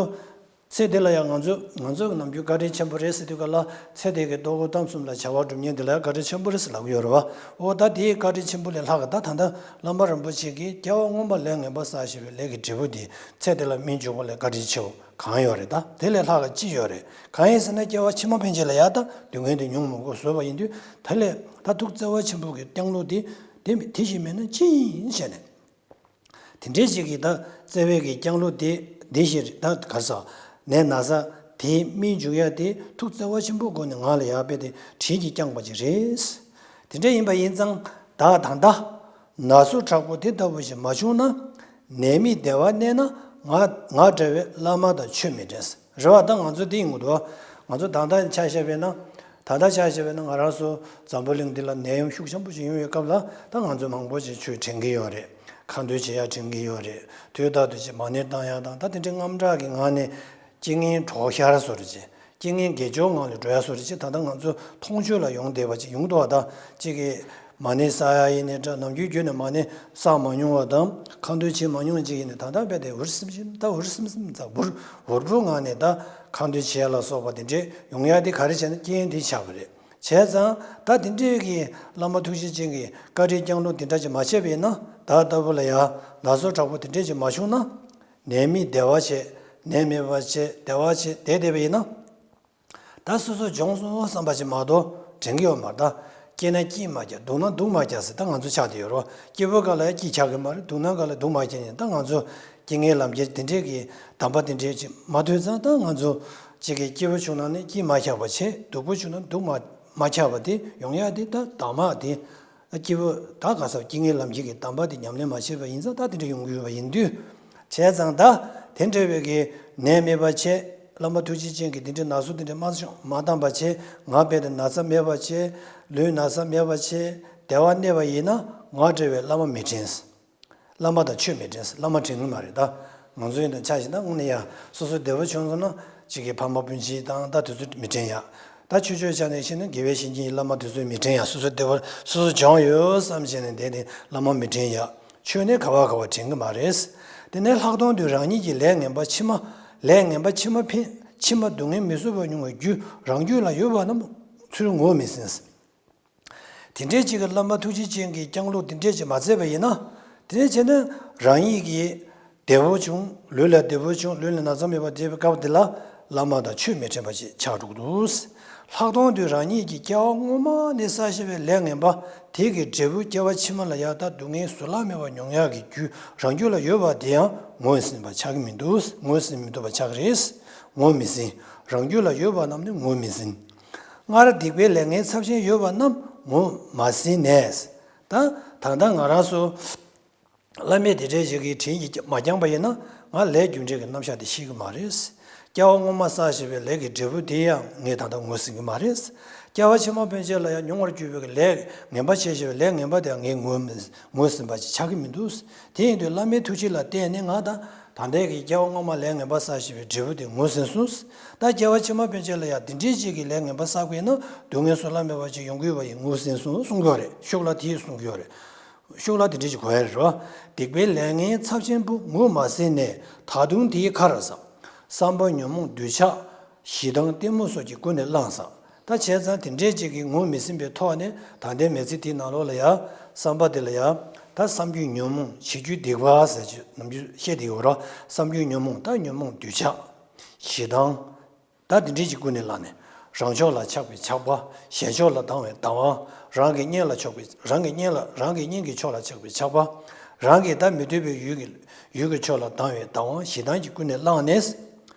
ཚེ་འདི་ལ་ཡང་ང་ཚོ་ང་ཚོ་གི་ནམ་རྒྱུན་བཀའ་དྲིན་ཆེན་པོ་རེད་ཟེར་དུས་ག་ལ། ཚེ་འདི་གི་ལྟོ་གོས་གཏམ་གསུམ་ལ་བྱ་བ་སྒྲུབ་མཁན་འདི་ལ་ཡང་བཀའ་དྲིན་ཆེན་པོ་རེད་ཟེར་ལབ་ཀྱི་ཡོད་རེད་བ། འོ་ད་དེའི་བཀའ་དྲིན་ཆེན་པོ་ལས་ལྷག་ག་ད་ད་ལྟ་བླ་མ་རིན་པོ་ཆེ་གིས་སྐྱེ་བ་སྔོན་མ་ལས་ངན་པ་བསགས་བཞིན་པའི་ལས་ཀྱི་འབྲས་བུ་དེ་ཚེ་འདི་ལ་སྨིན་འཇུག་པ་ལས་བཀའ་དྲིན་ཆེ་བ་གང་ཡོད་རེད། ད་དེ་ལས་ལྷག་ག་ཅི་ཡོད་རེད། གང་ཡིན་ཟེར་ན་སྐྱེ་བ་ཕྱི་མ་ཕན་ཆད་ལ་ཡང་ད་སྡུག་བསྔལ་དེ་མྱོང་མི་དགོས་བཟོས་པ་ཡིན་དུས། དེ་ལས་ད་ཐུགས་བརྩེ་བ་ཆེན་པོ་གི་སྐྱབས་འགྲོ་དེ་དེ་དེ་ཞིག་མེད་ན་ཅི་ཡིན་ཟེར་ནས། དེ་འདྲའི་ཞིག་གིས་ད་བརྩེ་བའི་གི་སྐྱབས་འགྲོ་དེ་དེ་ཞིག་ད་ག་རེ་ཟེར། ནད་ན་ཚ་དེ་སྨིན་འཇུག་ཡ་དེ་ཐུགས་བརྩེ་བ་ཆེན་པོའི་སྒོ་ནས་ང་ལ་ཡར་དཔེ་དེ་དྲིན་གྱིས་བསྐྱངས་པ་ཅིག་རེད། དེ་འདྲ་ཡིན་པ་ཡིན་ཙང་ད་ད་ལྟ་ན་ཟུག་དྲག་པོ་དེ་ལྟ་བུ་ཞིག་མ་བྱུང་ན། ནད་མེད་བདེ་བ་གནས་ན་ང་ང་འདྲ་བའི་བླ་མ་དང་ཆོས་མི་འགྲན་ཟེར། རེད་བ། ད་ང་ཚོ་འདི་ཡིན་དགོས་འདུག་བ། ང་ཚོ་ད་ལྟ་ཆ་བཞག་པས་ན། ད་ལྟ་ཆ་བཞག་པས་ན་ང་རང་ཚོ་འཛམ་བུ་གླིང་འདི་ལ་ནད་ཡམས་ཤུགས་ཆེན་པོ་ཞིག་ཡོང་བའི་སྐབས་ལ་ད་ང་ཚོ་མང་པོ་ཞིག་ཆོས་དྲན་གྱི་ཡོད་རེད། ཁ་འདོན་བྱེད་ཡ་དྲན་གྱི་ཡོད་རེད། དུས་རྟག་ཏུ་ཅིག་མ་ཎི་བཏང་ཡ་དང་ད་དེ་འདྲའི་དངངས་སྐྲག་གི་ངང་ནས་རྐྱེན་ངན་གྲོགས་ཤར་བཟོ་འདྲ་ཅིག་རྐྱེན་ངན་དགེ་སྦྱོར་ངང་ལ་འགྲོ་ཡ་བཟོ་འདྲ་ཅིག་ད་ལྟ་ང་ཚོ་མཐོང་ཆོས་ལ་ཡོང་བསྡད་པ་ཅིག་ཡོང་འདུག་བ། ད་ཅིག་གིས་མ་ཎི་བསགས་ཡ་ཡིན་ནའི་འདྲ། ནམ་རྒྱུན་རྒྱུན་ནས་མ་ཎི་བསགས་མ་མྱོང་བ་དང་ཁ་འདོན་བྱེད་མ་མྱོང་བ་ཅིག་ཡིན་ནའི་ད་ལྟ་རྦད་དེ་འུར་སིམ་སིམ་ད་འུར་སིམ་སིམ་ཙག་འུར་འུར་པོ་ངང་ནས་ད་ཁ་འདོན་བྱེད་ཡ་ལ་སོགས་པ་དེ་འདྲས་ཡོང་ཡ་དེ་ག་རེ་བྱས་ན་རྐྱེན་དེ་ཆགས་པ་རེད། བྱས་ཙང་ད་དེ་འདྲས་ཀྱི་བླ་མ་ཐུགས་རྗེ་ཅན་གྱི་བཀའ་དྲིན་སྐྱབས་འགྲོ་དེ་འདྲ་ཅིག་མ་བྱས་པ་ཡིན་ན། ད་ལྟ་བུ་ལ་ཡ་ན་ཟུག་དྲག་པོ་དེ་འདྲས་ཅིག་མ་བྱུང་ན། ནད་མེད་བདེ་བ་བྱེད། ནད་མེད་པ་བྱེད། བདེ་བ་བྱེད་བསྡད་བསྡད་པ་ཡིན་ན། ད་སོ་སོ་སྦྱོང་སོང་བསམ་པ་ཞིག་མ་གཏོགས་དྲན་གྱི་ཡོད་མ་རེད། ད་སྐྱིད་ན་སྐྱིད་མ་རྒྱག་སྡུག་ན་སྡུག་མ་རྒྱག་ཟེར་ད་ང་ཚོ་ཆགས་བསྡད་ཡོད་རེད་བ། སྐྱིད་པོའི་སྐབས་ལ་ཡང་སྐྱིད་ཆགས་ཀྱི་མ་རེད། སྡུག་ན་སྐབས་ལ་སྡུག་མ་རྒྱག་ནས་ད་ང་ཚོ་སྐྱིད་ངན་ལམ་ཁྱེར་དེ་འདྲས་ཀྱི་གདམས་པ་དེ་འདྲས་ཅིག་མ་ཐོས་ཙང་ད་ང་ཚོ་ཅིག་གི་སྐྱིད་པོ་བྱུང་ན་ནི་སྐྱིད་མ་ཆགས་པ་བྱེད། སྡུག་པོ་བྱུང་ན་སྡུག་མ་མ་ཆགས་པ་དེ་ཡོང་ཡ་དེ་ད་གདམས་ངག་དེ། སྐྱིད་པོ་ད་ག་ས་སྐྱིད་ངན་ལམ་ཁྱེར་གྱི་གདམས་པ་དེ་ཉམས་ལེན་མ་བྱས་པ་ཡིན་ཙང་ད་དེ་འདྲ་ཡོང་གི་ཡོད་པ་ཡིན་དུས། བྱས་ཙང་ད་དེ་འདྲ་བའི་གི་ནད་མེད་པ་བྱས། བླ་མ་ཐུགས་རྗེ་ཅན་གྱི་དེ་འདྲའི་ན་ཟུག་དེ་འདྲ་མ་བྱུང་མ་བཏང་པ་བྱས། ང་རྦད་དེ་ན་ཚ་མེད་པ་བྱས། ལུས་ན་ཚ་མེད་པ་བྱས། བདེ་བ་གནས་པ་ཡིན་ན་ང་འདྲ་བའི་བླ་མ་མི་དྲན། བླ་མ་དང་ཆོས་མི་འགྲན་ཟེར། བླ་མ་དྲན་གྱི་མ་རེད་ད། ང་ཚོ་ཡིན་ན་ཆ་བཞག་ན་དངོས་གནས་ཡ་སོ་སོ་བདེ་པོ་བྱུང་སོང་ན་གཅིག་གི་ཕ་མ་སྤུན་མཆེད་དང་ད་དེ་ཚོ་མི་དྲན་ཡ། ད་ཆོས་ཕྱོགས་ཆ་ནས་བཤད་ན་དགེ་བའི་བཤེས་གཉེན་བླ་མ་དེ་ཚོ་མི་དྲན་ཡ། སོ་སོ་བདེ་པོ་སོ་སོ་སྦྱོང་ཡོད་བསམ་བྱས་ནས་བསྡད་དེ་བླ་མ་མི་དྲན་ཡ། ཆོས་ནི་ག་བ་ག་བ་དྲན་གྱི་མ་རེད། དེ་ནས་ལྷག་མཐོང་དུ་རང་ཉིད་ཀྱི་ལས་ངན་པ་ཕྱི་མ་ལས་ངན་པ་ཕྱི་མ་ཕན་ཕྱི་མ་སྡུག་བསྔལ་མི་བཟོད་པ་མྱོང་བའི་རྒྱུ་རང་རྒྱུད་ལ་ཡོད་པ་རྣམས་ཚུར་ངོས་མི་ཟིན། དེ་འདྲའི་ཅིག་གི་བླ་མ་ཐུགས་རྗེ་ཅན་གྱི་སྐྱབས་འགྲོ་དེ་འདྲའི་ཅིག་མ་མཛད་པ་ཡིན་ན། དེ་འདྲའི་བྱས་ན་རང་ཉིད་ཀྱི་བདེ་པོ་བྱུང་། ལུས་ལ་བདེ་པོ་བྱུང་། ལུས་ལ་ན་ཚ་མེད་པར་བསྡད་པའི་སྐབས་དེ་ལ་བླ་མ་དང་ཆོས་མི་དྲན་པ་ཞིག་ཆགས་འགྲོ་གི་འདུག། ལྷག་མཐོང་དུ་རང་ཉིད་ཀྱི་སྐྱེ་བ་སྔོན་མ་ནས་བསགས་བཞིན་པའི་ལས་ངན་པ་དེ་གི་འབྲས་བུ་སྐྱེ་བ་ཕྱི་མ་ལ་ཡང་དག་སྡུག་བསྔལ་བཟོད་གླགས་མེད་པ་མྱོང་ཡག་གི་རྒྱུ་རང་རྒྱུད་ལ་ཡོད་པ་དེ་ཡང་ངོས་ཟིན་པ་ཆགས་ཀྱི་མི་འདུག། ངོས་ཟིན་མི་ཐུབ་པ་ཆགས་ཀྱི་རེད། ངོས་མི་ཟིན། རང་རྒྱུད་ལ་ཡོད་པ་རྣམས་ནི་ངོས་མི་ཟིན། སྔར་སྡིག་པའི་ལས་ངན་ཚབས་ཆེན་ཡོད་པ་རྣམས་ངོས་མ་ཟིན་ནས། ད་ད་ལྟ་ང་རང་ཚོ་བླ་མས་དེ་འདྲའི་ཞིག་གི་དྲིན་གྱིས་མ་བསྐྱངས་པ་ཡིན་ན་ང་ལས་རྒྱུ་འབྲས་ཀྱི་རྣམ་གཞག་དེ་ཤེས་ཀྱི་མ་རེད། སྐྱེ་བ་སྔོན་མ་བསགས་བཞིན་པའི་ལས་ཀྱི་འབྲས་བུ་དེ་ཡང་ངས་ད་ལྟ་ངོས་ཟིན་གྱི་མ་རེད། སྐྱེ་བ་ཕྱི་མ་ཕན་ཆད་ལ་ཡང་མྱོང་བར་གྱུར་པའི་ལས་ངན་པ་བྱས་བཞིན་པའི་ལས་ངན་པ་དེ་ཡང་ངས་ངོས་མི་ངོས་ཟིན་པ་ཅིག་ཆགས་ཀྱི་མི་འདུག། དེ་ཡིན་དུས་བླ་མའི་ཐུགས་རྗེ་ལ་བརྟེན་ནས་ང་ད་ད་ལྟའི་གི་སྐྱེ་བ་སྔོན་མ་ལས་ངན་པ་བསགས་བཞིན་པའི་འབྲས་བུ་དེ་ངོས་ཟིན་སོང་། ད་སྐྱེ་བ་ཕྱི་མ་ཕན་ཆད་ལ་ཡང་དེ་འདྲའི་ཅིག་གི་ལས་ངན་པ་བསགས་པས་ན་སྡུག་བསྔལ་བཟོད་གླགས་མེད་པ་ཅིག་ཡོང་གི་ཡོད་པ་ཡིན་ངོས་ཟིན་སོང་གསུང་གི་ཡོད་རེད། ཤུགས་ལ་དེ་གསུང་གི་ཡོད་རེད། ཤུགས་ལ་དེ་འདྲ་ཞིག་གོ་ཡ་རེད་བ། སྡིག་པའི་ལས་ངན་ཚབས་ཆེན་པོ་ངོས་མ་ཟིན་ནས་ད་དུང་དེའི་ཁར་ཟ། བསམ་པ་ཉོན་མོངས་འདོད་ཆགས་ཞེ་སྡང་གཏི་མུག་སོགས་ཀྱིས་ཀུན་ནས་བསླངས་ཟ། ད་བྱས་ཙང་དེ་འདྲའི་ཅིག་གིས་ངོས་མི་ཟིན་པའི་ཐོག་ནས་ད་ལྟའི་མི་ཚེ་དེའི་ནང་ལོགས་ལ་ཡ་བསམ་པ་དེ་ལ་ཡ་ད་བསམ་རྒྱུ་ཉོན་མོངས་བྱེད་རྒྱུ་སྡིག་པ་ཟེར་གྱི་ནམ་རྒྱུན་བཤད་བསྡད་ཡོད་ར། བསམ་རྒྱུ་ཉོན་མོངས་ད་ཉོན་མོངས་འདོད་ཆགས་ཞེ་སྡང་། ད་དེ་འདྲའི་ཅིག་ཀུན་ནས་བསླངས་ནས། རང་ཕྱོགས་ལ་ཆགས་པའི་ཆགས་པ། གཞན་ཕྱོགས་ལ་སྡང་བའི་སྡང་བ། རང་གི་གཉེན་ལ་ཕྱོགས་པའི་རང་གི་གཉེན་ལ་རང་གི་གཉེན་གྱི་ཕྱོགས་ལ་ཆགས་པའི་ཆགས་པ། རང་གི་ད་མི་འདོད་པའི་ཡུལ་གྱི་ཡུལ་གྱི་ཕྱོགས་ལ་སྡང་བའི་སྡང་བ་ཞེ་སྡང་གིས་ཀུན་ནས་བསླངས་ནས།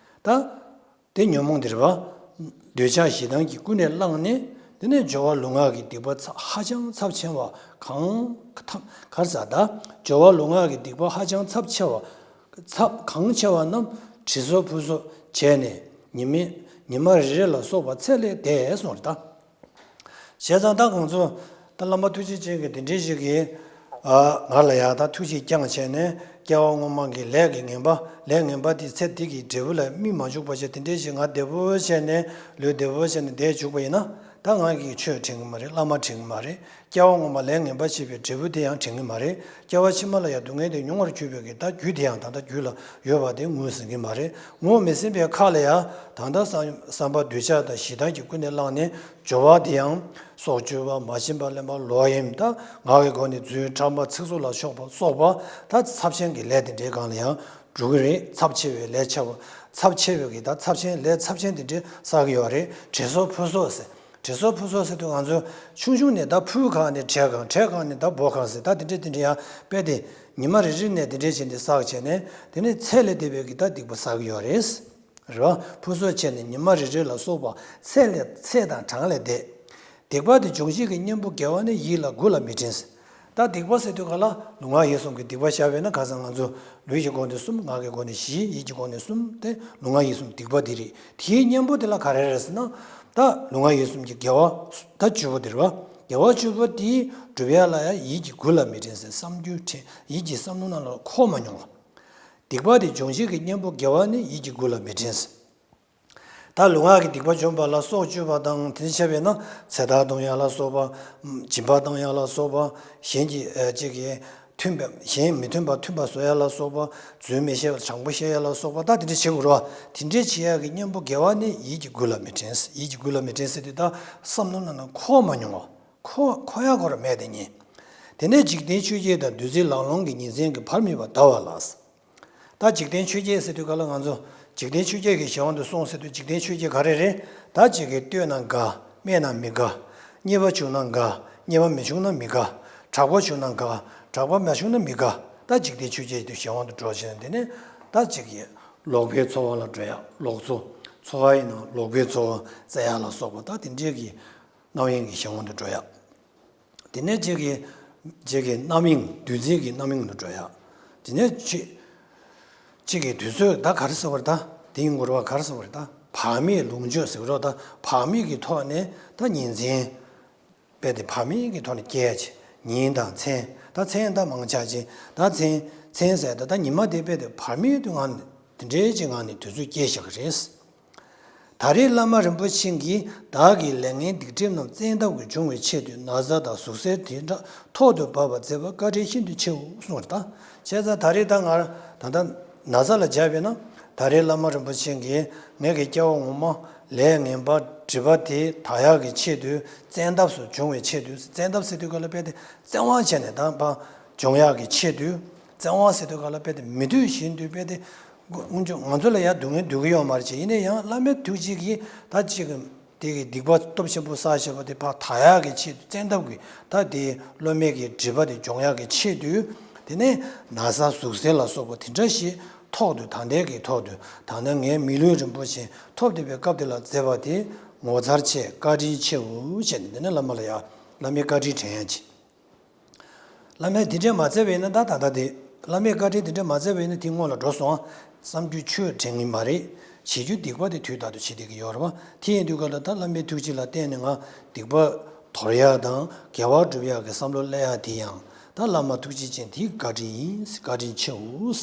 ད་དེ་ཉོན་མོངས་འདི་རེད་བ། འདོད་ཆགས་ཞེ་སྡང་གིས་ཀུན་ནས་བསླངས་ནས་དེ་ནས་སྦྱོར་བ་ལུས་ངག་གི་སྡིག་པ་ཚ་ཧ་ཅང་ཚབས་ཆེ་བ་གང་ཐམ་གར་ཟ་ད་སྦྱོར་བ་ལུས་ངག་གི་སྡིག་པ་ཧ་ཅང་ཚབས་ཆེ་བ། ཚབས་གང་ཆེ་བ་རྣམས་དྲི་གཟོ་ཕུད་གཟོ་བྱས་ནས་ཉི་མ་ཉི་མ་རེ་རེ་ལ་སོགས་པ་ཚད་ལས་འདས་གསུངས་རེད་ད། བྱས་ཙང་ད་ང་ཚོ་ད་བླ་མ་ཐུགས་རྗེ་ཅན་གྱི་དེ་འདྲའི་ཞིག་གིས་ཨ་ང་ལ་ཡང་ད་ཐུགས་རྗེ་བསྐྱངས་བྱས་ནས་སྐྱེ་བ་སྔོན་མ་གི་ལས་ཀྱི་ངན་པ་ལས་ངན་པ་དེ་ཚེ་འདི་གི་འབྲས་བུ་ལ་སྨིན་མ་བཅུག་པ་བྱས་དེ་འདྲའི་ཞིག་ང་བདེ་པོ་བྱས་ནས་ལུས་བདེ་པོ་བྱས་ནས་བསྡད་བཅུག་པ་ཡིན་ན། ད་ང་གིས་ཆོས་དྲན་གྱི་མ་རེད། བླ་མ་དྲན་གྱི་མ་རེད། སྐྱེ་བ་སྔོན་མ་ལས་ངན་པ་བྱས་པའི་འབྲས་བུ་དེ་ཡང་དྲན་གྱི་མ་རེད། སྐྱེ་བ་ཕྱི་མ་ལ་ཡང་སྡུག་བསྔལ་དེ་མྱོང་བར་གྱུར་པའི་གི་ད་རྒྱུ་དེ་ཡང་ད་ལྟ་རྒྱུད་ལ་ཡོད་པ་དེ་ངོས་ཟིན་གྱི་མ་རེད། ངོས་མི་ཟིན་པའི་ཁ་ལ་ཡང་ད་ལྟ་བསམ་བསམ་པ་འདོད་ཆགས་དང་ཞེ་སྡང་གིས་ཀུན་ནས་བསླངས་ནས་སྦྱོར་བ་དེ་ཡང་སྲོག་གཅོད་པ། མ་བྱིན་པ་ལེན་པ། ལོག་གཡེམ། ད་ངག་གི་སྒོ་ནས་རྫུན། ཕྲ་མ། ཚིག་རྩུབ་ལ་སོགས་པ་སོགས་པ་ད་ཚབས་ཆེན་གྱི་ལས་དེ་འདྲའི་སྒང་ལ་ཡང་འགྲོ་གི་རེད། ཚབས་ཆེ་བའི་ལས་ཆེ་བ། ཚབས་ཆེ་བའི་གི་ད་ཚབས་ཆེན་ལས་ཚབས་ཆེན་དེ་འདྲའི་བསགས་ཀྱི་ཡོད་རེད། དྲི་བསུང་ཕུ་བསུང་ཟེར། དྲི་བསུང་ཕུ་བསུང་ཟེར་དུས་ང་ཚོ་ཆུང་ཆུང་ནས་ད་ཕུ་གང་ནས་བྲེ་གང་། བྲེ་གང་ནས་ད་སྦོ་གང་ཟེར། ད་དེ་འདྲ་དེ་འདྲ་ཡང་དཔེ་དེ་ཉི་མ་རེ་རེ་ནས་དེ་འདྲ་བྱས་ནས་བསགས་བྱས་ནས་དེ་ནས་ཚད་ལས་འདས་པའི་གི་ད་སྡིག་པ་བསགས་ཀྱི་ཡོད་རེད། རེད་བ། ཕུ་བསུང་བྱས་ནས་ཉི་མ་རེ་རེ་ལ་སོགས་པ་ཚད་ལས་ཚད་དང་གྲངས་ལས་འདས། སྡིག་པ་དེ་སྦྱོང་བྱེད་ཀྱི་གཉེན་པོ་དགེ་བ་ནི། ཡིད་ལ་དགུ་ལ་མི་དྲན་ཟེར། ད་སྡིག་པ་ཟེར་དུས་ག་ལ་ལུས་ངག་ཡིད་གསུམ་གྱི་སྡིག་པ་བཤད་པས་ན། ཁ་སང་ང་ཚོ་ལུས་ཀྱི་སྒོ་ནས་གསུམ། ངག་གི་སྒོ་ནས་བཞི། ཡིད་ཀྱི་སྒོ་ནས་གསུམ་སྟེ་ལུས་ངག་ཡིད་གསུམ་སྡིག་པ་འདི་རེད། དེའི་གཉེན་པོ་དེ་ལ་ག་རེ་རེད་ཟེར་ན། ད་ལུས་ངག་ཡིད་གསུམ་གྱི་དགེ་བ་ད་བཅུ་པོ་འདི་རེད་བ། དགེ་བ་བཅུ་པོ་དེ་སྒྲུབ་ཡ་ལ་ཡང་ཡིད་ཀྱི་དགུ་ལ་མི་དྲན་ཟེར། བསམ་རྒྱུ་དྲན། ཡིད་ཀྱི་བསམ་བློ་ནང་ལ་འཁོར་མ་མྱོང་བ། སྡིག་པ་དེ་སྦྱོང་བྱེད་ཀྱི་གཉེན་པོ་དགེ་བ་ནི། ཡིད་ཀྱི་དགུ་ལ་མི་དྲན་ཟེར། ད་ལུས་ངག་གི་སྡིག་པ་འཇོམས་པ་ལ་སྲོག་གཅོད་པ་དང་དེ་བྱས་པས་ན་ཚེ་ཐར་གཏོང་ཡ་ལ་སོགས་པ། སྦྱིན་པ་བཏང་ཡ་ལ་སོགས་པ། གཞན་གྱི་ཨ་ཅིག་གི་མཐུན་པ། གཞན་མི་མཐུན་པ་མཐུན་པ་བཟོ་ཡ་ལ་སོགས་པ། རྫུན་མི་བཤད་པ་དྲང་པོ་བཤད་ཡ་ལ་སོགས་པ། ད་དེ་འདྲ་བྱེད་དགོས་རེད་བ། དེ་འདྲ་བྱེད་ཡ་གི་གཉེན་པོ་དགེ་བ་ནི་ཡིད་ཀྱི་དགུ་ལ་མི་དྲན། ཡིད་ཀྱི་དགུ་ལ་མི་དྲན་ཟེར་དུས་ད་བསམ་བློ་ནང་ན་འཁོར་མ་མྱོང་བ། འཁོར་འཁོར་ཡ་ཁོ་རང་མེད་དེ་ཉིད། དེ་ནས་འཇིག་རྟེན་ཆོས་བརྒྱད་དང་བདུད་རྩི་ལང་ལོང་གི་ཉིན་མཚན་གྱི་བར་མེད་པ་འདའ་བ་ལ། ད་འཇིག་རྟེན་ཆོས་བརྒྱད་ཟེར་དུས་ག་ལ་ང་ཚོ་འཇིག་རྟེན་ཆོས་བརྒྱད་ཀྱི་གཞན་དབང་དུ་སོང་ཟེར་དུས་འཇིག་རྟེན་ཆོས་བརྒྱད་ག་རེ་རེད། ད་ཅིག་གིས་བསྟོད་ན་དགའ། སྨད་ན་མི་དགའ། མཉེས་པ་བྱུང་ན་དགའ། མཉེས་པ་མི་བྱུང་ན་མི་དགའ། དྲག་པོ་བྱུང་ན་དགའ། དྲག་པོ་མ་བྱུང་ན་མི་དགའ། ད་འཇིག་རྟེན་ཆོས་བརྒྱད་དུ་གཞན་དབང་དུ་འགྲོ་བྱས་ནས་དེ་ནས་ད་ཅིག་གིས་ལོག་པའི་འཚོ་བ་ལ་འགྲོ་ཡ། ལོག་འཚོ། འཚོ་བ་ཡིན་ན་ལོག་པའི་འཚོ་བ་བཙལ་ཡ་ལ་སོགས་པ་ད་དེ་འདྲའི་གི་རྣམ་གཡེང་གི་གཞན་དབང་དུ་འགྲོ་ཡ། དེ་ནས་གཅིག་གི་གཅིག་གི་རྣམ་གཡེང་བདུད་རྩི་གི་རྣམ་གཡེང་དུ་འགྲོ་ཡ། དེ་ནས་གཅིག་གཅིག་གི་དུས་ཚོད་ད་ག་རེ་ཟེར་བ་རེད། ད་དེ་ཡིན་དགོས་རེད་བ། ག་རེ་ཟེར་བ་རེད། ད་བག་མེད་ལོངས་སྤྱོད་ཟེར་བ་རེད། ད་བག་མེད་ཀྱི་ཐོག་ནས་ད་ཉིན་མཚན་རྦད་དེ་བག་མེད་ཀྱི་ཐོག་ནས་སྐྱེལ་ཡ་བྱེད། ཉིན་དང་མཚན། ད་མཚན་ད་མང་ཆ་ཅིག་ད་མཚན་མཚན་ཟེར་ད་ད་ཉི་མ་དེ་རྦད་དེ་བག་མེད་དུ་ངང་ནས་དེ་འདྲའི་ཅིག་ངང་ནས་དུས་ཚོད་སྐྱེལ་བཞག་གི་རེད། ད་རེས་བླ་མ་རིན་པོ་ཆེ་གིས་བདག་གི་ལས་ངན་སྡིག་སྒྲིབ་རྣམས་བཙན་ཐབས་ཀྱིས་སྦྱོང་བའི་ཆེད་དུ་ན་བཟའ་དང་ཟུག་གཟེར་དེ་འདྲ་ཐོག་ཏུ་བབས་པ་མཛད་པ་བཀའ་དྲིན་ཤིན་ཏུ་ཆེའོ་གསུངས་པ་རེད། ད་བྱས་ཙང་ད་རེས་ད་ང་ད་ལྟ་ན་བཟའ་ལ་སྦྱར་བས་ན། ད་རེས་བླ་མ་རིན་པོ་ཆེ་གིས་ངེད་ཀྱི་སྐྱེ་བ་སྔོན་མ་ལས་ངན་པ་སྒྲིབ་པ་དེ་དག་ཡག་གི་ཆེད་དུ་བཙན་ཐབས་སུ་སྦྱོང་བའི་ཆེད་དུ། བཙན་ཐབས་ཟེར་དུས་ག་ལ་དཔེ་དེ་བཙན་དབང་བྱས་ནས་ད་ཕར་སྦྱོང་ཡག་གི་ཆེད་དུ། བཙན་དབང་ཟེར་དུས་ག་ལ་དཔེ་དེ་མི་འདོད་བཞིན་དུ་དཔེ་དེ་དཀོན་མཆོག་ང་ཚོ་ལ་ཡང་སྡུག་བསྔལ་འདོད་ཀྱི་ཡོད་མ་རེད་ཅེས། ཡིན་ན་ཡང་བླ་མའི་ཐུགས་རྗེ་གིས་ད་ཅིག་དེ་གི་སྡིག་པ་སྟོབས་ཆེན་པོ་བསགས་བཞག་པ་དེ་ཕར་དག་ཡག་གི་ཆེད་དུ། བཙན་ཐབས་ཀྱིས་ད་དེ་སློབ་མའི་གི་སྒྲིབ་པ་དེ་སྦྱོང་ཡག་གི་ཆེད་དུ། དེ་ནས་ན་བཟའ་ཟུག་གཟེར་ལ་སོགས་པ་དེ་འདྲ་ཞིག་ཐོག་ཏུ་ད་ལྟའི་གི་ཐོག་ཏུ་ད་ལྟ་ངའི་མི་ལུས་རིན་པོ་ཆེ་ཐོབ་བསྡད་པའི་སྐབས་དེ་ལ་མཛད་པ་དེ་ངོ་མཚར་ཆེ། བཀའ་དྲིན་ཆེའོ་ཞེས་ནས་དེ་ནས་བླ་མ་ལ་ཡང་བླ་མའི་བཀའ་དྲིན་དྲན་ཡག་ཅིག་བླ་མས་དེ་འདྲས་མ་མཛད་པ་ཡིན་ན། ད་ད་ལྟ་དེ་བླ་མས་བཀའ་དྲིན་དེ་འདྲས་མ་མཛད་པ་ཡིན་ན་དེ་སྔོན་ལ་འགྲོ་སོང་། བསམ་རྒྱུ་ཆོས་དྲན་གྱི་མ་རེད། བྱེད་རྒྱུ་སྡིག་པ་དེ་དུས་རྟག་ཏུ་བྱེད་བསྡད་ཀྱི་ཡོད་རེད་བ། དེ་ཡིན་དུས་ག་ལ་ད་བླ་མའི་ཐུགས་རྗེ་ལ་བརྟེན་ནས་ང་སྡིག་པ་དོར་ཡག་དང་དགེ་བ་སྒྲུབ་ཡག་གི་བསམ་བློ་སླེབས་ཡག་དེ་ཡང་ད་བླ་མ་ཐུགས་རྗེ་ཅན་དེའི་བཀའ་དྲིན་ཡིན། བཀའ་དྲིན་ཆེའོ།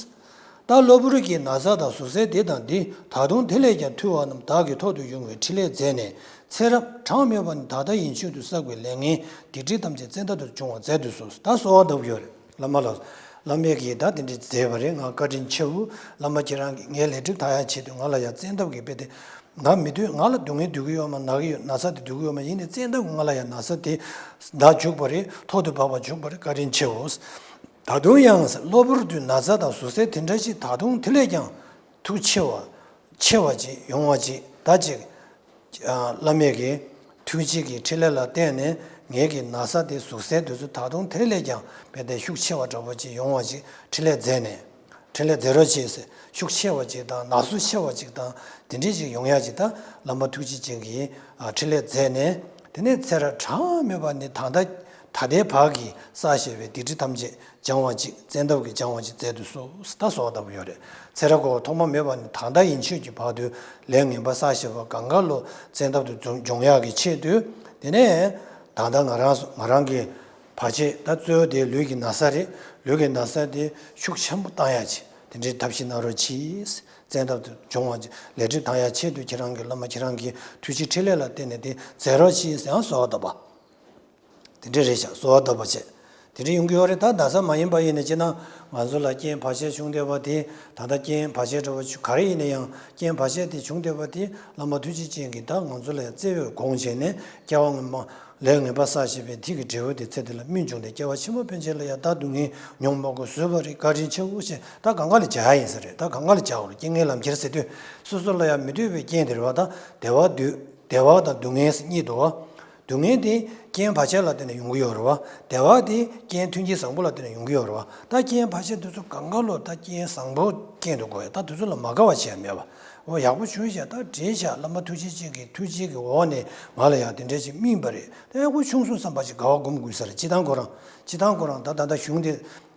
ད་གློ་བུར་གྱི་ན་བཟའ་དང་ཟུག་གཟེར་དེ་དང་འདི་ད་དུང་དེ་ལས་ཀྱང་ཐུལ་བ་རྣམས་བདག་གིས་ཐོག་ཏུ་དབྱུང་བའི་ཕྲིན་ལས་མཛད་ནས། ཚེ་རབས་གྲངས་མེད་པ་ནི་ད་ལྟ་ཡན་ཆོད་དུ་བསགས་པའི་ལས་ངན་སྡིག་སྒྲིབ་ཐམས་ཅད་བཙན་ཐབས་ལྟར་སྦྱོང་བར་མཛད་དུ་གསོལ། ད་གསོལ་བ་བཏབ་ཡོད་རེད་བླ་མ་ལགས། བླ་མས་ཀྱིས་ད་དེ་འདྲ་མཛད་པ་རེད། ང་བཀའ་དྲིན་ཆེའོ། བླ་མ་ཁྱེད་རང་གིས་ངའི་ལས་སྒྲིབ་དག་ཡག་ཆེད་དུ་ང་ལ་ཡང་བཙན་ཐབས་ཀྱིས་དཔེ་དེ། ང་མི་འདོད། ང་ལ་སྡུག་བསྔལ་འདོད་ཀྱི་ཡོད་མ། ན་གི་ཡོད། ན་ཚ་དེ་འདོད་ཀྱི་ཡོད་མ། ཡིན་ནའི་བཙན་ཐབས་ཀྱིས་ང་ལ་ཡང་ན་ཚ་དེ་ད་འཇུག་པ་རེད། ཐོག་ཏུ་བབས་པ་འཇུག་པ་རེད། བཀའ་དྲིན་ཆེའོ། ད་དུང་ཡང་གློ་བུར་དུ་ན་ཚ་དང་ཟུག་གཟེར་དེ་འདྲ་ཞིག་ད་དུང་དེ་ལས་ཀྱང་ཐུགས་ཆེ་བ་ཆེ་བ་ཅིག་ཡོང་བ་ཅིག་ད་ཅིག་ཨ། བླ་མས་ཀྱི་ཐུགས་རྗེ་གི་ཕྲིན་ལས་ལ་བརྟེན་ནས་ངེད་ཀྱི་ན་ཚ་དེ་ཟུག་གཟེར་དེ་ཚོ་ད་དུང་དེ་ལས་ཀྱང་དཔེ་དེ་ཤུགས་ཆེ་བ་འདྲ་པོ་ཅིག་ཡོང་བ་ཅིག་ཕྲིན་ལས་མཛད་ནས། ཕྲིན་ལས་མཛད་རོགས་བྱེད་ཟེར། ཤུགས་ཆེ་བ་ཅིག་དང་ན་ཟུག་ཆེ་བ་ཅིག་དང་དེ་འདྲས་ཅིག་ཡོང་ཡག་ཅིག་ད་བླ་མ་ཐུགས་རྗེ་ཅན་གྱིས་ཨ། ཕྲིན་ལས་མཛད་ནས། དེ་ནས་ཚེ་རབས་གྲངས་མེད་པ་ནི་ད་ལྟ་ད་ལྟའི་བར་གྱི་བསགས་བཞག་པའི་སྡིག་སྒྲིབ་ཐམས་ཅད་སྦྱང་བ་ཅིག་བཙན་ཐབས་ཀྱིས་སྦྱང་བ་ཅིག་མཛད་དུ་གསོལ། ད་གསོལ་བ་བཏབ་ཡོད་རེད། ཚེ་རབས་འཁོར་བ་ཐོག་མ་མེད་པ་ནས་ད་ལྟ་ཡན་ཆོད་ཀྱི་བར་དུ་ལས་ངན་པ་བསགས་བཞག་པ་གང་ག་ལོ་བཙན་ཐབས་དུ་སྦྱོང་ཡག་གི་ཆེད་དུ། དེ་ནས་ད་ལྟ་ང་རང་ང་རང་གི་བར་ཆད་ད་གཙོ་བོ་དེ་ལུས་ཀྱི་ན་ཚ་རེད། ལུས་ཀྱི་ན་ཚ་དེ་ཤུགས་ཆེན་པོ་བཏང་ཡག་ཅིག་དེ་འདྲའི་ཐབས་ཤེས་གནང་རོགས་གྱིས། བཙན་ཐབས་དུ་འབྱུང་བ་ལས་སྒྲིབ་དག་ཡ་ཆེད་དུ་ཁྱེད་རང་གི་བླ་མ་ཁྱེད་རང་གི་ཐུགས་རྗེ་ཕྲིན་ལས་ལ་བརྟེན་ནས་དེ་མཛད་རོགས་གྱིས་ཟེར་ཡང་གསོལ་བ་བཏབ་པ། དེ་འདྲ་རེད་ཤག་གསོལ་བ་བཏབ་པ་བྱས། དེ་འདྲ་ཡོང་གི་ཡོད་རེད། ད་ད་ས་མ་ཡིན་པ་ཡིན་ནས་བྱས་ན་ང་ཚོ་ལ་རྐྱེན་བར་ཆད་བྱུང་བསྡད་པ་དེ། ད་ལྟ་རྐྱེན་བར་ཆད་འདྲ་བོ་ག་རེ་ཡིན་ན་ཡང་རྐྱེན་བར་ཆད་དེ་བྱུང་བསྡད་པ་དེ་བླ་མ་ཐུགས་རྗེ་ཅན་གྱིས་ད་ང་ཚོ་ལ་བརྩེ་བས་དགོངས་བྱས་ནས་སྐྱེ་བ་སྔོན་མ་ལས་ངན་པ་བསགས་བཞིན་པའི་ཐིག་གི་འབྲས་བུ་དེ་ཚེ་འདི་ལ་སྨིན་བྱུང་སྟེ་སྐྱེ་བ་ཕྱི་མ་ཕན་ཆད་ལ་ཡང་ད་སྡུག་བསྔལ་མྱོང་མ་དགོས་བཟོས་པ་རེད། བཀའ་དྲིན་ཆེའོ་ཞེས་ད་གང་ག་ལ་བྱ་ཡ་ཡིན་ས་རེད། ད་གང་ག་ལ་བྱ་དགོས་རེད། རྐྱེན་ངན་ལམ་ཁྱེར་ཟེར་དུས་སོ་སོ་ལ་ཡང་མི་འདོད་པའི་རྐྱེན་དེ་རེད་བ། ད་བདེ་བ་འདོད་བདེ་བ་དང་སྡུག་བསྔལ་གཉིས་འདུག་བ། སྡུག་བསྔལ་དེ་རྐྱེན་བར་ཆད་ལ་བརྟེན་ནས་ཡོང་གི་ཡོད་རེད་བ། བདེ་བ་དེ་རྐྱེན་མཐུན་རྐྱེན་བཟང་པོ་ལ་བརྟེན་ནས་ཡོང་གི་ཡོད་རེད་བ། ད་རྐྱེན་བར་ཆད་དེ་ཚོ་གང་ག་ལོ་ད་རྐྱེན་བཟང་པོ་རྐྱེན་དུ་དགོས་ཡ། ད་དེ་ཚོ་ལ་མ་དགའ་བ་བྱས་ཡ་མེད་བ། འོ་ཡག་པོ་བྱུང་ཤག་ད་བྲིས་ཤག་བླ་མ་ཐུགས་རྗེ་ཅན་གྱི་ཐུགས་རྗེ་གི་འོག་ནས་ང་ལ་ཡང་དེ་འདྲ་ཞིག་སྨིན་པ་རེད། ད་ཡག་པོ་བྱུང་སོང་བསམ་པ་ཞིག་དགའ་བ་སྒོམ་དགོས་ས་རེད། སྤྱི་བཏང་ཁོ་རང་སྤྱི་བཏང་ཁོ་རང་ད་ད་ད་གཞུང་དེ་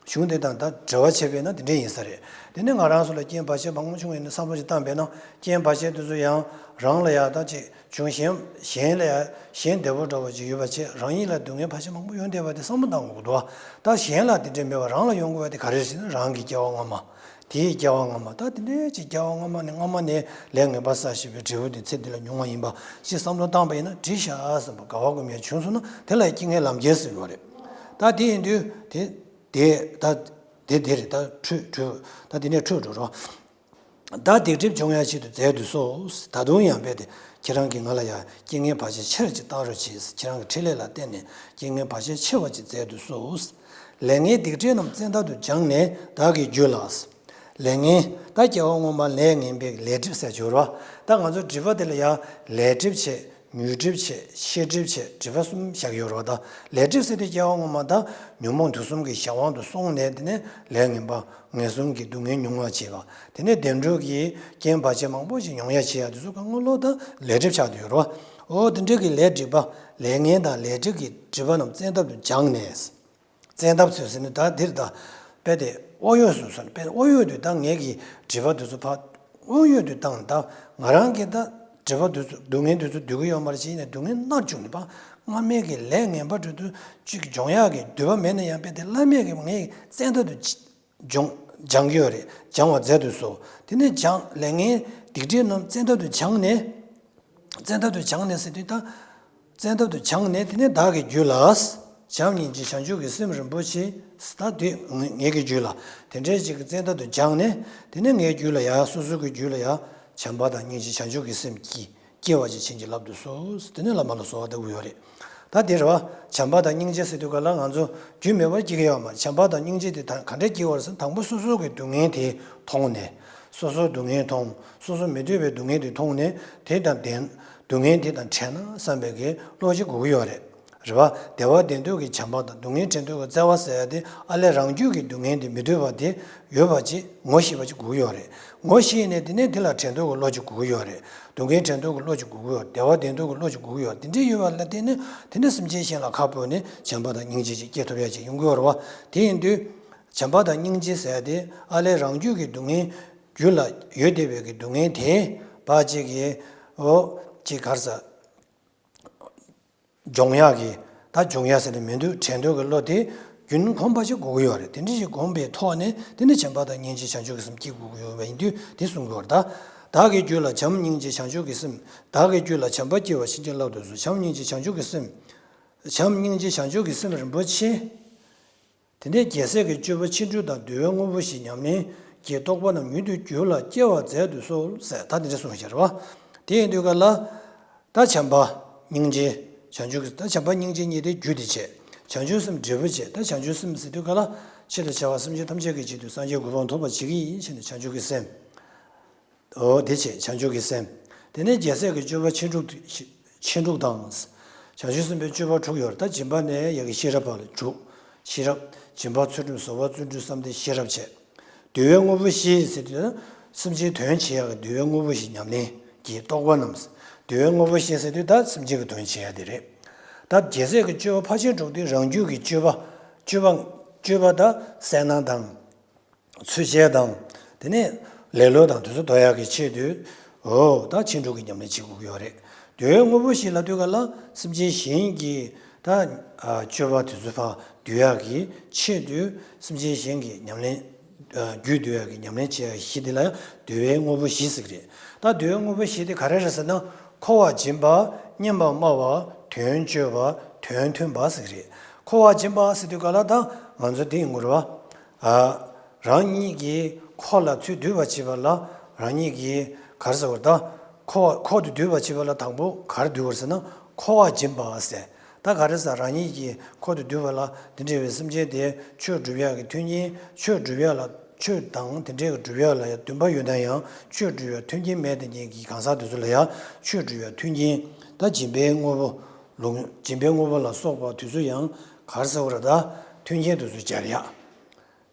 གཞུང་དེ་དང་ད་འབྲེལ་བ་བྱས་པས་ན་དེ་འདྲ་ཡིན་ས་རེད། དེ་ནས་ང་རང་ཚོ་ལ་རྐྱེན་བར་ཆད་མང་པོ་བྱུང་བ་ཡིན་ན་བསམ་བློ་ཞིག་བཏང་པས་ན་རྐྱེན་བར་ཆད་དེ་ཚོ་ཡང་རང་ལ་ཡང་ད་ཅིག་བྱུང་། གཞན་གཞན་ལ་ཡང་གཞན་བདེ་པོ་འདྲ་བོ་ཅིག་ཡོད་པ་བྱས་རང་ཉིད་ལ་སྡུག་བསྔལ་བར་ཆད་མང་པོ་ཡོང་བསྡད་པ་དེ་བསམ་བློ་བཏང་དགོས་འདུག་བ། ད་གཞན་ལ་དེ་འདྲ་མེད་པ་རང་ལ་ཡོང་དགོས་པ་དེ་ག་རེ་རེད་ཟེར་ན་རང་གི་སྐྱེ་བ་སྔ་མ། དེའི་སྐྱེ་བ་སྔ་མ། ད་དེ་འདྲའི་ཅིག་སྐྱེ་བ་སྔ་མ་ནས་སྔ་མ་ནས་ལས་ངན་པ་བསགས་བཞིན་པའི་འབྲས་བུ་དེ་ཚེ་འདི་ལ་མྱོང་བ་ཡིན་པ་ཅིག་བསམ་བློ་བཏང་པ་ཡིན་ན་འགྲིག་ཤག་བསམ་པ་དགའ་བ་སྒོམ་ཡ་བྱུང་སོང་ན་དེ་ལ་རྐྱེན་ངན་ལམ་ཁྱེར་ཟེར་བ་རེད། ད་དེ་ཡིན་དུས་དེ་དེ་ད་དེ་དེ་རེད། ད་འཕྲོས་འཕྲོས་ད་དེ་ནས་འཕྲོས་འགྲོ་རོགས། བདག་སྡིག་སྒྲིབ་སྦྱོང་ཡང་ཆེད་དུ་མཛད་དུ་གསོལ། ད་དུང་ཡང་རྦད་དེ་ཁྱེད་རང་གིས་ང་ལ་ཡང་རྐྱེན་ངན་བར་ཆད་ཆེར་ཅིག་བཏང་རོགས་གྱིས། ཁྱེད་རང་གི་ཕྲིན་ལས་ལ་བརྟེན་ནས་རྐྱེན་ངན་བར་ཆད་ཆེ་བ་ཅིག་མཛད་དུ་གསོལ། ལས་ངན་སྡིག་སྒྲིབ་རྣམས་བཙན་ཐབས་དུ་སྦྱངས་ནས་བདག་གི་རྒྱུད་ལ། ལས་ངན་ད་སྐྱེ་བ་སྔོན་མ་ལས་ངན་པའི་ལས་སྒྲིབ་ཟེར་སྦྱོར་བ། ད་ང་ཚོ་སྒྲིབ་པ་དེ་ལ་ཡང་ལས་སྒྲིབ་བྱས། ཉོན་སྒྲིབ་བྱས། ཤེས་སྒྲིབ་བྱས། སྒྲིབ་པ་གསུམ་བཞག་ཡོད་རེད་བ། ད་ལས་སྒྲིབ་ཟེར་དུས་སྐྱེ་བ་སྔོན་མ་ད་ཉོན་མོངས་དུག་གསུམ་གྱི་གཞན་དབང་དུ་སོང་ནས་དེ་ནས་ལས་ངན་པ་ངན་སོང་གི་སྡུག་བསྔལ་མྱོང་བར་བྱེད་པ། དེ་ནས་བདེ་འགྲོ་གི་རྐྱེན་བར་ཆད་མང་པོ་ཞིག་མྱོང་ཡ་བྱེད་ཡ་དེ་ཚོ་གང་ག་ལོ་ད་ལས་སྒྲིབ་ཆགས་བསྡད་ཡོད་རེད་བ། འོ་དེ་འདྲ་གི་ལས་སྒྲིབ་པ་ལས་ངན་དང་ལས་སྒྲིབ་ཀྱི་སྒྲིབ་པ་རྣམས་བཙན་ཐབས་དུ་སྦྱངས་ནས། བཙན་ཐབས་ཚུལ་ཟེར་ནི་ད་འདིར་ད་དཔེ་དེ་དབང་ཡོད་སུ་སོན་དཔེ་དབང་ཡོད་དུ་ད་ངེད་ཀྱི་སྒྲིབ་པ་དེ་ཚོ་ཕ་དབང་ཡོད་དུ་བཏང་ད་ང་རང་གི་ད་སྒྲིབ་པ་དེ་ཚོ་སྡུག་བསྔལ་དེ་ཚོ་སྡུག་གི་ཡོད་མ་རེད་ཅེས་ནས་སྡུག་བསྔལ་མནར་བཅུག་ནས་པ་སྔ་མའི་གི་ལས་ངན་པ་འདྲ་དུ་ཅིག་སྦྱོང་ཡག་གི་འདོད་པ་མེད་ན་ཡང་དཔེ་དེ་བླ་མས་གི་ངས་བཙན་ཐབས་དུ་སྦྱོང་སྦྱང་གི་ཡོད་རེད། སྦྱང་བ་མཛད་དུ་གསོལ། དེ་ནས་སྦྱང་ལས་ངན་སྡིག་སྒྲིབ་རྣམས་བཙན་ཐབས་དུ་སྦྱངས་ནས། བཙན་ཐབས་དུ་སྦྱངས་ནས་ཟེར་དུས་ད། བཙན་ཐབས་དུ་སྦྱངས་ནས་དེ་ནས་བདག་གི་རྒྱུད་ལ། བྱམས་སྙིང་རྗེ་བྱང་ཆུབ་ཀྱི་སེམས་རིན་པོ་ཆེ། ད་དེ་ངེད་ཀྱི་རྒྱུད་ལ། དེ་འདྲའི་ཅིག་གི་བཙན་ཐབས་དུ་སྦྱངས་ནས། དེ་ནས་ངའི་རྒྱུད་ལ་ཡང་སོ་སོ་གི་རྒྱུད་ལ་ཡང་བྱམས་པ་དང་སྙིང་རྗེ་བྱང་ཆུབ་ཀྱི་སེམས་ཀྱིས་སྐྱེ་བ་ཅིག་བྱིན་གྱིས་བརླབ་ཏུ་གསོལ། དེ་ནས་བླ་མ་ལ་གསོལ་བ་འདེབས་ཀྱི་ཡོད་རེད། ད་དེ་རེད་བ། བྱམས་པ་དང་སྙིང་རྗེ་ཟེར་དུས་ག་ལ་ང་ཚོ་རྒྱུས་མེད་པར་སྐྱེ་གི་ཡོད་མ་རེད། བྱམས་པ་དང་སྙིང་རྗེ་དེ་ད་ག་འདྲས་སྐྱེ་བ་རེད་ཟེར་ན་དང་པོ་སོ་སོ་གི་སྡུག་བསྔལ་དེ་མཐོང་ནས། སོ་སོའི་སྡུག་བསྔལ་མཐོང་། སོ་སོ་མི་འདོད་པའི་སྡུག་བསྔལ་དེ་མཐོང་ནས་དེ་དང་ལྡན། སྡུག་བསྔལ་དེ་དང་བྲལ་ན་བསམ་པའི་གི་བློ་ཅིག་དགོས་ཀྱི་ཡོད་རེད། རེད་བ། བདེ་བ་ལྡན་འདོད་ཀྱི་བྱམས་པ་དང་སྡུག་བསྔལ་བྲལ་འདོད་ཀྱི་བརྩེ་བ་ཟེར་ཡ་དེ་ཨ་ལས་རང་རྒྱུད་ཀྱི་སྡུག་བསྔལ་དེ་མི་འདོད་པ་དེ་ཡོད་པ་ཅིག་ངོ་ཤེས་པ་ཅིག་དགོས་ཀྱི་ཡོད་རེད། ངོ་ཤེས་ནས་དེ་ནས་དེ་ལ་བྲལ་འདོད་ཀྱི་བློ་ཅིག་དགོས་ཀྱི་ཡོད་རེད། སྡུག་བསྔལ་བྲལ་འདོད་ཀྱི་བློ་ཅིག་དགོས་ཀྱི་ཡོད། བདེ་བ་ལྡན་འདོད་ཀྱི་བློ་ཅིག་དགོས་ཀྱི་ཡོད། དེ་འདྲས་ཡོད་པ་ལ་བརྟེན་ནས་དེ་ནས་སེམས་ཅན་གཞན་ལ་ཁ་སྤོས་ནས་བྱམས་པ་དང་སྙིང་རྗེ་ཅིག་སྐྱེ་ཐུབ་ཡ་ཅིག་ཡོང་གི་ཡོད་རེད་བ། དེ་ཡིན་དུས། བྱམས་པ་དང་སྙིང་རྗེ་ཟེར་ཡ་དེ་ཨ་ལས་རང་རྒྱུད་ཀྱི་སྡུག་བསྔལ་རྒྱུད་ལ་ཡོད་བསྡད་པའི་གི་སྡུག་བསྔལ་དེ་ཕར་ཅིག་གི་འོ་ཅིག་ག་རེ་ཟ། སྦྱོང་ཡག་གི་ད་སྦྱོང་ཡག་ཟེར་ནས་མི་འདུག་བྲལ་འདོད་ཀྱི་བློ་དེ་རྒྱུན་གོམས་པ་ཞིག་དགོས་ཀྱི་ཡོད་རེད། དེ་འདྲ་ཞིག་གོམས་པའི་ཐོག་ནས་དེ་ནི་བྱམས་པ་དང་སྙིང་རྗེ་བྱང་ཆུབ་ཀྱི་སེམས་སྐྱེ་དགོས་ཀྱི་ཡོད་པ་ཡིན་དུས་དེ་གསུང་གི་ཡོད་རེད་ད། བདག་གི་རྒྱུད་ལ་བྱམས་སྙིང་རྗེ་བྱང་ཆུབ་ཀྱི་སེམས། བདག་གི་རྒྱུད་ལ་བྱམས་པ་སྐྱེ་བར་བྱིན་གྱིས་བརླབ་ཏུ་གསོལ། བྱམས་སྙིང་རྗེ་བྱང་ཆུབ་ཀྱི་སེམས། བྱམས་སྙིང་རྗེ་བྱང་ཆུབ་ཀྱི་སེམས་རིན་པོ་ཆེ། དེ་ནས་རྒྱལ་སྲས་ཀྱི་སྤྱོད་པ་ཕྱིན་དྲུག་དང་འདུལ་བའི་དངོས་པོ་བཞི་ཉམས་ལེན་གྱི་རྟོགས་པ་རྣམས་མྱུར་དུ་རྒྱུད་ལ་སྐྱེ་བར་མཛད་དུ་གསོལ་ཟེར་ད་དེ་འདྲ་གསུངས་ཤག་རེད་བ། དེ་ཡིན་དུས་ག་ལ། ད་བྱམས་པ་སྙིང་རྗེ་བྱང་ཆུབ་ཀྱི་ད་བྱམས་པ་སྙིང་རྗེ་གཉིས་དེ་རྒྱུ་དེ་བྱས། བྱང་ཆུབ་སེམས་འབྲས་བུ་བྱས། ད་བྱང་ཆུབ་སེམས་ཟེར་དུས་ག་ལ། ཆེད་དུ་བྱ་བ་སེམས་ཅན་ཐམས་ཅད་ཀྱི་ཆེད་དུ་སངས་རྒྱས་གོ་འཕང་ཐོབ་པར་བྱེད་ཀྱི་ཡིན་ཞེས་ནས་བྱང་ཆུབ་ཀྱི་སེམས། འོ་དེ་བྱས་བྱང་ཆུབ་ཀྱི་སེམས། དེ་ནས་རྒྱལ་སྲས་ཀྱི་སྤྱོད་པ་ཕྱིན་དྲུག་ཕྱིན་དྲུག་དང་། བྱང་ཆུབ་སེམས་དཔའི་སྤྱོད་པ་དྲུག་ཡོད་རེད། ད་སྦྱིན་པ་ནས་ཡ་གི་ཤེས་རབ་བར་ལ་དྲུག་ཤེས་རབ། སྦྱིན་པ་ཚུལ་ཁྲིམས་བཟོད་པ་བརྩོན་འགྲུས་བསམ་གཏན་ཤེས་རབ་བྱས། འདུལ་བའི་དངོས་པོ་བཞི་ཟེར་དུས་ན། སེམས་ཅན་དོན་བྱེད་ཡག་གི་འདུལ་བའི་དངོས་པོ་བཞི་ཉམས་ལེན་གྱི་རྟོགས་པ་རྣམས། འདུལ་བའི་དངོས་པོ་བཞི་ཟེར་དུས་ད་སེམས་ཅན་གྱི་དོན་བྱེད་ཡག་དེ་རེད། ད་རྒྱལ་སྲས་ཀྱི་སྤྱོད་པ་ཕར་ཕྱིན་དྲུག་དེ་རང་རྒྱུད་ཀྱི་སྤྱོད་པ། སྤྱོད་པ། སྤྱོད་པ་ད་གསལ་སྣང་དང་། ཚུལ་འཆལ་དང་། དེ་ནས་ལེ་ལོ་དང་དེ་ཚོ་དོར་ཡག་གི་ཆེད་དུ། འོ་ད་ཕྱིན་དྲུག་གི་ཉམས་ལེན་བྱེད་དགོས་ཀྱི་ཡོད་རེད། འདུལ་བའི་དངོས་པོ་བཞི་ལབ་དུས་ག་ལ་སེམས་ཅན་གཞན་གྱི་ད་སྤྱོད་པ་དེ་ཚོ་ཕར་འདུལ་ཡག་གི་ཆེད་དུ་སེམས་ཅན་གཞན་གྱི་ཉམས་ལེན་ རྒྱུད་འདུལ་བ་གི་ཉམས་ལེན་བྱེད་ཡ་བཞི་དེ་ལ་ཡང་འདུལ་བའི་དངོས་པོ་བཞི་ཟེར་གི་རེད། ད་འདུལ་བའི་དངོས་པོ་བཞི་དེ་ག་རེ་རེད་ཟེར་ན། འཁོར་བ་འབྱིན་པ། སྙན་པ་སྨྲ་བ། དོན་སྤྱོད་པ། དོན་མཐུན་པ་ཟེར་གི་རེད། འཁོར་བ་འབྱིན་པ་ཟེར་དུས་ག་ལ་ད་ང་ཚོ་འདི་ཡིན་དགོས་རེད་བ། རང་ཉིད་ཀྱི་འཁོར་ལ་ཚུར་འདུས་པ་བྱེད་པ་ལ་རང་ཉིད་ཀྱི་ག་རེ་ཟེར་བ་ད། འཁོར་འཁོར་དུ་འདུས་པ་བྱེད་པ་ལ་དང་པོ་ག་རེ་འདུས་པ་རེད་ཟེར་ན། འཁོར་བ་འབྱིན་པ་ཟེར། ད་ག་རེ་ཟེར། རང་ཉིད་ཀྱི་འཁོར་དུ་འདུས་པ་ལ་འདི་འདྲ་བའི་སེམས་ཅན་དེ་ཆོས་སྒྲུབ་ཡག་གི་མཐུན་རྐྱེན། ཆོས་སྒྲུབ་ཡག་ལ་ཆོས་དང་དེ་འདྲའི་སྒྲུབ་ཡག་ལ་ཡང་འདུན་པ་ཡོད་ན་ཡང་ཆོས་སྒྲུབ་ཡག་མཐུན་རྐྱེན་མེད་དེ་ཉིད་ཀྱི་གང་ཟག་དེ་ཚོ་ལ་ཡང་ཆོས་སྒྲུབ་ཡག་མཐུན་རྐྱེན། ད་སྦྱིན་པའི་དངོས་པོ། ལུང་སྦྱིན་པའི་དངོས་པོ་ལ་སོགས་པ་དེ་ཚོ་ཡང་ག་རེ་ཟེར་བ་རེད། ད་མཐུན་རྐྱེན་དེ་ཚོ་སྦྱར་ཡག་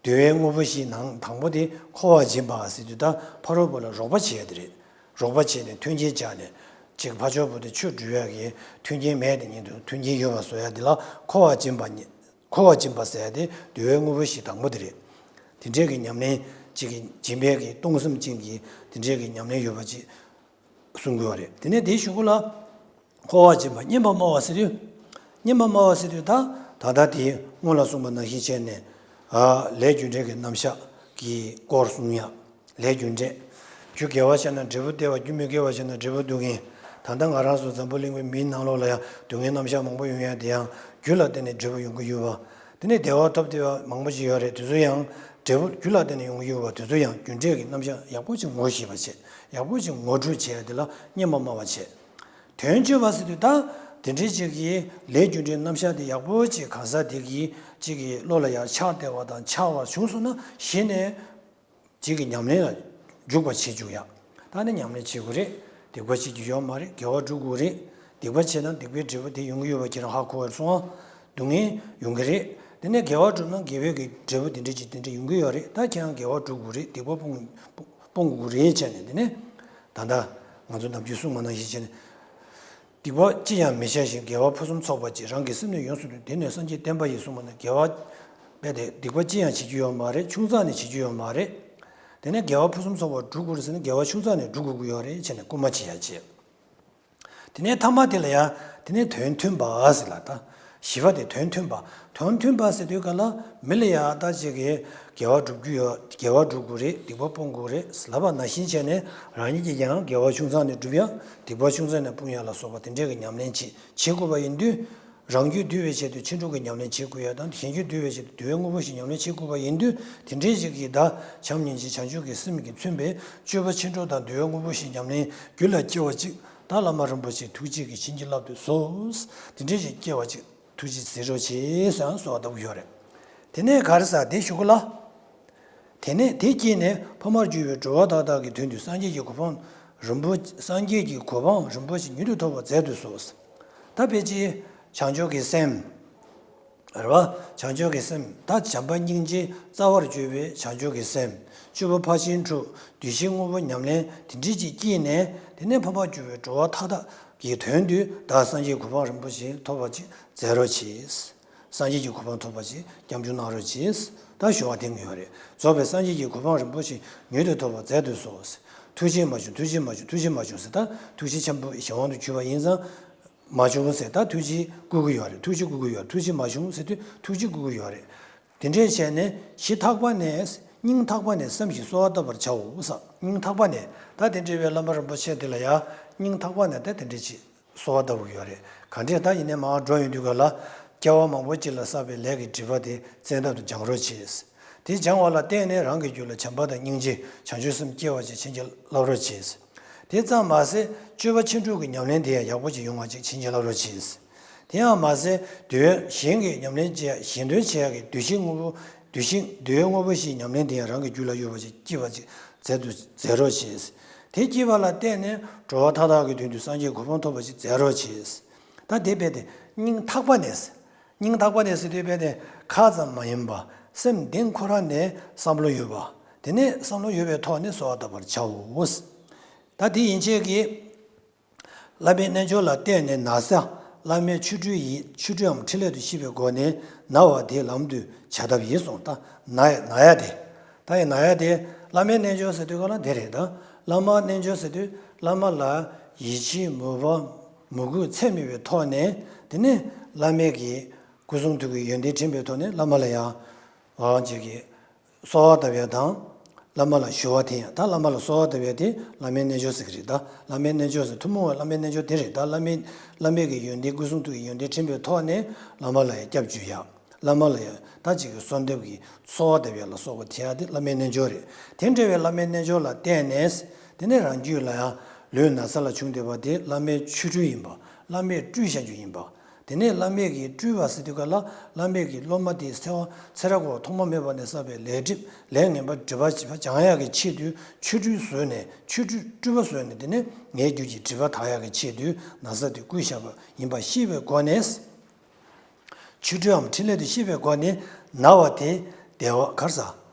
འདུལ་བའི་དངོས་པོ་བཞི་ནང་དང་པོ་དེ་འཁོར་བ་འབྱིན་པ་ཟེར་དུས། ད་ཕ་རོལ་པོ་ལ་རོགས་པ་བྱེད་ཡ་དེ་རེད། རོགས་པ་བྱས་ནས་མཐུན་རྐྱེན་སྦྱར་ནས་ཅིག་ཕ་ཕྱོགས་པོ་དེ་ཆོས་སྒྲུབ་ཡ་གི་མཐུན་རྐྱེན་མེད་དེ་ཉིད་དུ་མཐུན་རྐྱེན་ཡོད་པ་བཟོ་ཡ་དེ་ལ་འཁོར་བ་འབྱིན་པ་ཉིད། འཁོར་བ་འབྱིན་པ་ཟེར་ཡ་དེ་འདུལ་བའི་དངོས་པོ་བཞི་དང་པོ་དེ་རེད། དེ་འདྲའི་གི་ཉམས་ལེན་ཅིག་གི་སྦྱིན་པའི་གི་གཏོང་སེམས་ཅན་གྱི་དེ་འདྲའི་གི་ཉམས་ལེན་ཡོད་པ་ཅིག་གསུང་དགོས་པ་རེད། དེ་ནས་དེའི་གཞུག་གུ་ལ། འཁོར་བ་འབྱིན་པ། སྙན་པ་སྨྲ་བ་ཟེར་དུས། སྙན་པ་སྨྲ་བ་ཟེར་དུས་ད། ད་ལྟ་དེ་སྔོན་ལ་གསུངས་པ་ནང་བཞིན་བྱས་ནས། ཨ། ལས་རྒྱུ་འབྲས་ཀྱི་རྣམ་གཞག་གི་སྐོར་གསུང་ཡ། ལས་རྒྱུ་འབྲས། རྒྱུ་དགེ་བ་བྱས་ན་འབྲས་བུ་སྟེར་བ། རྒྱུ་མི་དགེ་བ་བྱས་ན་འབྲས་བུ་སྡུག་བསྔལ། ད་ལྟ་ང་རང་ཚོ་འཛམ་བུ་གླིང་པའི་མིའི་ནང་ལོགས་ལ་ཡང་སྡུག་བསྔལ་རྣམ་གཞག་མང་པོ་ཡོང་ཡ་དེ་ཡང་རྒྱུ་ལ་བརྟེན་ནས་འབྲས་བུ་ཡོང་གི་ཡོད་པ། དེ་ནས་བདེ་བ་ཐོབ་བསྡད་པ་མང་པོ་ཞིག་ཡོད་རེད། དེ་ཚོ་ཡང་འབྲས་བུ་རྒྱུ་ལ་བརྟེན་ནས་ཡོང་གི་ཡོད་པ། དེ་ཚོ་ཡང་རྒྱུ་འབྲས་ཀྱི་རྣམ་གཞག་ཡག་པོ་ཅིག་ངོ་ཤེས་པ་བྱས། ཡག་པོ་ཅིག་ངོ་སྤྲོད་བྱས་ཡ་དེ་ལ་སྙན་པ་སྨྲ་བ་བྱས། དོན་སྤྱོད་པ་ཟེར་དུས་ད། དེ་འདྲའི་ཅིག་གི་ལས་རྒྱུ་འབྲས་རྣམ་གཞག་དེ་ཡག་པོ་ཅིག་གང་ཟག་དེ་གི་ཅིག་གི་བློ་ལ་ཡང་ཆགས་བསྡད་པ་དང་ཆགས་པ་བྱུང་སོང་ན་གཞི་ནས་ཅིག་གི་ཉམས་ལེན་ལ་འཇུག་པ་བྱེད་འཇུག་ཡ། ད་ནི་ཉམས་ལེན་བྱེད་དགོས་རེད། སྡིག་པ་བྱེད་རྒྱུ་ཡོད་མ་རེད། དགེ་བ་སྒྲུབ་དགོས་རེད། སྡིག་པ་བྱས་ན་སྡིག་པའི་འབྲས་བུ་དེ་ཡོང་གི་ཡོད་པ་ཁྱེད་རང་ཧ་གོ་བར་སོང་ཨ། སྡུག་བསྔལ་ཡོང་གི་རེད། དེ་ནས་དགེ་བ་བསྒྲུབ་ན་དགེ་བའི་གི་འབྲས་བུ་དེ་འདྲ་ཅིག་དེ་འདྲ་ཡོང་གི་ཡོད་རེད། ད་ཁྱེད་རང་དགེ་བ་སྒྲུབ་དགོས་རེད། སྡིག་པ་སྤོང་སྤོང་དགོས་རེད་བྱས་ནས། དེ་ནས་ད་ལྟ་ང་ཚོ་ནམ་རྒྱུན་གསུང་མ་ནང་བཞིན་བྱས་ནས། སྡིག་པ་ཅི་ཡང་མི་བྱ་ཞིང་། དགེ་བ་ཕུན་སུམ་ཚོགས་པར་སྤྱད། རང་གི་སེམས་ནི་ཡོངས་སུ་འདུལ། དེ་ནི་སངས་རྒྱས་བསྟན་པ་ཡིན། གསུངས་པ་ནི་དགེ་བ་རྦད་དེ་སྡིག་པ་ཅི་ཡང་བྱེད་རྒྱུ་ཡོད་མ་རེད། ཆུང་ཙག་ནས་བྱེད་རྒྱུ་ཡོད་མ་རེད། དེ་ནས་དགེ་བ་ཕུན་སུམ་ཚོགས་པར་སྒྲུབ་དགོས་ཟེར་ན་དགེ་བ་ཆུང་ཙག་ནས་སྒྲུབ་དགོས་ཀྱི་ཡོད་རེད་བྱས་ནས་སྐུལ་མ་བྱེད་ཡ་བྱེད། དེ་ནས་ཐ་མ་དེ་ལ་ཡང་དེ་ནས་དོན་མཐུན་པ་ཟེར་ལ་ད། བཞི་པ་དེ་དོན་མཐུན་པ། དོན་མཐུན་པ་ཟེར་དུས་ག་ལ་མི་ལ་ཡང་ད་ཅིག་གི་དགེ་བ་སྒྲུབ་རྒྱུ་ཡོད། དགེ་བ་སྒྲུབ་དགོས་རེད། སྡིག་པ་སྤོང་དགོས་རེད་ལབ་པ་ནང་བཞིན་བྱས་ནས་རང་ཉིད་ཀྱིས་ཀྱང་དགེ་བ་ཆུང་ཙག་ནས་སྒྲུབ་ཡ། སྡིག་པ་ཆུང་ཙག་ནས་སྤོང་ཡ་ལ་སོགས་པ་དེ་འདྲའི་གི་ཉམས་ལེན་བྱེད་བྱེད་དགོས་པ་ཡིན་དུས། རང་རྒྱུད་འདུལ་བའི་ཆེད་དུ་ཕྱིན་དྲུག་གི་ཉམས་ལེན་བྱེད་དགོས་ཡ་དང་། གཞན་རྒྱུད་འདུལ་བའི་ཆེད་དུ་འདུལ་བའི་དངོས་པོ་བཞི་ཉམས་ལེན་བྱེད་དགོས་པ་ཡིན་དུས། དེ་འདྲའི་ཞིག་གིས་ད་བྱམས་སྙིང་རྗེ་བྱང་ཆུབ་ཀྱི་སེམས་ཀྱི་མཚོན་པའི་སྤྱོད་པ་ཕྱིན་དྲུག་དང་འདུལ་བའི་དངོས་པོ་བཞི་ཉམས་ལེན་རྒྱུད་ལ་སྐྱེ་བ་ཅིག་ད་བླ་མ་རིན་པོ་ཆེ་ཐུགས་རྗེ་གིས་བྱིན་གྱིས་བརླབ་ཏུ་གསོལ། དེ་འདྲའི་ཞིག་སྐྱེ་བ་ཅིག་ཐུགས་རྗེས་གཟིགས་རོགས་བྱེད་ཟེར་ཡང་གསོལ་བ་བཏབ་ཀྱི་ཡོད་རེད། དེ་ནས་ག་རེ་ཟེར་དེའི་གཞུག་གུ་ལ། དེ་ནས་དེ་སྐྱེས་ནས་ཕ་མར་གྱུར་པའི་འགྲོ་བ་མཐའ་དག་གི་དོན་དུ་སངས་རྒྱས་ཀྱི་གོ་འཕང་རིན་པོ་སངས་རྒྱས་ཀྱི་གོ་འཕང་རིན་པོ་ཆེ་མྱུར་དུ་ཐོབ་པར་མཛད་དུ་གསོལ། ད་ཕལ་ཆེར་བྱང་ཆུབ་ཀྱི་སེམས། རེད་བ། བྱང་ཆུབ་ཀྱི་སེམས། ད་བྱམས་པ་སྙིང་རྗེ་རྩ་བར་གྱུར་པའི་བྱང་ཆུབ་ཀྱི་སེམས། སྤྱོད་པ་ཕར་ཕྱིན་དྲུག་འདུལ་བྱའི་དངོས་པོ་ཉམས་ལེན་དེ་འདྲ་ཅིག་སྐྱེས་ནས། དེ་ནས་ཕ་མར་གྱུར་པའི་འགྲོ་བ་མཐའ་དག་གི་དོན་དུ་ད་སངས་རྒྱས་གོ་འཕང་རིན་པོ་ཆེ་ཐོབ་པ་ཅིག་མཛད་རོགས་གྱིས། སངས་རྒྱས་ཀྱི་གོ་འཕང་ཐོབ་པ་ཅིག་སྐྱབས་འཇུག་གནང་རོགས་གྱིས། ད་ཞུ་བ་དེ་ཡོད་རེད། རྫོགས་པའི་སངས་རྒྱས་ཀྱི་གོ་འཕང་རིན་པོ་ཆེ་མྱུར་དུ་ཐོབ་པར་མཛད་དུ་གསོལ། ཐུགས་རྗེ་མ་བྱུང་། ཐུགས་རྗེ་མ་བྱུང་། ཐུགས་རྗེ་མ་བྱུང་ཟེར། ད་ཐུགས་རྗེ་ཆེན་པོ་གཞན་དབང་དུ་གྱུར་པ་ཡིན་ཙང་། མ་བྱུང་ཟེར། ད་ཐུགས་རྗེ་བསྐུལ་གྱི་ཡོད་རེད། ཐུགས་རྗེ་བསྐུལ་གྱི་ཡོད། ཐུགས་རྗེ་མ་བྱུང་ཟེར་དུས་ཐུགས་རྗེ་བསྐུལ་གྱི་ཡོད་རེད། དེ་འདྲས་བྱས་ནས་ཞི་ཐག་པ་ནས། སྙིང་ཐག་པ་ནས་བསམ་ཞིང་གསོལ་བ་བཏབ་པར་བྱའོ་ཟེར། སྙིང་ཐག་པ་ནས། ད་དེ་འདྲ་བའི་བླ་མ་རིན་པོ་ཆེ་དེ་ལ་ཡང་སྙིང་ཐག་པ་ནས་ད་དེ་འདྲས་ཅིག་གསོལ་བ་བཏབ་ཀྱི་ཡོད་རེད། ག་འདྲས་ད་ཡིན་ནའི་མར་འགྲོ་ཡོང་དུས་ག་ལ། སྐྱེ་བ་མང་པོ་ཅིག་ལ་བསགས་པའི་ལས་ཀྱི་སྒྲིབ་པ་དེ་བཙན་ཐབས་སུ་སྦྱང་རོགས་གྱིས། དེ་སྦྱང་བ་ལ་བརྟེན་ནས་རང་གི་རྒྱུད་ལ་བྱམས་པ་དང་སྙིང་རྗེ་བྱང་ཆུབ་སེམས་སྐྱེ་བ་ཅིག་བྱིན་གྱིས་བརླབ་རོགས་གྱིས། དེ་ཙམ་མ་ཟད་སྤྱོད་པ་ཕྱིན་དྲུག་གི་ཉམས་ལེན་དེ་ཡང་ཡག་པོ་ཅིག་ཡོང་བ་ཅིག་བྱིན་གྱིས་བརླབ་རོགས་གྱིས། དེ་ཡང་མ་ཟད་འདུལ་བ་གཞན་གྱི་ཉམས་ལེན་བྱེད་ཡ། གཞན་དོན་བྱེད་ཡ་གི་འདུལ་བྱའི་དངོས་པོ། འདུལ་བྱའི་འདུལ་བའི་དངོས་པོ་བཞིའི་ཉམས་ལེན་དེ་ཡང་རང་གི་རྒྱུད་ལ་ཡོད་པ་ཅིག་སྐྱེ་བ་ཅིག་མཛད་དུ་མཛད་རོགས་གྱིས། དེ་སྐྱེས་པ་ལ་བརྟེན་ནས་འགྲོ་བ་མཐའ་དག་གི་དོན་དུ་སངས་རྒྱས་གོ་འཕང་ཐོབ་པ་ཅིག་མཛད་རོགས་གྱིས། ད་དེ་རྦད་དེ་སྙིང་ཐག་པ་ནས། སྙིང་ཐག་པ་ནས་ཟེར་དུས་རྦད་དེ་ཁ་ཙམ་མ་ཡིན་པ། སེམས་གཏིང་ཁོ་རང་ནས་བསམ་བློ་ཡོད་པ། དེ་ནས་བསམ་བློ་ཡོད་པའི་ཐོག་ནས་གསོལ་བ་བཏབ་པར་བྱའོ། ད་དེ་ཡན་ཆད་ཀྱིས། བླ་མའི་རྣལ་འབྱོར་ལ་བརྟེན་ནས་ན་ས། བླ་མའི་ཆོ་འཕྲུལ་ཡིས། ཆོ་འཕྲུལའམ་ཕྲིན་ལས་དུ་ཤེས་པའི་སྒོ་ནས་ན་བ་དེ་ལམ་དུ་བྱ་ཐབས་ཡིན་གསུངས། ད་ན་ཡ་ན་ཡ་དེ། ད་ཡ་ན་ཡ་དེ། བླ་མའི་རྣལ་འབྱོར་ཟེར་དུས་ག་ལ་དེ་རེད། ད་བླ་མ་རྣལ་འབྱོར་ཟེར་དུས་བླ་མ་ལ་ཡིད་ཆེས་མོས་པ་མོས་གུས་ཚད་མེད་པའི་ཐོག་ནས། དེ་ནས་བླ་མའི་གི་སྐུ་གསུང་ཐུགས་ཀྱི་ཡོན་ཏན་དྲན་པའི་ཐོག་ནས་བླ་མ་ལ་ཡང་། ཨང་ཅིག་གི། གསོལ་བ་བཏབ་ཡ་དང་། བླ་མ་ལ་ཞུ་བ་འཐེན་ཡ། ད་བླ་མ་ལ་གསོལ་བ་བཏབ་ཡ་དེ་བླ་མའི་རྣལ་འབྱོར་ཟེར་གྱི་རེད། ད་བླ་མའི་རྣལ་འབྱོར་ཟེར། ཐུན་མོང་བའི་བླ་མའི་རྣལ་འབྱོར་དེ་རེད། ད་བླ་མའི་བླ་མའི་གི་ཡོན་ཏན་སྐུ་གསུང་ཐུགས་ཀྱི་ཡོན་ཏན་ཕྲིན་པའི་ཐོག་ནས་བླ་མ་ལ་ཡ་སྐྱབས་འཇུག་ཡ། བླ་མ་ལ་ཡ་ད་ཅིག་གི་གསོལ་འདེབས་ཀྱི་གསོལ་བ་འདེབས་ཡ་ལ་སོགས་པ་དེ་ཡ་དེ་བླ་མའི་རྣལ་འབྱོར་རེད། དེ་འདྲ་བའི་བླ་མའི་རྣལ་འབྱོར་ལ་བརྟེན་ནས་དེ་ནས་རང་རྒྱུད་ལ་ཡ་ལུས་ན་ཚ་ལ་བྱུང་བསྡད་པ་དེ་བླ་མའི་ཆོ་འཕྲུལ་ཡིན་པ། བླ་མས་སྤྲུལ་བཞག་རྒྱུ་ཡིན་པ། དེ་ནས་བླ་མས་ཀྱིས་སྤྲུལ་བ་ཟེར་དུས་ག་ལ་བླ་མས་ཀྱིས་སློབ་མ་དེའི་ཚེ་བ་ཚེ་རབས་འཁོར་བ་ཐོག་མ་མེད་པ་ནས་བསགས་པའི་ལས་སྒྲིབ་ལས་ངན་པ་སྒྲིབ་པ་སྦྱང་ཡག་གི་ཆེད་དུ་ཆོ་འཕྲུལ་བཟོས་ནས། ཆོ་འཕྲུལ་སྤྲུལ་པ་བཟོས་ནས། དེ་ནས་ངའི་རྒྱུད་ཀྱི་སྒྲིབ་པ་དག་ཡག་གི་ཆེད་དུ་ན་ཚ་དེ་བསྐུལ་བཞག་པ་ཡིན་པ་ཤེས་པའི་སྒོ་ནས། ཆོ་འཕྲུལ་འམ་ཕྲིན་ལས་དེ་ཤེས་པའི་སྒོ་ནས་ན་བ་དེ་བདེ་བ་ག་རེ་ཟ།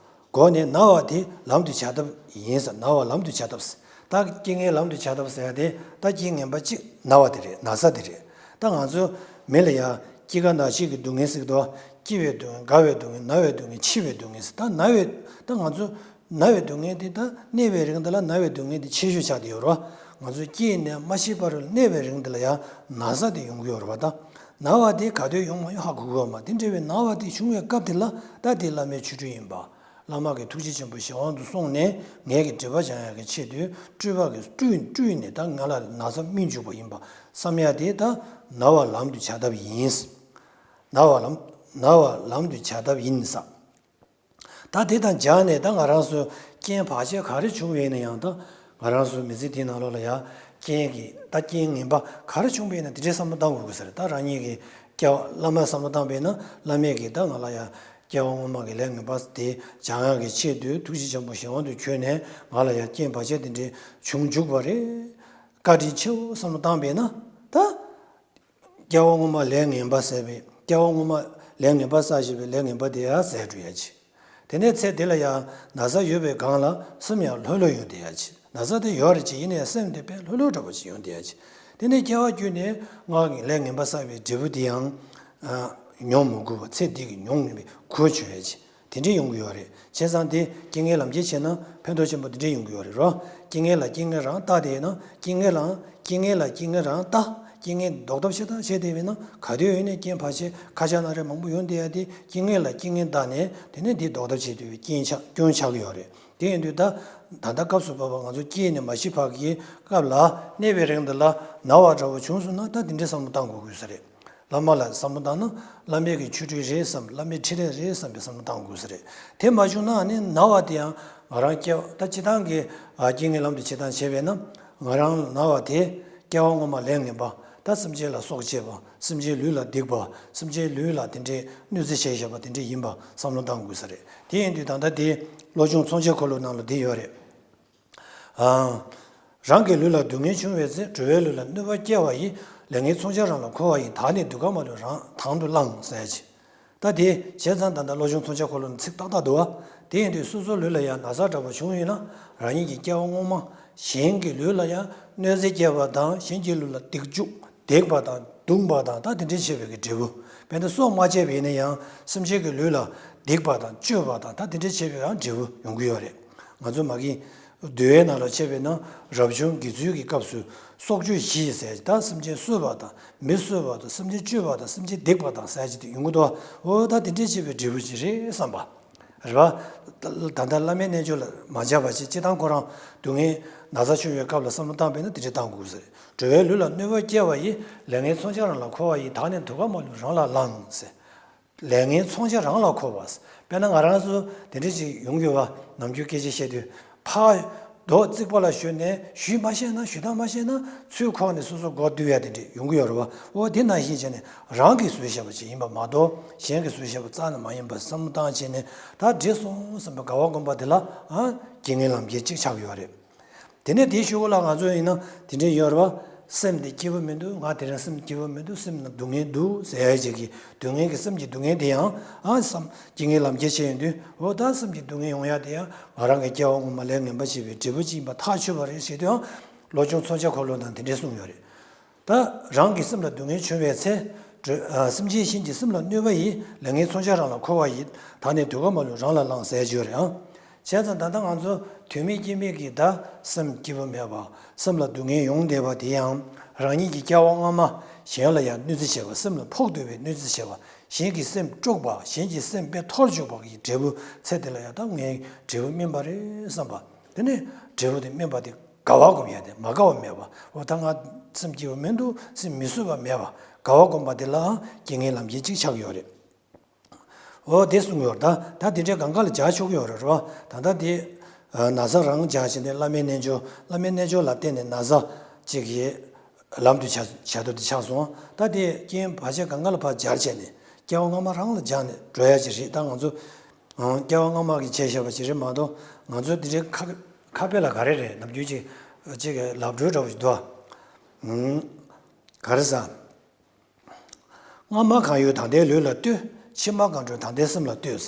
སྒོ་ནས་ན་བ་དེ་ལམ་དུ་བྱ་ཐབས་ཡིན་ཟེར། ན་བ་ལམ་དུ་བྱ་ཐབས་ཟེར། ད་རྐྱེན་ངན་ལམ་དུ་བྱ་ཐབས་ཟེར་ཡ་དེ། ད་རྐྱེན་ངན་པ་གཅིག་ན་བ་དེ་རེད། ན་ཚ་དེ་རེད། ད་ང་ཚོ་མི་ལ་ཡ་སྐྱེ་རྒ་ན་འཆི་གི་སྡུག་བསྔལ་ཟེར་གི་འདུག་སྐྱེ་བའི་སྡུག་བསྔལ། རྒ་བའི་སྡུག་བསྔལ། ན་བའི་སྡུག་བསྔལ། འཆི་བའི་སྡུག་བསྔལ་ཟེར། ད་ན་བའི་ད་ང་ཚོ་ན་བའི་སྡུག་བསྔལ་དེ། ད་གནས་པའི་རིང་དེ་ལ་ན་བའི་སྡུག་བསྔལ་དེ་ཆེ་ཤོས་ཆགས་བསྡད་ཡོད་རེད་བ། ང་ཚོ་སྐྱེས་ནས་མ་ཤི་བར་གནས་པའི་རིང་དེ་ལ་ཡང་ན་ཚ་དེ་ཡོང་གི་ཡོད་རེད་བ། ད་ན་བ་དེ་ག་དུས་ཡོང་མ་ཡོང་ཧ་གོ་གི་ཡོད་མ་རེད། དེ་འདྲ་བའི་ན་བ་དེ་བྱུང་བའི་སྐབས་དེ་ལ་ད་དེ་བླ་མའི་ཆོ་འཕྲུལ་ཡིན་པ། བླ་མ་གི་ཐུགས་རྗེ་ཆེན་པོ་གཞན་དབང་དུ་སོང་ནས་ངེད་ཀྱི་སྒྲིབ་པ་སྦྱང་ཡག་གི་ཆེད་དུ་སྤྲུལ་པ་གིས་སྤྲུལ་སྤྲུལ་ནས་ད་ང་ལ་ན་ཚ་སྨིན་བཅུག་པ་ཡིན་པ་བསམ་ཡ་དེ། ད་ན་བ་ལམ་དུ་བྱ་ཐབས་ཡིན། ན་བ་ལམ་ན་བ་ལམ་དུ་བྱ་ཐབས་ཡིན་ས། ད་དེ་དང་སྦྱར་ནས་ད་ང་རང་ཚོ་རྐྱེན་བར་ཆད་ག་རེ་བྱུང་བ་ཡིན་ན་ཡང་། ད་ང་རང་ཚོ་མི་ཚེ་འདིའི་ནང་ལོགས་ལ་ཡ་རྐྱེན་གྱི་ད་རྐྱེན་ངན་པ་ག་རེ་བྱུང་བ་ཡིན་ན་དེ་འདྲའི་བསམ་བློ་བཏང་དགོས་ཀྱི་ས་རེད། ད་རང་ཉིད་ཀྱི་སྐྱེ་བ་བླ་མ་བསམ་བློ་བཏང་བ་ཡིན་ན། བླ་མས་ཀྱིས་ད་ང་ལ་ཡ་སྐྱེ་བ་སྔོན་མ་གི་ལས་ངན་པ་དེ་སྦྱང་ཡག་གི་ཆེད་དུ་ཐུགས་རྗེ་ཆེན་པོ་གཞན་དབང་དུ་གྱུར་ནས་ང་ལ་ཡ་རྐྱེན་བར་ཆད་དེ་འདྲའི་བྱུང་བཅུག་པ་རེད། བཀའ་དྲིན་ཆེའོ་བསམ་བློ་བཏང་བ་ཡིན་ན། ད་སྐྱེ་བ་སྔོན་མ་ལས་ངན་པ་བསགས་པའི། སྐྱེ་བ་སྔོན་མ་ལས་ངན་པ་བསགས་བཞག་པའི་ལས་ངན་པ་དེ་ཡང་ཟད་འགྲོ་ཡ་ཅིག་དེ་ནས་ཚེ་འདི་ལ་ཡང་ན་ཚ་ཡོད་པའི་སྒང་ལ་སེམས་ཡང་ལྷོད་ལྷོད་ཡོང་བསྡད་ཡ་ཅིག་ན་ཚ་དེ་ཡོད་རེད་ཅིག་ཡིན་ནའི་སེམས་དེ་དཔེ་ལྷོད་ལྷོད་འདྲ་པོ་ཅིག་ཡོང་བསྡད་ཡ་ཅིག་དེ་ནས་སྐྱེ་བ་བརྒྱུད་ནས་སྔར་གྱི་ལས་ངན་པ་བསགས་པའི་འབྲས་བུ་དེ་ཡང་མྱོང་མི་དགོས་པ། ཚེ་འདི་གི་མྱོང་མེད་པའི་གོ་ཆོད་ཡ་ཅིག་དེ་འདྲས་ཡོང་གི་ཡོད་རེད། བྱས་ཙང་དེ་རྐྱེན་ངན་ལམ་ཁྱེར་བྱས་ན་ཕན་ཐོགས་ཆེན་པོ་དེ་འདྲས་ཡོང་གི་ཡོད་རེད་རོ། རྐྱེན་ངན་ལ་རྐྱེན་ངན་རང་བཏགས་བསྡད་ན། རྐྱེན་ངན་ལ་རྐྱེན་ངན་ལ་རྐྱེན་ངན་རང་བཏགས། རྐྱེན་ངན་ཟློག་ཐབས་ཤེས་སྟངས་བྱས་བསྡད་པ་ཡིན་ན། ག་དུས་ཡིན་ནའི་རྐྱེན་བར་ཆད་ཁ་ཆག་སྣ་རལ་མང་པོ་ཡོང་བསྡད་ཡ་དེ་རྐྱེན་ངན་ལ་རྐྱེན་ངན་བཏགས་ནས་དེ་ནས་དེ་ཟློག་ཐབས་བྱེད་ཐུབ་པའི་རྐྱེན་ཆགས་སྐྱོན་ཆགས་ཀྱི་ཡོད་རེད། དེ་ཡིན་དུས་ད་ད་ལྟ་སྐབས་སུ་བབ་པ་ང་ཚོ་སྐྱེས་ནས་མ་ཤི་བར་གྱི་སྐབས་ལ་གནས་པའི་རིང་འདི་ལ་ན་བ་འདྲ་བོ་བྱུང་སོང་ན། ད་དེ་འདྲའི་བསམ་བློ་བཏང་དགོས་དགོས་ས་རེད། བླ་མ་ལ་བསམ་བློ་བཏང་ན་བླ་མའི་གི་ཆོ་འཕྲུལ་རེད་བསམ། བླ་མའི་ཕྲིན་ལས་རེད་བསམ་པའི་བསམ་བློ་བཏང་དགོས་ས་རེད། དེ་མ་བྱུང་ན་ཨ་ནི་ན་བ་དེ་ཡང་ང་རང་སྐྱེ་བ་ད་སྤྱིར་བཏང་གི་ཨ་རྐྱེན་ངན་ལམ་དུ་བྱེད་སྟངས་བྱས་པས་ན། ང་རང་ན་བ་དེ་སྐྱེ་བ་སྔོན་མ་ལས་ངན་པ། ད་སེམས་ཅན་ལ་སྲོག་བཅད་པ། སེམས་ཅན་ལུས་ལ་སྡིགས་པ། སེམས་ཅན་ལུས་ལ་དེ་འདྲའི་གནོད་འཚེ་བྱས་བཞག་པ་དེ་འདྲའི་ཡིན་པ་བསམ་བློ་བཏང་དགོས་ས་རེད། དེ་ཡིན་དུས་ད་ལྟ་དེ་བློ་སྦྱོང་མཚོན་བྱེད་འཁོར་ལོ་ནང་ལ་འདི་ཡོད་རེད། ཨ། རང་གི་ལུས་ལ་སྡུག་བསྔལ་བྱུང་བའི་ཚེ། འགྲོ་བའི་ལུས་ལ་གནོད་པ་སྐྱེལ་བ་ཡི། ལས་ངན་མཚོན་ཆ་རང་ལ་འཁོར་བ་ཡི། བདག་ནི་སྡུག་ག་མ་ལུས་རང་དང་དུ་བླངས་ཟེར་ཅིག་ད་དེ་བྱས་ཙང་ད་ལྟ་བློ་སྦྱོང་མཚོན་ཆ་འཁོར་ལོ་ནི་ཚིག་ཏག་ཏག་འདུག་བ། དེ་ཡིན་དུས་སོ་སོའི་ལུས་ལ་ཡང་ན་ཚ་འདྲ་པོ་བྱུང་ཡོད་ན། རང་ཉིད་ཀྱི་སྐྱེ་བ་སྔོན་མ་གཞན་གྱི་ལུས་ལ་ཡང་གནོད་འཚེ་སྐྱེལ་བ་དང་། གཞན་གྱི་ལུས་ལ་སྡིགས་བཅུག་སྡིགས་པ་དང་བརྡུངས་པ་དང་། ད་དེ་འདྲའི་བྱས་པའི་གི་འབྲས་བུ། དཔེར་ན་སྲོག་མ་བཅད་པ་ཡིན་ན་ཡང་སེམས་ཅན་གྱི་ལུས་ལ་སྡིགས་པ་དང་གཅོད་པ་དང་། ད་དེ་འདྲའི་བྱས་པའི་ཡང་འབྲས་བུ་ཡོང་གི་ཡོད་རེད། ང་ཚོ་མ་གི་འདུལ་བའི་ནང་ལ་བྱས་པས་ན། རབ་བྱུང་དགེ་ཚུལ་གྱི་སྐབས་སུ་སྲོག་གཅོད་བཞི་ཟེར། ད་སེམས་ཅན་གསོད་པ་དང་མི་གསོད་པ་དང་། སེམས་ཅན་གཅོད་པ་དང་། སེམས་ཅན་སྡིགས་པ་དང་ཟེར་གྱི་དེ་ཡོང་གི་འདུག་འོ་ད་དེ་འདྲས་བྱས་པའི་འབྲས་བུ་ཅིག་རེད་བསམ་པ། རེད་བ། ད་ལྟ་བླ་མའི་རྣལ་འབྱོར་ལ་མ་སྦྱར་བ་ཅིག་སྤྱིར་བཏང་ཁོ་རང་སྡུག་བསྔལ་ན་ཚ་བྱུང་བའི་སྐབས་ལ་བསམ་བློ་བཏང་བས་ན་དེ་འདྲས་བཏང་དགོས་ཟེར། འགྲོ་བའི་ལུས་ལ་གནོད་པ་སྐྱེལ་བ་ཡི། ལས་ངན་མཚོན་ཆ་རང་ལ་འཁོར་བ་ཡི། བདག་ནི་སྡུག་ག་མ་ལུས་རང་ལ་བླངས་ཟེར། ལས་ངན་མཚོན་ཆ་རང་ལ་འཁོར་བ། དཔེར་ན་ང་རང་ཚོ་དེ་འདྲ་ཅིག་ཡོང་གི་ཡོད་པ། ནམ་རྒྱུན་སྐད་ཆ་བཤད་དུས་ཕར་རྡོ་རྩིག་པ་ལ་གཞུས་ནས་གཞུས་མ་ཤེས་ན། གཞུ་དག་མ་ཤེས་ན་ཚུར་ཁོག་ནས་སོ་སོ་མགོ་བཏུད་ཡ་དེ་འདྲ་ཡོང་གི་ཡོད་རེད་བ། འོ་དེ་ནང་བཞིན་བྱས་ནས་རང་གིས་བཟོས་བཞག་པ་ཅིག་ཡིན་པ་མ་གཏོགས། གཞན་གྱིས་བཟོས་བཞག་པ་རྩ་ནས་མ་ཡིན་པ་བསམ་བློ་བཏང་བྱས་ནས། ད་འགྲིག་སོང་བསམ་པའི་དགའ་བ་སྒོམ་པ་དེ་ལ་ཨ་རྐྱེན་ངན་ལམ་ཁྱེར་གཅིག་ཆགས་ཀྱི་ཡོད་རེད། དེ་ནས་དེའི་གཞུག་གུ་ལ་ང་ཚོ་ཡིན་ན་དེ་འདྲས་ཡོད་རེད་བ། སེམས་དེ་སྐྱིད་པོ་མི་འདུག་ང་དེ་རིང་སེམས་སྐྱིད་པོ་མི་འདུག་སེམས་ནང་སྡུག་བསྔལ་འདུག་ཟེར་ཡ་ཅིག་གི་སྡུག་བསྔལ་གྱི། སེམས་ཀྱི་སྡུག་བསྔལ་དེ་ཡང་ཨ་བསམ། རྐྱེན་ངན་ལམ་ཁྱེར་བྱས་ཡོང་དུས། འོ་ད་སེམས་ཀྱི་སྡུག་བསྔལ་ཡོང་ཡ་དེ་ཡང་ང་རང་གི་སྐྱེ་བ་སྔོན་མ་ལས་ངན་པ་བྱས་པའི་འབྲས་བུ་ཅིག་ཡིན་པ་ཐག་ཆོད་པ་རེད་ཟེར་དུས་ཡང་། བློ་སྦྱོང་མཚོན་ཆ་འཁོར་ལོ་ནང་དེ་འདྲས་གསུངས་ཡོད་རེད། ད་རང་གི་སེམས་ལ་སྡུག་བསྔལ་བྱུང་བའི་ཚེ། སེམས་ཅན་གཞན་གྱི་སེམས་ལ་གནོད་པ་ཡི། ལས་ངན་མཚོན་ཆ་རང་ལ་འཁོར་བ་ཡི། བདག་ནི་སྡུག་ག་མ་ལུས་རང་ལ་བླངས་ཟེར་གྱི་ཡོད་རེད་ཨང་། བྱས་ཙང་ད་ལྟ་ང་ཚོ་དོན་མེད་རྐྱེན་མེད་ཀྱི་ད་སེམས་སྐྱིད་པོ་མེད་པ། སེམས་ལ་སྡུག་བསྔལ་ཡོང་བསྡད་པ་དེ་ཡང་རང་ཉིད་ཀྱི་སྐྱེ་བ་སྔ་མ་ གཞན་ལ་ཡང་གནོད་འཚེ་བྱེད་པ། སེམས་ལ་ཕོག་ཐུག་པའི་གནོད་འཚེ་བྱེད་པ། གཞན་གྱི་སེམས་དཀྲུགས་པ། གཞན་གྱི་སེམས་དཔེ་འཐོར་བཅུག་པ་གི་འབྲས་བུ་ཚེ་འདི་ལ་ཡང་ད་ངའི་འབྲས་བུ་སྨིན་པ་རེད་བསམ་པ། དེ་ནས་འབྲས་བུ་དེ་སྨིན་པ་དེ་དགའ་བ་སྒོམ་ཡ་དེ་མ་དགའ་བ་མེད་པ། འོ་ད་ང་སེམས་སྐྱིད་པོ་མི་འདུག་སེམས་མི་བཟོད་པ་མེད་པ། དགའ་བ་སྒོམ་པ་དེ་ལའང་རྐྱེན་ངན་ལམ་ཁྱེར་གཅིག་ཆགས་ཀྱི་ཡོད་རེད། འོ་དེ་གསུངས་ཡོད་རེད། ད་ད་དེ་འདྲའི་གང་ག་ལ་སྦྱར་ཆོག་གི་ཡོད་རེད། རེད་བ། ད་ལྟ་དེ་ན་ཚ་རང་སྦྱར་བྱས་ནས་བླ་མའི་རྣལ་འབྱོར། བླ་མའི་རྣལ་འབྱོར་ལ་བརྟེན་ནས་ན་ཚ་གཅིག་གི་ལམ་དུ་བྱ་བྱ་ཐབས་དེ་ཆགས་སོང་། ད་དེ་རྐྱེན་བར་ཆད་གང་ག་ལ་ཕར་སྦྱར་བྱས་ནས་སྐྱེ་བ་སྔ་མ་རང་ལ་སྦྱར་ནས་འགྲོ་ཡ་ཅིག་རེད། ད་ང་ཚོ་སྐྱེ་བ་སྔ་མ་གི་བྱས་བཞག་པ་ཅིག་རེད་མ་གཏོགས། ང་ཚོ་དེ་འདྲའི་ཁ་ཁ་དཔེ་ལ་ག་རེ་རེད། ནམ་རྒྱུན་ཅིག་ཅིག་ལབ་སྒྲོལ་འདྲ་བོ་ཞིག་འདུག་ཨ། ག་རེ་ཟ། སྔ་མ་གང་ཡོད་ད་ལྟའི་ལུས་ལ་ལྟོས། ཕྱི་མ་གང་གྲོལ་ད་ལྟའི་སེམས་ལ་ལྟོས།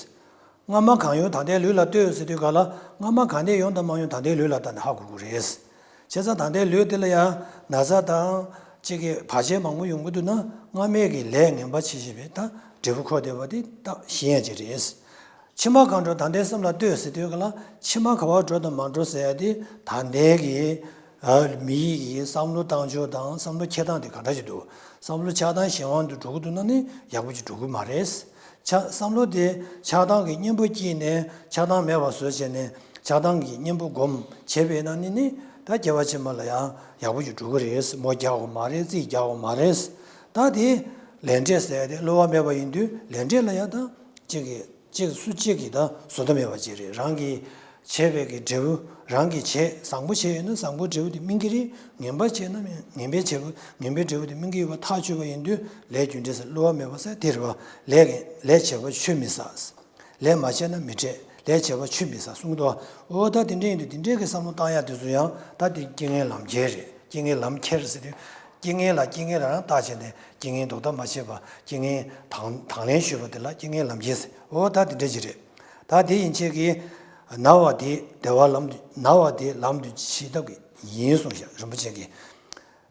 སྔ་མ་གང་ཡོད་ད་ལྟའི་ལུས་ལ་ལྟོས་ཟེར་དུས་ག་ལ། སྔ་མ་གང་དེ་ཡོང་དང་མ་ཡོང་ད་ལྟའི་ལུས་ལ་ལྟ་ནས་ཧ་གོ་དགོས་རེད། བྱས་ཙང་ད་ལྟའི་ལུས་དེ་ལ་ཡང་ན་ཚ་དང་གཅིག་གི་བར་ཆད་མང་པོ་ཡོང་གི་འདུག་ན། སྔ་མའི་གི་ལས་ངན་པ་བྱེད་བཞིན་པའི་ད་འབྲས་བུ་འཁོར་བསྡད་པ་དེ་ད་ཤེས་ཡ་ཅིག་རེད། ཕྱི་མ་གང་གྲོལ་ད་ལྟའི་སེམས་ལ་ལྟོས་ཟེར་དུས་ག་ལ། ཕྱི་མ་ག་བར་འགྲོ་དང་མ་འགྲོ་ཟེར་ཡ་དེ་ད་ལྟའི་གི་ཨ་མི་ཡི་གི་བསམ་བློ་བཏང་ཕྱོགས་དང་བསམ་བློ་འཁྱེར་སྟངས་དེ་ག་འདྲ་ཞིག་འདུག་བསམ་བློ་ཆགས་སྡང་གཞན་དབང་དུ་འགྲོ་གི་འདུག་ན་ནི་ཡག་པོ་ཞིག་འགྲོ་གི་མ་རེད། ཆགས་བསམ་བློ་དེ་ཆགས་སྡང་གི་གཉེན་པོ་སྐྱེས་ནས་ཆགས་སྡང་མེད་པ་བཟོ་བྱས་ནས་ཆགས་སྡང་གི་གཉེན་པོ་སྒོམ་བྱས་པས་ན་ནི་ནི་ད་སྐྱེ་བ་ཕྱི་མ་ལ་ཡང་ཡག་པོ་ཞིག་འགྲོ་གི་རེད། མོ་རྒྱག་དགོས་མ་རེད། རྩིས་རྒྱག་དགོས་མ་རེད། ད་དེ་ལས་འབྲས་ཟེར་ཡ་དེ་བསླུ་བ་མེད་པ་ཡིན་དུས་ལས་འབྲས་ལ་ཡང་ད་གཅིག་གི་གཅིག་སུ་གཅིག་གིས་ད་བཟོ་ལྟ་མེད་པ་ཅིག་རེད། རང་གིས་བྱས་པའི་གི་འབྲས་བུ། རང་གིས་བྱས་བཟང་པོ་བྱས་ཡོད་ན་བཟང་པོའི་འབྲས་བུ་དེ་སྨིན་གྱི་རེད། ངན་པ་བྱས་ན་ངན་པའི་འབྲས་བུ། ངན་པའི་འབྲས་བུ་དེ་སྨིན་གྱི་ཡོད་པ་ཐག་ཆོད་པ་ཡིན་དུས་ལས་རྒྱུ་འབྲས་ཟེར་བསླུ་བ་མེད་པ་ཟེར་དེ་རེད་བ། ལས་ཀྱི་ལས་བྱས་པ་ཆུད་མི་ཟ། ལས་མ་བྱས་ན་མི་འཕྲད། ལས་བྱས་པ་ཆུད་མི་ཟ་གསུངས་འདུག་བ། འོ་ད་དེ་འདྲ་ཡིན་དུས་དེ་འདྲའི་གི་བསམ་བློ་བཏང་ཡ་དེ་ཚོ་ཡང་ད་དེ་རྐྱེན་ངན་ལམ་ཁྱེར་རེད། རྐྱེན་ངན་ལམ་ཁྱེར་ཟེར་དུས་རྐྱེན་ངན་ལ་རྐྱེན་ངན་ལ་རང་བརྟག་བྱས་ནས་རྐྱེན་ངན་ལྡོག་ཐབས་མ་བྱས་པ། རྐྱེན་ངན་དང་དང་ལེན་ཞུས་པ་དེ་ལ་རྐྱེན་ངན་ལམ་ཁྱེར་ཟེར། འོ་ད་དེ་འདྲ་ཅིག་རེད། ད་དེ་ཡན་ཆད་ཀྱིས་ན་བ་དེ་བདེ་བ་ལམ་དུ། ན་བ་དེ་ལམ་དུ་བྱེད་ཐབས་ཀྱི་ཡིན་གསུངས་ཤག་རིན་པོ་ཆེ་གིས།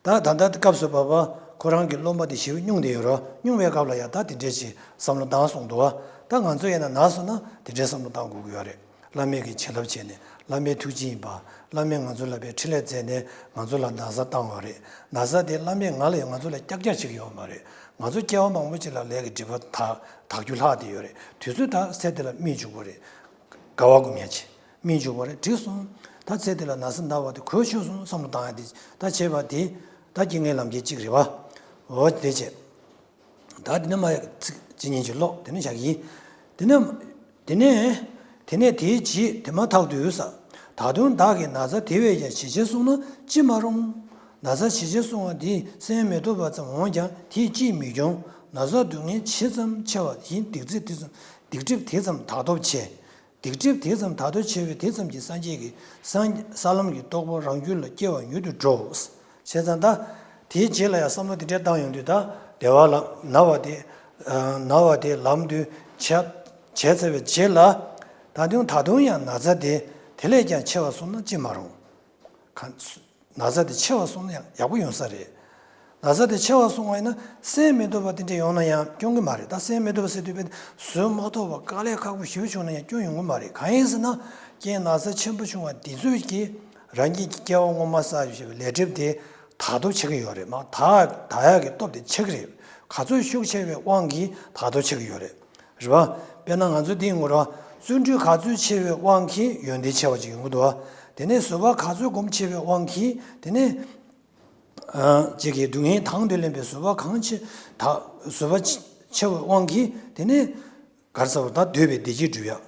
ད་ད་ལྟ་སྐབས་སུ་བབ་པ་ཁོ་རང་གི་སློབ་མ་དེ་ཞེ་པོ་སྙུང་བསྡད་ཡོད་རེད། སྙུང་བའི་སྐབས་ལ་ཡང་ད་དེ་འདྲས་ཅིག་བསམ་བློ་བཏང་གསུངས་འདུག་བ། ད་ང་ཚོ་ཡིན་ན་ན་སོང་ན་དེ་འདྲས་བསམ་བློ་བཏང་དགོས་ཀྱི་ཡོད་རེད། བླ་མས་ཀྱི་བྱིན་རླབས་བྱས་ནས་བླ་མའི་ཐུགས་རྗེ་ཡིན་པ། བླ་མས་ང་ཚོ་ལ་དཔེ་འཕྲིན་ལས་མཛད་ནས་ང་ཚོ་ལ་ན་ཚ་བཏང་བ་རེད། ན་ཚ་དེ་བླ་མས་ང་ལ་ཡང་ང་ཚོ་ལ་ཀྱག་ཀྱག་བྱེད་ཀྱི་ཡོད་མ་རེད། ང་ཚོ་སྐྱེ་བ་མང་པོ་ཅིག་ལ་ལས་ཀྱི་སྒྲིབ་པ་དག་དག་རྒྱུ་ལྷག་བསྡད་ཡོད་རེད། དུས་ཚོད་ད་ཚེ་འདི་ལ་སྨིན་བཅུག་པ་རེད། དགའ་བ་སྒོམ་ཡ་ཆེ། སྨིན་བཅུག་པ་རེད། འགྲིག་སོང་། ད་ཚེ་འདི་ལ་ན་ཚ་ན་བ་དེ་གོས་ཆོད་སོང་བསམ་བློ་བཏང་ཡ་དེ་ད་བྱས་པ་དེ་ད་རྐྱེན་ངན་ལམ་ཁྱེར་གཅིག་རེད་བ། འོ་དེ་བྱས། ད་དེ་ནས་མ་ཚིག་ཅི་ཉིན་གྱི་ཀློག་དེ་ནས་བཞག་གི་ཡིན། དེ་ནས་དེ་ནས་དེ་ནས་དེའི་རྗེས་དེ་མ་ཐག་ཏུ་ཟ། ད་དུང་བདག་གིས་ན་ཚ་དེ་བས་ཀྱང་ཇེ་ཆེར་སོང་ན་ཅི་མ་རུང་། ན་ཚ་ཇེ་ཆེར་སོང་བ་དེ་སེལ་མི་ཐུབ་པ་ཙམ་འོང་ཀྱང་དེས་ཅིས་མི་འགྱུར། ན་ཚ་སྡུག་བསྔལ་ཇི་ཙམ་ཆེ་བ་ཡིན། སྡིག་སྒྲིབ་དེ་ཙམ་སྡིག་སྒྲིབ་དེ་ཙམ་དག་སྟོབས་ཆེ། སྡིག་སྒྲིབ་དེ་ཙམ་དག་སྟོབས་ཆེ་བས་དེ་ཙམ་གྱིས་སངས་རྒྱས་ཀྱི་སངས་ས་ལམ་གྱི་རྟོགས་པ་རང་རྒྱུད་ལ་སྐྱེ་བ་མྱུར་དུ་འགྲོ། བྱས་ཙང་ད་དེའི་རྗེས་ལ་ཡང་བསམ་བློ་དེ་འདྲས་བཏང་ཡོང་དུས་ད་བདེ་བ་ལ་ན་བ་དེ་ན་བ་དེ་ལམ་དུ་བྱས་བྱས་ཚར་བའི་རྗེས་ལ་ད་དུང་ད་དུང་ཡང་ན་ཚ་དེ་དེ་ལས་ཀྱང་ཆེ་བ་སོང་ན་ཅི་མ་རུང་། གང་། ན་ཚ་དེ་ཆེ་བ་སོང་ན་ཡང་ཡག་པོ་ཡོང་ས་རེད། ན་ཚ་དེ་ཆེ་བ་སོང་བ་ཡིན་ན་སེལ་མི་ཐུབ་པ་དེ་འདྲ་ཡོང་ན་ཡང་སྐྱོན་གྱི་མ་རེད། ད་སེལ་མི་ཐུབ་པ་ཟེར་དུས་བཟོད་མ་ཐུབ་པ་དཀའ་ལས་ཁག་པོ་ཞེ་པོ་བྱུང་ན་ཡང་སྐྱོན་ཡོང་གི་མ་རེད། གང་ཡིན་ཟེར་ན་རྐྱེན་ན་ཚ་ཆེན་པོ་བྱུང་བ་འདི་ཚོས་ཀྱིས་རང་ཉིད་ཀྱི་སྐྱེ་བ་སྔོན་མ་བསགས་ཡོད་པའི་ལས་སྒྲིབ་དེ་དག་ཐབས་བྱེད་ཀྱི་ཡོད་རེད། མ་དག་དག་ཡག་གི་སྟོབས་དེ་ཆགས་ཀྱི་རེད། ག་ཚོད་ཤུགས་ཆེ་བའི་དབང་གིས་དག་ཐབས་བྱེད་ཀྱི་ཡོད་རེད། རེད་བ། དཔེར་ན་ང་ཚོ་འདིའི་ངོ་ར་བརྩོན་འགྲུས་ག་ཚོད་ཆེ་བའི་དབང་གིས་ཡོན་ཏན་ཆེ་བ་ཅིག་ཡོང་གི་འདུག་བ། དེ་ནས་བཟོད་པ་ག་ཚོད་སྒོམ་ཆེ་བའི་དབང་གིས་དེ་ནས་ཅིག་གིས་སྡུག་བསྔལ་དང་དུ་ལེན་པའི་བཟོད་པ་གང་ཆེ་ད་བཟོད་པ་ཆེ་བའི་དབང་གིས་དེ་ནས་གར་ས་བ་ད་འདོད་པའི་བདེ་སྐྱིད་སྒྲུབ་ཡ།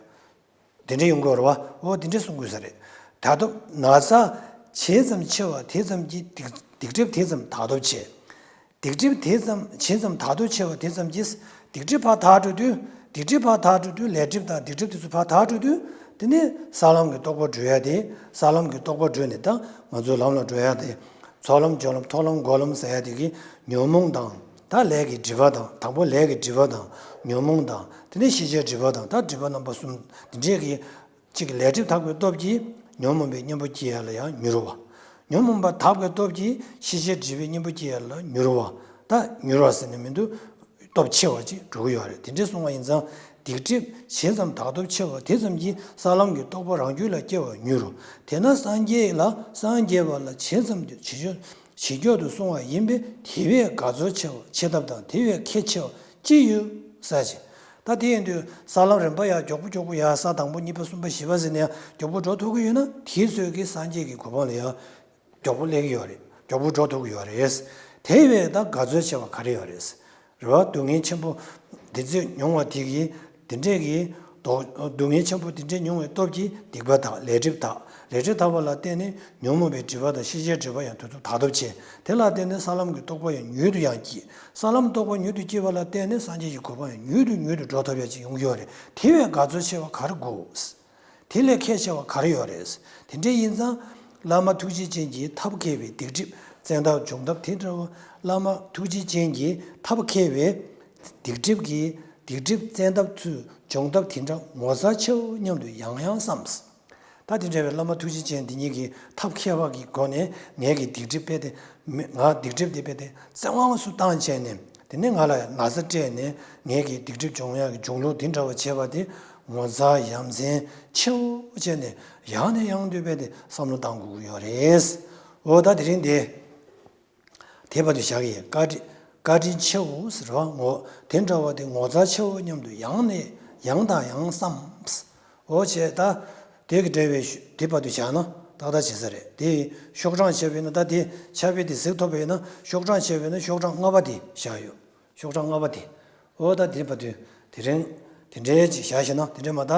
དེ་འདྲ་ཡོང་གི་རེད་བ། འོ་དེ་འདྲ་གསུང་དགོས་ས་རེད། ད་དུང་ན་ཚ་ཇི་ཙམ་ཆེ་བ་དེ་ཙམ་གྱིས་སྡིག་སྡིག་སྒྲིབ་དེ་ཙམ་དག་ཐབས་ཆེ། སྡིག་སྒྲིབ་དེ་ཙམ་ཇི་ཙམ་དག་ཐབས་ཆེ་བ་དེ་ཙམ་གྱིས་སྡིག་སྒྲིབ་ཕར་དག་འགྲོ་དུས་སྡིག་སྒྲིབ་ཕར་དག་འགྲོ་དུས་ལས་སྒྲིབ་དང་སྡིག་སྒྲིབ་དེ་ཚོ་ཕར་དག་འགྲོ་དུས་དེ་ནས་ས་ལམ་གྱི་རྟོགས་པ་འགྲོ་ཡ་དེ། ས་ལམ་གྱི་རྟོགས་པ་འགྲོ་ནས་ད་ང་ཚོའི་ལམ་ལ་འགྲོ་ཡ་དེ། ཚོགས་ལམ་སྦྱོར་ལམ་མཐོང་ལམ་སྒོམ་ལམ་ཟེར་ཡ་དེ་གི་ཉོན་མོངས་དང་ད་ལས་ཀྱི་སྒྲིབ་པ་དང་དང་པོ་ལས་ཀྱི་སྒྲིབ་པ་དང་ཉོན་མོངས་དང་དེ་ནས་ཤེས་བྱའི་སྒྲིབ་པ་དང་ད་སྒྲིབ་པ་རྣམ་པ་གསུམ་འདི་འདྲས་ཀྱི་གཅིག་ལས་སྒྲིབ་དག་པའི་སྟོབས་ཀྱིས་ཉོན་མོངས་པའི་གཉེན་པོ་སྐྱེ་ཡ་ལ་ཡང་མྱུར་བ། ཉོན་མོངས་པ་དག་པའི་སྟོབས་ཀྱིས་ཤེས་བྱའི་སྒྲིབ་པའི་གཉེན་པོ་སྐྱེ་ཡ་ལ་མྱུར་བ། ད་མྱུར་བ་ཟེར་ནས་མི་འདུག་སྟོབས་ཆེ་བ་ཅིག་འགྲོ་གི་ཡོད་རེད། དེ་འདྲས་སོང་བ་ཡིན་ཙང་སྡིག་སྒྲིབ་ཇི་ཙམ་དག་སྟོབས་ཆེ་བ་དེ་ཙམ་གྱིས་ས་ལམ་གྱི་རྟོགས་པ་རང་རྒྱུད་ལ་སྐྱེ་བ་མྱུར་རོ། དེས་ན་སངས་རྒྱས་ལ་སངས་རྒྱས་པ་ལ་ཇི་ཙམ་གྱི་ཇི་ཆོད་ ཇེ་མགྱོགས་སུ་སོང་བ་ཡིན་པས། དེ་བས་དགའ་ཚོར་ཆེ་བ་ཆེ་ཐབས་དང་། དེ་བས་ཁེ་ཆེ་བ་ཅི་ཡོད་ཟེར་ཅིང་། ད་དེ་ཡིན་དུས་ས་ལམ་རིམ་པ་ཡར་མགྱོགས་པོ་མགྱོགས་པོ་ཡར་ས་དང་པོ་གཉིས་པ་གསུམ་པ་བཞི་པ་ཟེར་ནས་ཡར་མགྱོགས་པོ་འགྲོ་ཐུབ་ཀྱི་ཡོད་ན། དེའི་ཚོད་ཀྱིས་སངས་རྒྱས་ཀྱི་གོ་འཕང་ལ་ཡར་མགྱོགས་པོ་སླེབས་ཀྱི་ཡོད་རེད། མགྱོགས་པོ་འགྲོ་ཐུབ་ཀྱི་ཡོད་རེད། དེ་བས་ད་དགའ་ཚོར་ཆེ་བ་ག་རེ་ཡོད་རེད། རེད་བ། སྡུག་བསྔལ་ཆེན་པོ་འདི་ཚོ་མྱོང་བ་དེ་གིས། དེ་འདྲས་ཀྱི་སྡུག་སྡུག་བསྔལ་ཆེན་པོ་དེ་འདྲས་མྱོང་བའི་སྟོབས་ཀྱིས་སྡིག་པ་དག། ལས་སྒྲིབ་དག། ལས་སྒྲིབ་དག་པ་ལ་བརྟེན་ནས་ཉོན་མོངས་པའི་སྒྲིབ་པ་དང་ཤེས་བྱའི་སྒྲིབ་པ་ཡང་དུས་ཚོད་དག་ཐབས་བྱེད། དེ་ལ་བརྟེན་ནས་ས་ལམ་གྱི་རྟོགས་པ་ཡང་མྱུར་དུ་ཡང་སྐྱེ། ས་ལམ་རྟོགས་པ་མྱུར་དུ་སྐྱེས་པ་ལ་བརྟེན་ནས་སངས་རྒྱས་ཀྱི་གོ་འཕང་ཡང་མྱུར་དུ་མྱུར་དུ་འགྲོ་ཐུབ་ཡ་ཅིག་ཡོང་གི་ཡོད་རེད། དེ་བས་དགའ་ཚོར་ཆེ་བ་ག་རེ་དགོས། དེ་ལས་ཁེ་ཆེ་བ་ག་རེ་ཡོད་རེད། དེ་འདྲ་ཡིན་ཙང་། བླ་མ་ཐུགས་རྗེ་ཅན་གྱིས་ཐབས་མཁས་པའི་སྡིག་སྒྲིབ་བཙན་ཐབས་སྦྱོང་ཐབས་དེ་འདྲ་བ། བླ་མ་ཐུགས་རྗེ་ཅན་གྱིས་ཐབས་མཁས་པའི་སྡིག་སྒྲིབ་ཀྱི་སྡིག་སྒྲིབ་བཙན་ཐབས་ཚུལ་སྦྱོང་ཐབས་དེ་འདྲ་ངོ་མཚར་ཆེའོ་སྙམ་དུ་ཡང་ཡང་བསམ། ད་དེ་འདྲ་བའི་བླ་མ་ཐུགས་རྗེ་ཅན་འདི་ཉིད་ཀྱིས་ཐབས་མཁས་པ་གི་སྒོ་ནས་ངེད་ཀྱི་སྡིག་སྒྲིབ་དཔེ་དེ། མི་ང་སྡིག་སྒྲིབ་དེ་དཔེ་དེ་བཙན་དབང་སུ་བཏང་བྱས་ནས། དེ་ནས་ང་ལ་ན་ཚ་སྤྲད་ནས་ངེད་ཀྱི་སྡིག་སྒྲིབ་སྦྱོང་ཡག་གི་སྦྱོང་ལུགས་དེ་འདྲ་བ་བྱས་པ་དེ་ངོ་མཚར་ཡ་མཚན་ཆེའོ་བྱས་ནས་ཡང་ནས་ཡང་དུ་དཔེ་དེ་བསམ་བློ་བཏང་དགོས་ཀྱི་ཡོད་རེད། འོ་ད་དེ་རིང་དེ་དེ་བར་དུ་བཞག་གི་ཡིན། བཀའ་དྲིན་བཀའ་དྲིན་ཆེའོ་ཟེར་བ་ངོ་། དེ་འདྲ་བ་དེ་ངོ་མཚར་ཆེའོ་སྙམ་དུ་ཡང་ནས་ཡང་དང་ཡང་བསམ། འོ་བྱས་ད། དེ་གི་འབྲེལ་བའི་ཤུ་དེ་བར་དུ་བཞག་ན་ཏག་ཏག་བྱེད་ས་རེད། དེ་ཤོག་གྲངས་བྱས་པས་ན། ད་དེ་ཕྱག་དཔེ་དེ་གཟིགས་ཐུབ་པས་ན། ཤོག་གྲངས་བྱས་པས་ན་ཤོག་གྲངས་ལྔ་པ་དེ་བཞག་ཡོད། ཤོག་གྲངས་ལྔ་པ་དེ། འོ་ད་དེ་བར་དུ་དེ་རིང་དེ་འདྲའི་ཅིག་བཞག་ཤེ་ན། དེ་འདྲའི་མ་ད་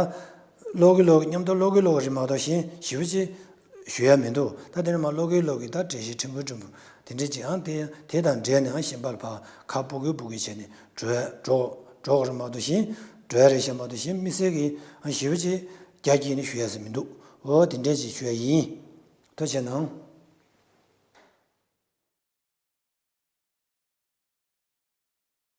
ཀློག་གི་ཀློག་གི་མཉམ་དུ་ཀློག་གི་ཀློག་གི་རེད་མ་གཏོགས་གཞན་ཞེ་པོ་ཅིག་ཞུ་ཡ་མི་འདུག་ད་དེ་ནས་མར་ཀློག་གིན་ཀློག་གིན་ད་འགྲེལ་བཤད་ཕྲན་བུ་ཕྲན་བུ་དེ་འདྲ་ཅིག་ཨང་། དེ་དེ་དང་འབྲེལ་ནས་ཨང་གཞན་པ་ལ་ཕར་ཁ་སྤོ་གིན་སྤོ་གིན་བྱས་ནས་འགྲོ་འགྲོ་འགྲོ་གི་རེད་མ་གཏོགས་གཞན་འགྲོ་ཡ་རེད་ཤག་མ་གཏོགས་གཞན་དམིགས་བསལ་གྱི་ཨང་ཞེ་པོ་ཅིག་རྒྱ་སྐྱེད་ནས་ཞུ་ཡ་ཟིག་མི་འདུག་འོ་དེ་འདྲ་ཅིག་ཞུ་ཡ་ཡིན། ཐུགས་རྗེ་གནང་།